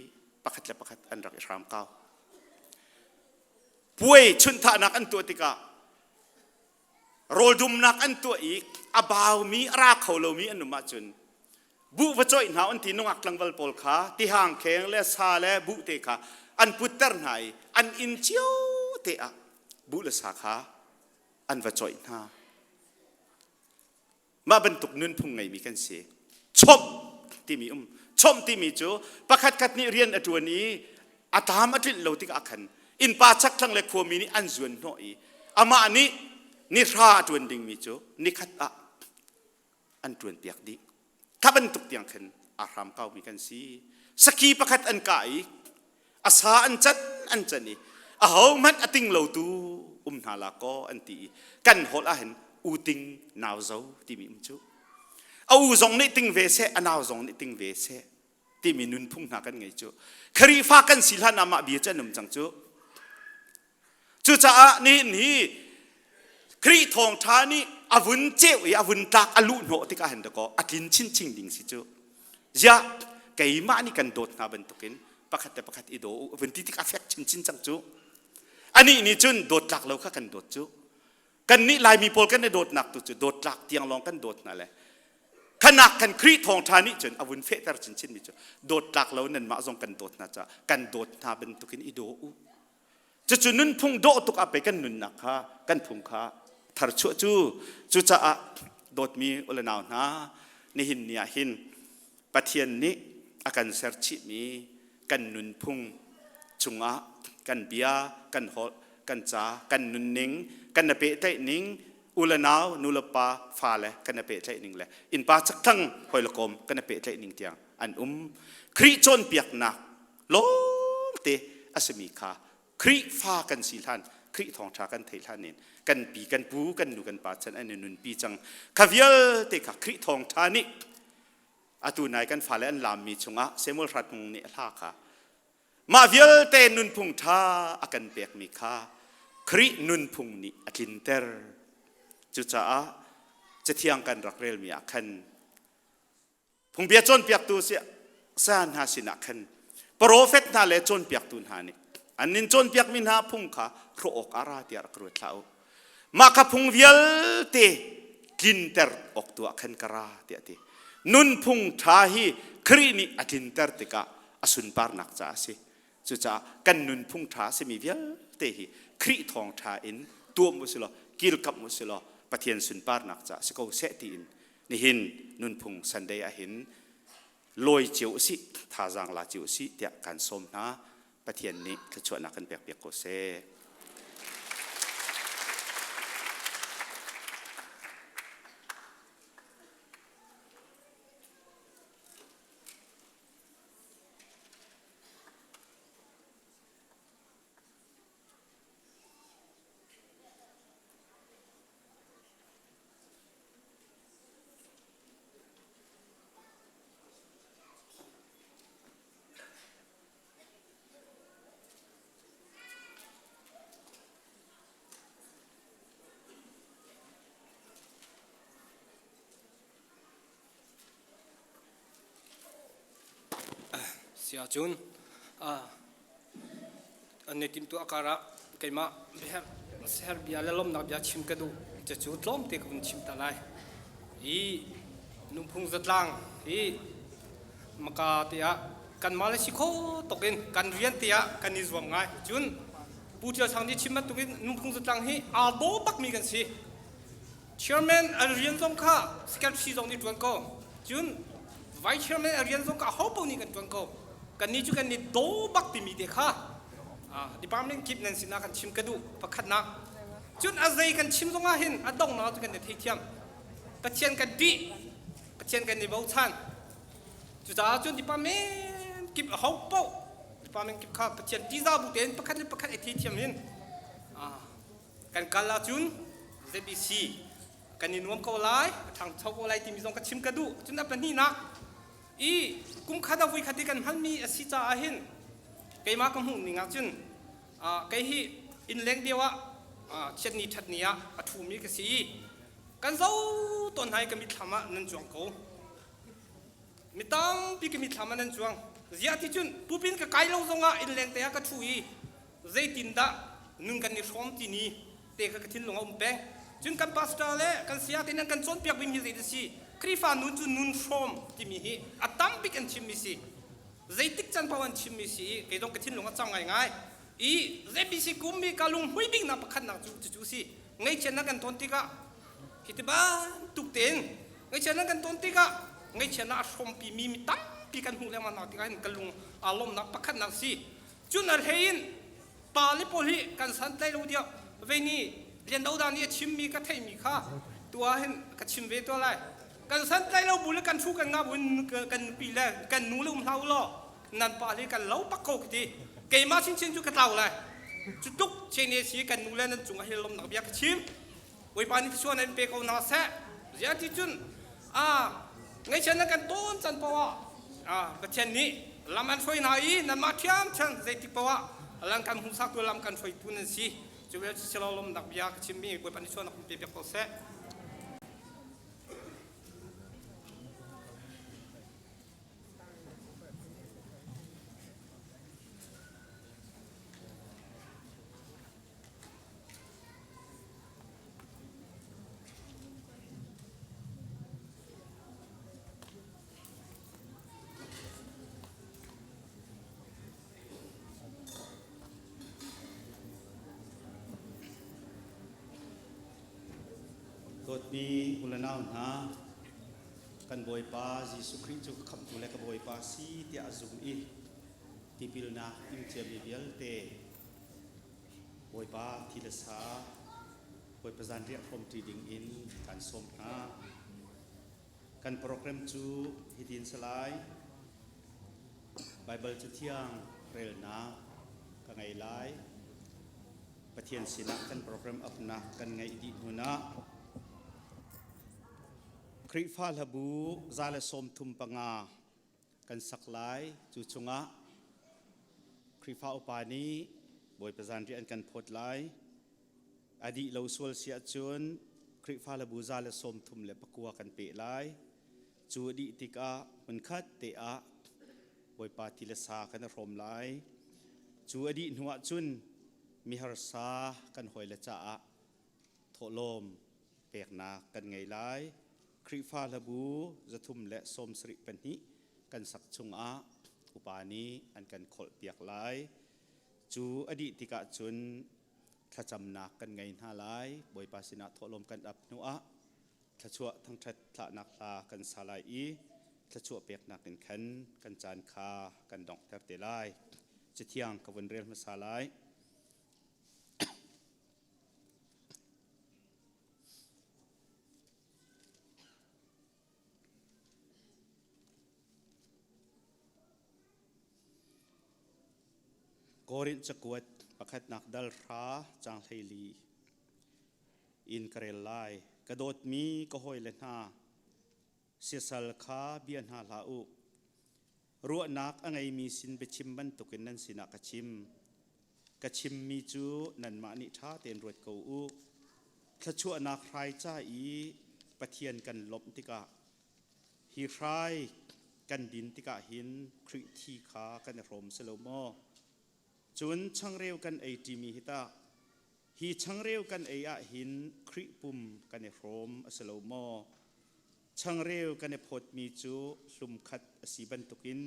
pakhat le pakhat an rak i hram kau. Puai chunthahnak an tuah tikah rawldumnak an tuah i a baumi a ra kho lomi an um ahcun buh va cawih hna an ti nungak tlangval pawl kha tihang kheng le sa le buh te kha an putter hna i an inn cio te ah buh le sa kha an va cawih hna. Mah bantuk nunphung ngeimi kan si. Chomh timi um. Chomh timi cu pakhatkhat nih rian a ṭuan i a tlam a tlinh lo tikah khan innpa chakthlang le khuami nih an zuan hnawh i amah nih nihra a ṭuan dingmi cu nikhat ah an ṭuan piak dih. Kha bantuk tiang khan aa hram kaumi kan si. Saki pakhat an kah i a sa an can an can i ahohmanh a ting lotu um hna la kaw an ti i kan holh ah hin u ting nau zo timi um cu a u zong nih ting ve seh a nau zong nih ting ve seh timi nunphung hna kan ngei cu Khrihfa kan si hlan ah mah bia cu an um cang cu Cucaah nihin hi Khrih thawngṭha nih a vun ceuh i a vun tlak a luh hnawh tikah hin dakaw a tlin chinchin ding si cu. Ziah keimah nih kan dawt hna bantukin pakhat le pakhat i daw u a vun ti tik a fek chinchin cang cu. Anih nih cun dawt tlak lo kha kan dawt cu. Kannih Laimi pawl kan i dawtnak tu cu dawt tlak tiang lawng kan dawt hna le khanak kan Khrih thawngṭha nih cun a vun fehter chinchin mi cu dawt tlak lo nanmah zong kan dawt hna caah kan dawt hna bantukin i daw u. Cucu nunphung dawh tuk ah pei kan nunnak kha kan phung kha tharchuah cu. Cucaah dawtmi u le nau hna nihin ni ah hin Pathian nih a kan ser chihmi kan nunphung chungah kan bia, kan holh, kan ca, kan nunning, kan na pehtlaih ning, u le nau, nu le pa, fale kan na pehtlaih ning le innpa chakthlang hawi le kom kan na pehtlaih ning tiang an um. Khrih cawnpiaknak lawngte a simi kha Khrihfa kan si hlan, Khrih thawngṭha kan theih hlan in kan pi kan pu kan nu kan pa chan an i nunpi cang. Kha vialte kha Khrih thawngṭha nih atu nai kan fale an laammi chungah Samuel Hratmung nih a hla kha mah vialte nunphung ṭha a kan pekmi kha Khrih nunphung nih a tlinter. Cucaah Cathiang kan rak relmi ah khan Phungbia cawnpiaktu saya hna sinah khan profet hna le cawnpiaktu hna nih an nin cawnpiakmi hna phung kha hrawh awk ah ra tiah rak ruat hlah u. Mah kha phung vialte tlinter awk tu ah khan ka ra tiah a ti. Nunphung ṭha hi Khrih nih a tlinter tikah a sunparnak caah a si. Cucaah kan nunphung ṭha a simi vialte hi Khrih thawngṭha in tuam u si law kilkamh u si law Pathian sunparnak caah si ko seh tiin nihin nunphung Sunday ahhin lawi cio usih thazaang la cio usih tiah kan sawm hna Pathian nih thluachuahnak kan pek piak ko seh. Si ahcun an i timhtuah karah keimah ser bia le lawmhnak bia chim ka duh. Cucu tlawmte ka vun chim ta lai. Hi nunphung zatlang hi maka tiah kanmah le si kho tuk in kan rian tiah kan i zuam ngai. Cun Pu Ṭial Sang nih chim bantukin nunphung zatlang hi aa daw bakmi kan si. Chairman a rian zong kha secretary zong nih ṭuan ko. Cun vice chairman a rian zong kha aho paoh nih kan ṭuan ko. Kannih cu kan i daw bak timi te kha department kip nan sinah kan chim ka duh pakhatnak. Cun a zei kan chim zongah hin a donghnak cu kan i theithiam. Pathian kan ṭih, Pathian kan i bochan. Cucaah cun department kip aho paoh department kip kha Pathian ṭihzah bu tein pakhat le pakhat i theithiam hin kan kal ahcun ZBC kan i nuam ko lai a ṭhangcho ko lai timi zong ka chim ka duh cun a pahnihnak i kum khat a vui khat i kan hmanmi a si caah hin keimah ka hmuh ning ahcun kei hi innleng deuh ah chiatni ṭhatni ah a ṭhumi ka si i kan zo tawn hna i ka mitthlam ah nan cuang ko mi tampi ka mitthlam ah nan cuang ziah ti cun pupin ka kai lo zongah innleng te ah ka ṭhu i zeitindah nun kan i hrawm ti ni te kha ka thinlung a um peng cun kan pastor le kan saya te nan kan cawnpiak bimi hi zei si Khrihfa nun cu nun hrawm timi hi a tam bik an chimmi si zeitik can paoh an chimmi si i kei zong ka thinlung a cang ngaingai i ZBC kum mi ka lung hmui bik nak pakhat nak cu cucu si ngaihchiatnak kan ton tikah hi ti bantuk tein ngaihchiatnak kan ton tikah ngaihchiatnak a hrawmpi mi mi tampi kan hmuh lengmang hna tikah hin ka lung aa lawmnak pakhatnak si Cun a hlei in pa le pawl hi kan santlai lo diak vei ni Lian Do nih a chimmi ka theihmi kha tu ah hin ka chim ve tuah lai. Kan santlai lo bu le kan hru kan ngah bu in kan nupi le kan nu le um hlah u law nan pa le kan lo pak ko ka ti. Keimah chinchin cu ka tlau lai. Cu tluk chene si kan nu le nan cungah hi lawmnak bia ka chim. Bawipa nih thluachuah in pe ko hna seh. Ziah ti cun ngaihchiat nan kan tawn can poah ah Pathian nih lam an hruai hna i nanmah ṭhiamṭhiam zeitik poah lam kan hmuhsaktu lam kan hruaitu nan si. Cu vial cu silo lawmnak bia ka chimmi Bawipa nih thluachuahnak in pe piak ko seh. Dawtmi u le nau hna, kan Bawipa Jesuh Khrih cu ka khamhtu le ka Bawipa si tiah a zum i tipilnak ing ciami vialte Bawipa thi le sa Bawipa zanriah hrawmṭi ding in kan sawm hna. Kan program cu hitin si lai. Baibal Cathiang relnak ka ngei lai. Pathian sinah kan program apnak kan ngeih dih hmunah Khrihfa hlabu 135 kan sak lai. Cu chungah Khrihfa upa nih Bawipa zanriah an kan phawt lai. A dih lo sual si ahcun Khrihfa hlabu 139 kan peh lai. Cu a dih tikah hmunkhat te ah Bawipa ti le sa kan i hrawm lai. Cu a dih hnu ahcun miharsa kan hawile caah thawhlawm peknak kan ngei lai. Khrihfa hlabu 372 kan sak chungah upa nih an kan kholhpiak lai. Cu a dih tikah cun thlacamnak kan ngei hna lai. Bawipa sinah thawhlawm kan ap hnuah thluachuah thangṭhat thlahnak hla kan sa lai i thluachuah peknak in khan kan caan kha kan donghter te lai. Cathiang ka vun rel hmasa lai. Korinth cakuat pakhatnak dal hra caang 14 in ka rel lai. Ka dawtmi ka hawile hna, siasal kha bia hna hlah u. Ruahnak a ngeimi sin biachim bantukin nan sinah ka chim. Ka chimmi cu nanmah nih ṭha tein ruat ko u. Thluachuahnak hrai ca i Pathian kan lawmh tikah hi hrai kan din tikah hin Khrih thi kha kan i hrawm si lo maw? Cun changreu kan ei ṭimi hi tah hi changreu kan ei ah hin Khrih pum kan i hrawm a si lo maw? Changreu kan i phawtmi cu hlumkhat a si bantukin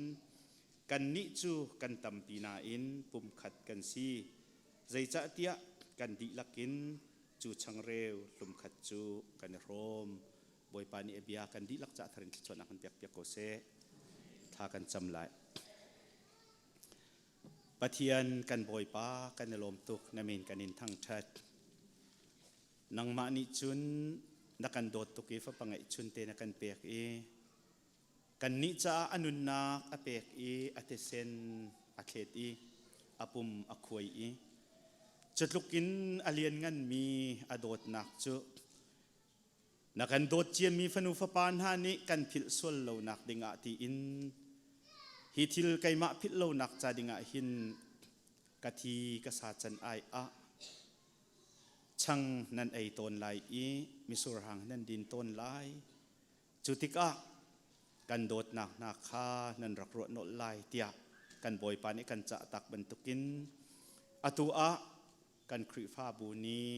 kannih cu kan tampi nain pumkhat kan si. Zeicahtiah kan dihlak in cu changreu hlumkhat cu kan i hrawm. Bawipa nih a bia kan dihlak ca thar in thluachuahnak kan pek piak ko seh. Thla kan cam lai. Pathian kan Bawipa kan i lawm tuk na min kan in thangṭhat. Nangmah nih cun na kan dawt tuk i fapa ngeihchun te na kan pek i kannih caah a nunnak a pek i a thisen a thlet i a pum a khuai i cutluk in a liannganmi a dawtnak cu Na kan dawt ciami fanu fapa hna nih kan philh sual lonak dingah tiin hi thil keimah philh lonak ca dingah hin ka thi ka sa can ai ah chang nan ei tawn lai i misur hang nan din tawn lai. Cu tikah kan dawtnak hna kha nan rak ruah nolh lai tiah kan Bawipa nih kan cah tak bantukin atu ah Kan Khrihfabu nih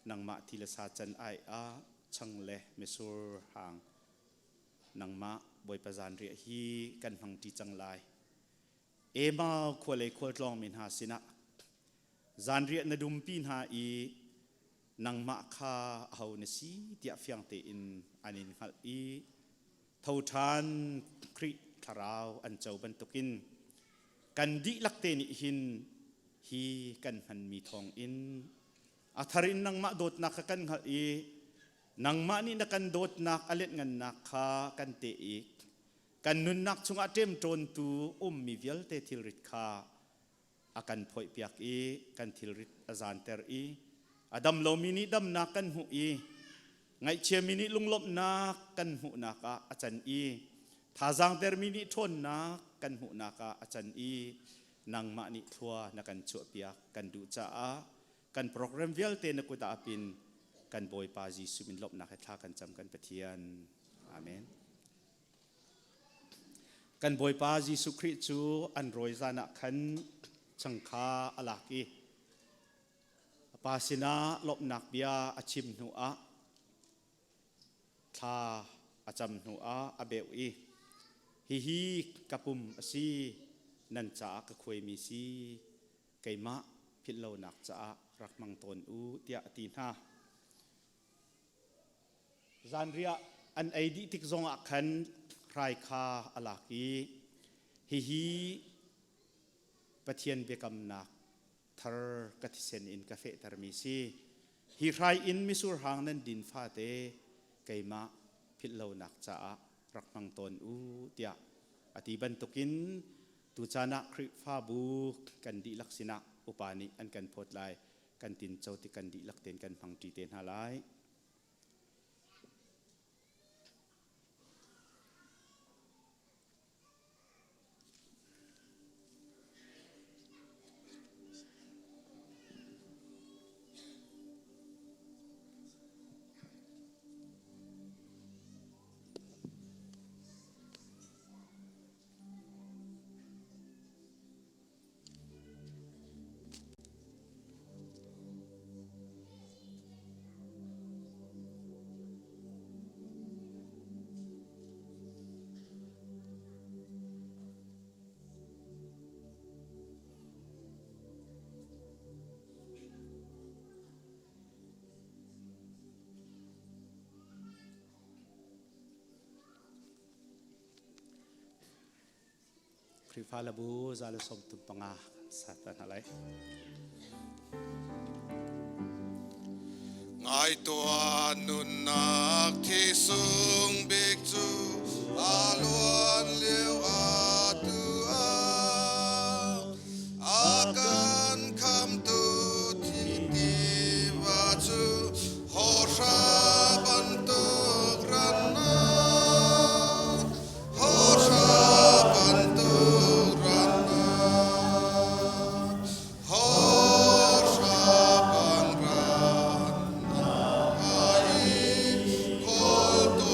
nangmah thi le sa can ai ah chang le misur hang nangmah Bawipa zanriah hi kan hmang ṭi cang lai. Emau khua lei khualtlawng mi hna sinah zanriah na dumpi hna i nangmah kha aho na si tiah fiang tein an in hngalh i tho ṭhan Khrih thlarau an co bantukin kan dihlak te nih hin hi kan hmanmi thawngin a thar in nangmah dawtnak kha kan hngalh i nangmah nih na kan dawtnak a lianhngannak kha kan teh i kan nunnak chungah ṭemṭawntu ummi vialte thilrit kha a kan phoihpiak i kan thilrit a zanter i a dam lomi nih damnak kan hmuh i ngaihchiami nih lunglawmhnak kan hmuhnak ah a can i thazaang dermi nih ṭhawnnak kan hmuhnak ah a can i nangmah nih thlua na kan chuahpiak kan duh caah kan program vialte na kut ah apin kan Bawipa Jesuh min lawmhnak he thla kan cam kan Pathian. Amen. Kan Bawipa Jesuh Khrih cu an rawi zan ah khan changkha a lak i a pa sinah lawmhnak bia a chim hnu ah thla a cam hnu ah a beuh i hihi ka pum a si nan caah ka khuaimi si keimah philh lonak caah rak hmang tawn u tiah a ti hna. Zanriah an ei dih tik zongah khan hrai kha a lak i hihi Pathian biakamnak thar ka thisen in ka fehtermi si. Hi hrai in misur hang nan din fate keimah philhlonak caah rak hmang tawn u tiah a ti bantukin tucaan ah Khrihfabu kan dihlak sinah upa nih an kan phawt lai kan tinco ti kan dihlak tein kan hmangṭi te hna lai. Khrihfa labu 135 kan sat ta hna lai. Ngai tuah nunnak thi sung bik cu a luan lio a tu ah a kan khamtu thi tiva cu hawhra bantuk rannak hawhra bantuk rannak hawhra bang rannak ai kawl tuah.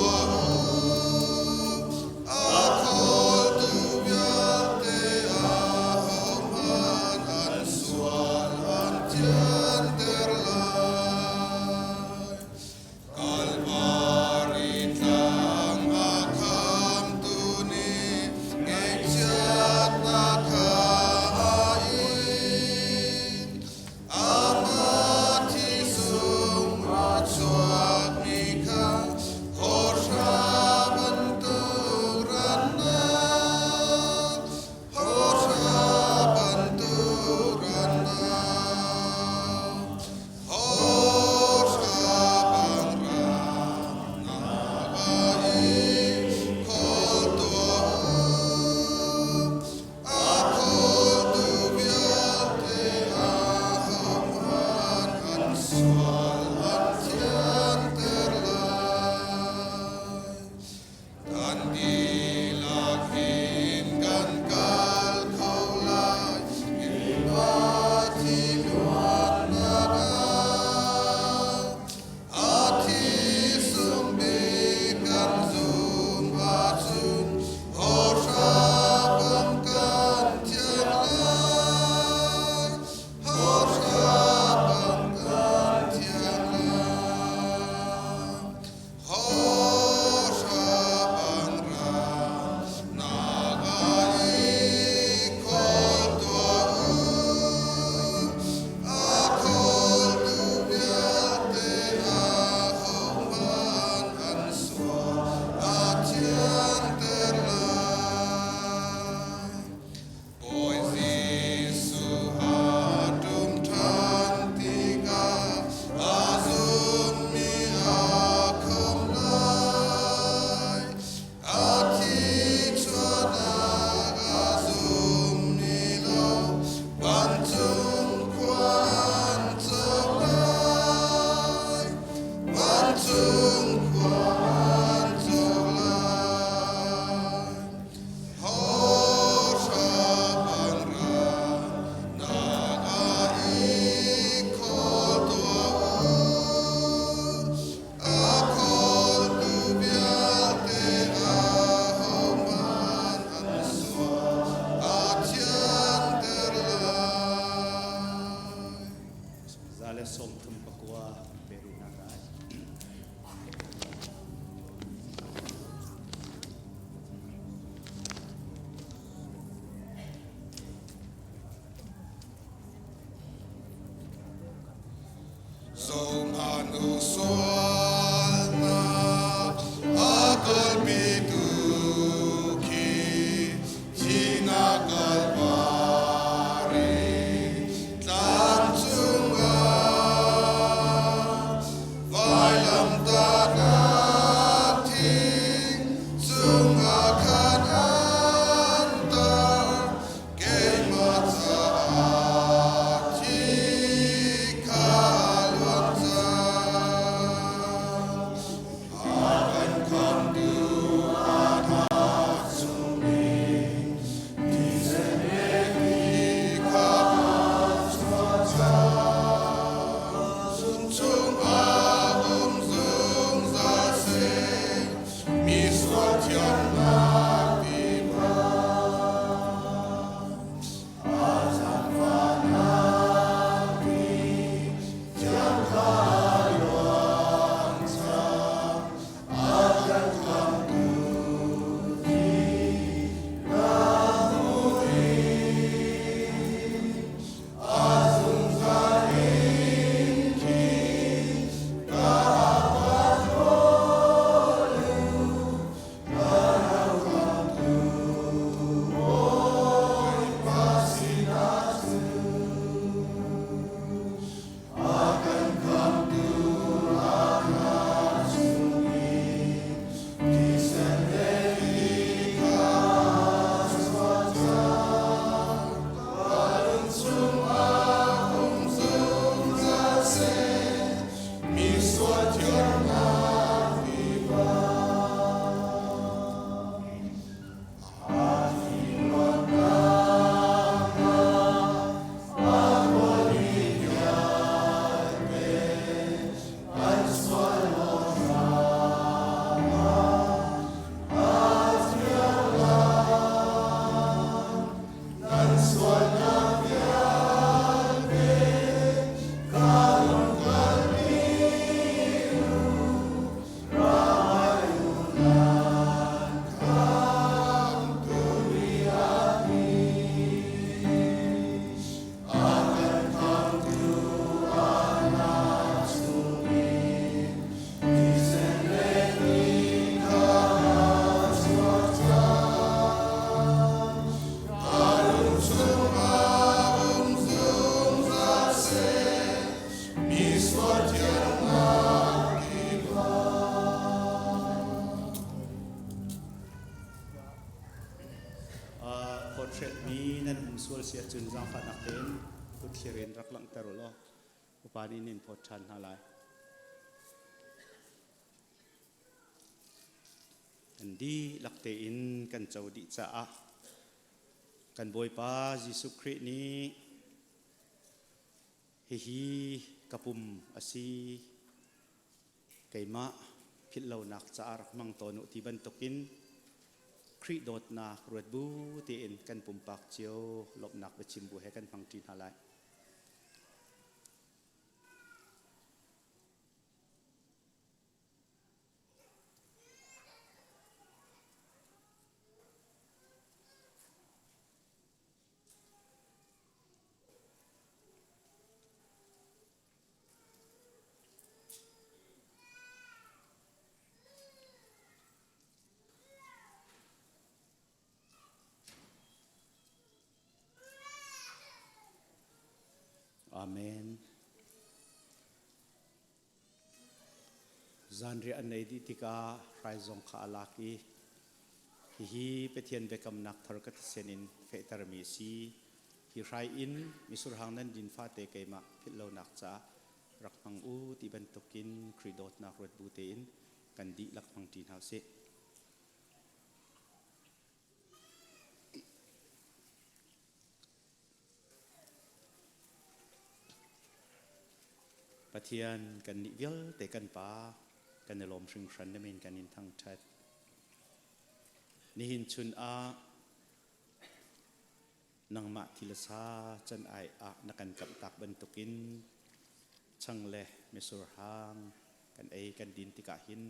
sual thiannak tiva. A zaangfahnak ti thiang kha luang cang, a kan khamhtu thi na hmu ding. A zungzal in khin ka pa thawl u, ka rak khamhtu Bawipa sinah cun. A kan khamhtu a thla chungin thisen le ti kha chuah cang. Ka lung chungah um zungzal seh, mi sual thiannak tiva. A thi luatnak hna, a tuahmi vialte, an sual hram ah a thiang lai. Nan sualnak vialte ka rung kalpi u, ra ngai u nan khamtu nih a ti. A kan khamtu a hna chungin thisen le ti kha a chuak cang. Ka lung chungah um zungzal seh, mi sual thiannak tiva. Portrait mi nan um sual si ahcun zaangfahnak tein kutthlir in rak langhter u law upa nih nin phawt ṭhan hna lai. Kan dihlak tein kan co dih caah kan Bawipa Jesuh Khrih nih hihi ka pum a si keimah philhlonak caah rak hmang tawn u ti bantukin Khrih dawtnak ruat bu tein kan pumpak cio lawmhnak biachim bu he kan hmang ṭi hna lai. Amen. Zanriah an ei dih tikah hrai zong kha a lak i hihi Pathian biakamnak thar ka thisen in fehtermi a si. Hi hrai in misurhang nan din fate keimah philh lonak caah rak hmang u ti bantukin Khrih dawtnak ruat bu tein kan dihlak hmang ṭi hna usih. Pathian kan nih vialte kan Pa kan i lawm hringhran na min kan in thangṭhat. Nihin chun ah nangmah thil sa can ai ah na kan kamhtak bantukin chang le misur hang kan ei kan din tikah hin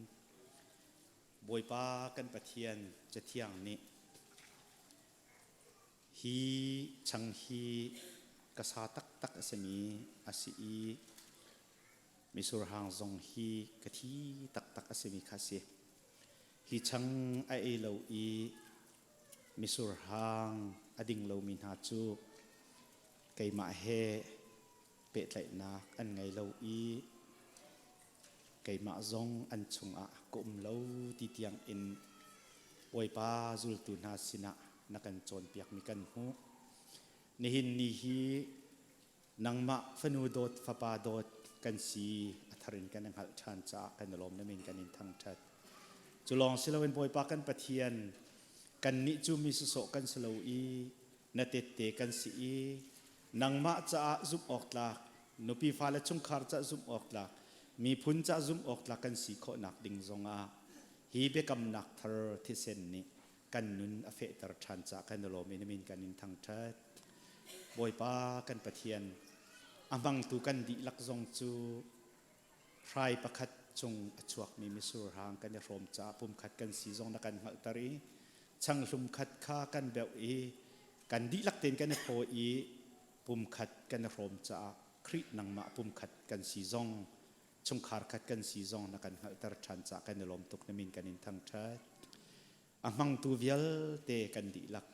Bawipa kan Pathian Cathiang nih Hi chang hi ka sa taktak a simi a si i mitsur hang zong hi ka thi taktak a simi kha a si. Hi chang a ei lo i mitsur hang a ding lomi hna cu keimah he pehtlaihnak an ngei lo i keimah zong an chungah ka um lo ti tiang in Bawipa zultu hna sinah na kan cawnpiakmi kan hmuh. Nihin ni hi nangmah fanu dawt fapa dawt kan si a thar in kan i hngalh ṭhan caah kan i lawm na min kan in thangṭhat. Cu lawng si loin Bawipa kan Pathian kannih cu mi sawsawh kan si lo i na tette kan si i nangmah caah zumh awk tlak nupi fale chungkhar caah zumh awk tlak miphun caah zumh awk tlak kan si khawhnak ding zongah. Hi biakamnak thar thisen nih kan nun a fehter ṭhan caah kan i lawm i na min kan in thangṭhat. Bawipa kan Pathian, a hmangtu kan dihlak zong cu hrai pakhat cung a chuakmi mitsur hang kan i hrawm caah pumkhat kan si zong na kan hngalhter i changhlum khat kha kan beuh i kan dihlak tein kan i phaw i pumkhat kan i hrawm caah Khrih nangmah pumkhat kan si zong chungkhar khat kan si zong na kan hngalhter ṭhan caah kan i lawm tuk na min kan in thangṭhat. A hmangtu vialte kan dihlak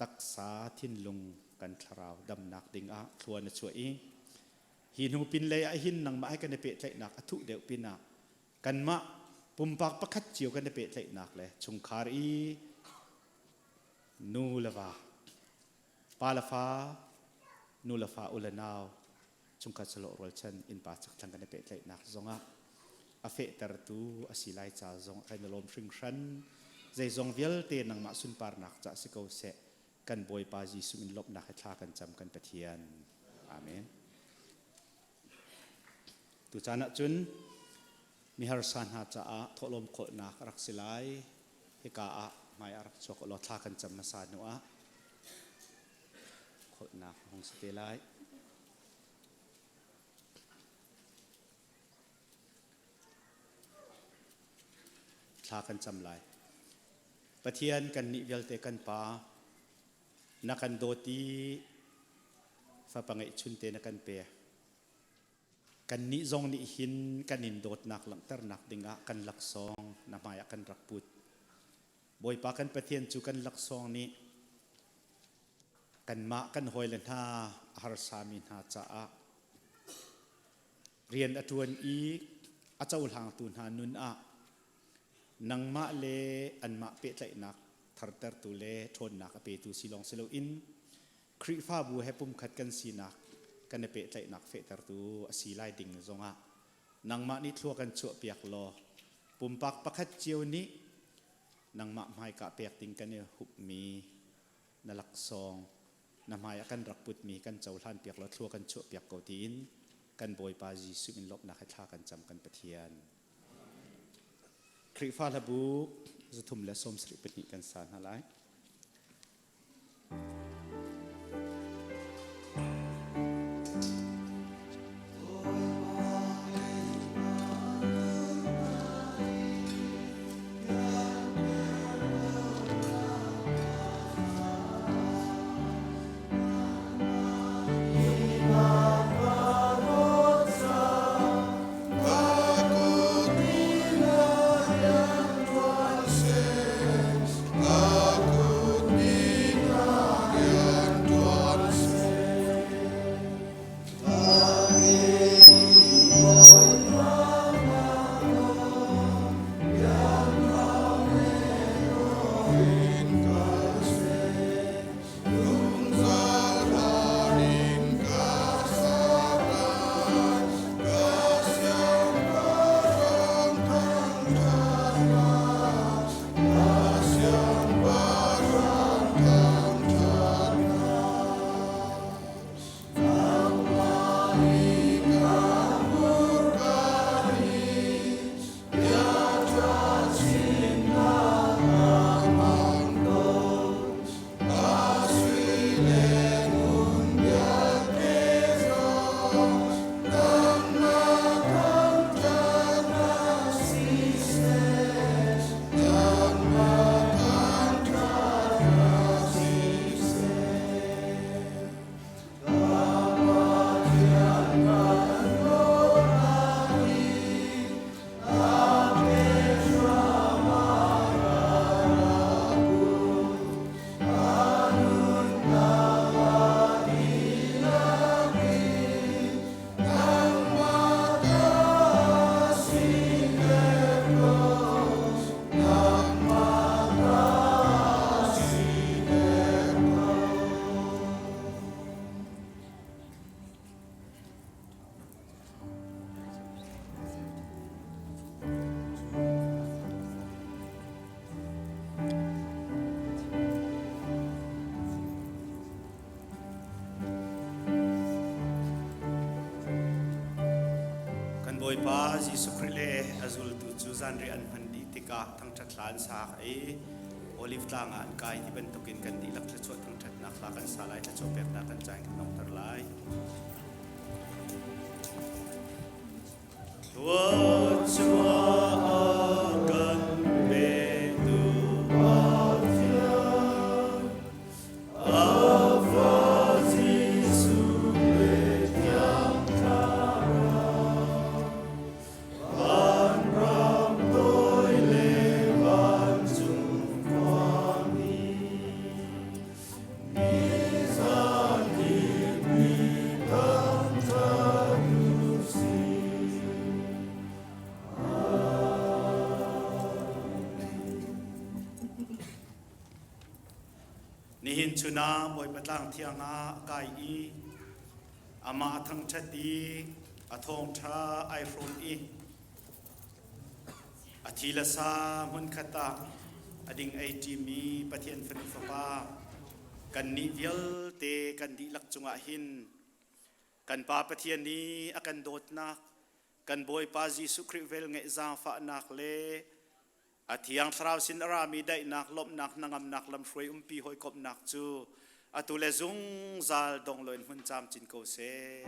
taksa thinlung kan thlarau damnak dingah thlua na chuah i hi hnu pinlei ah hin nangmah he kan i pehtlaihnak a thuh deuh pinah kanmah pumpak pakhat cio kan i pehtlaihnak le chungkhar i nu le va pa le fa nu le fa u le nau chungkhat salo rualchan innpa chakthlang kan i pehtlaihnak zongah a fehtertu a si lai ca zong kan i lawm hringhran. Zeizong vialte nangmah sunparnak ca si ko seh. Kan Bawipa Jesuh in lawmhnak he thla kan cam kan Pathian. Amen. Tucaan ahcun miharsa hna caah thawhlawm khawlhnak a rak si lai. Hika ah hmai a rak chuak law thla kan cam hmasa hnu ah kholhnak a hung si te lai. Thla kan cam lai. Pathian kan nih vialte kan pa na kan dawt i fapa ngeihchun te na kan pek. Kannih zong nih hin kan in dawtnak langhternak dingah kan laksawng na hmaiah kan rak put. Bawipa kan Pathian cu kan laksawng nih kanmah kan hawile hna a harsami hna caah rian a ṭuan i a cohlangtu hna nun ah nangmah le anmah pehtlaihnak thartertu le ṭhawnnak a petu si lawng si loin Khrihfabu he pumkhat kan sinak kan i pehtlaihnak fehtertu a si lai ding zongah nangmah nih thlua kan chuahpiak law pumpak pakhat cio nih nangmah hmaika pek ding kan i hupmi na laksawng na hmai ah kan rak putmi kan cohlan piak law thlua kan chuahpiak ko tiin kan Bawipa Jesuh min lawmhnak he thla kan cam kan Pathian. Khrihfa hlabu 372 kan sa hna lai. Kan Bawipa Jesuh Khrih le a zultu cu zanriah an hman dih. tikah thangṭhat hla an sak i Olive tlang ah an kai ti bantukin kan dihlak thluachuah thangṭhatnak hla kan sa lai, thluachuah peknak kan caan kan donghter lai. Thluachuah a kan petu Pathian, a fa Jesuh le Thiang Thlarau, vanram toi le vancung khuami, mi zakip nih thangṭhat u sih. Nihin chun ah Bawipa tlang thiang ah a kai i amah a thangṭhat i a thawngṭha ai hrawm i a thi le sa hmunkhat ah a ding ei ṭimi Pathian fanu fapa kannih vialte kan dihlak cungah hin kan Pa Pathian nih a kan dawtnak kan Bawipa Jesuh Khrih velngeih zaangfahnak le A Thiang Thlarau sin a rami daihnak, lawmhnak, hnangamnak, lamhruai umpi hawikomhnak cu atu le zungzal dong loin hmun camcin ko seh.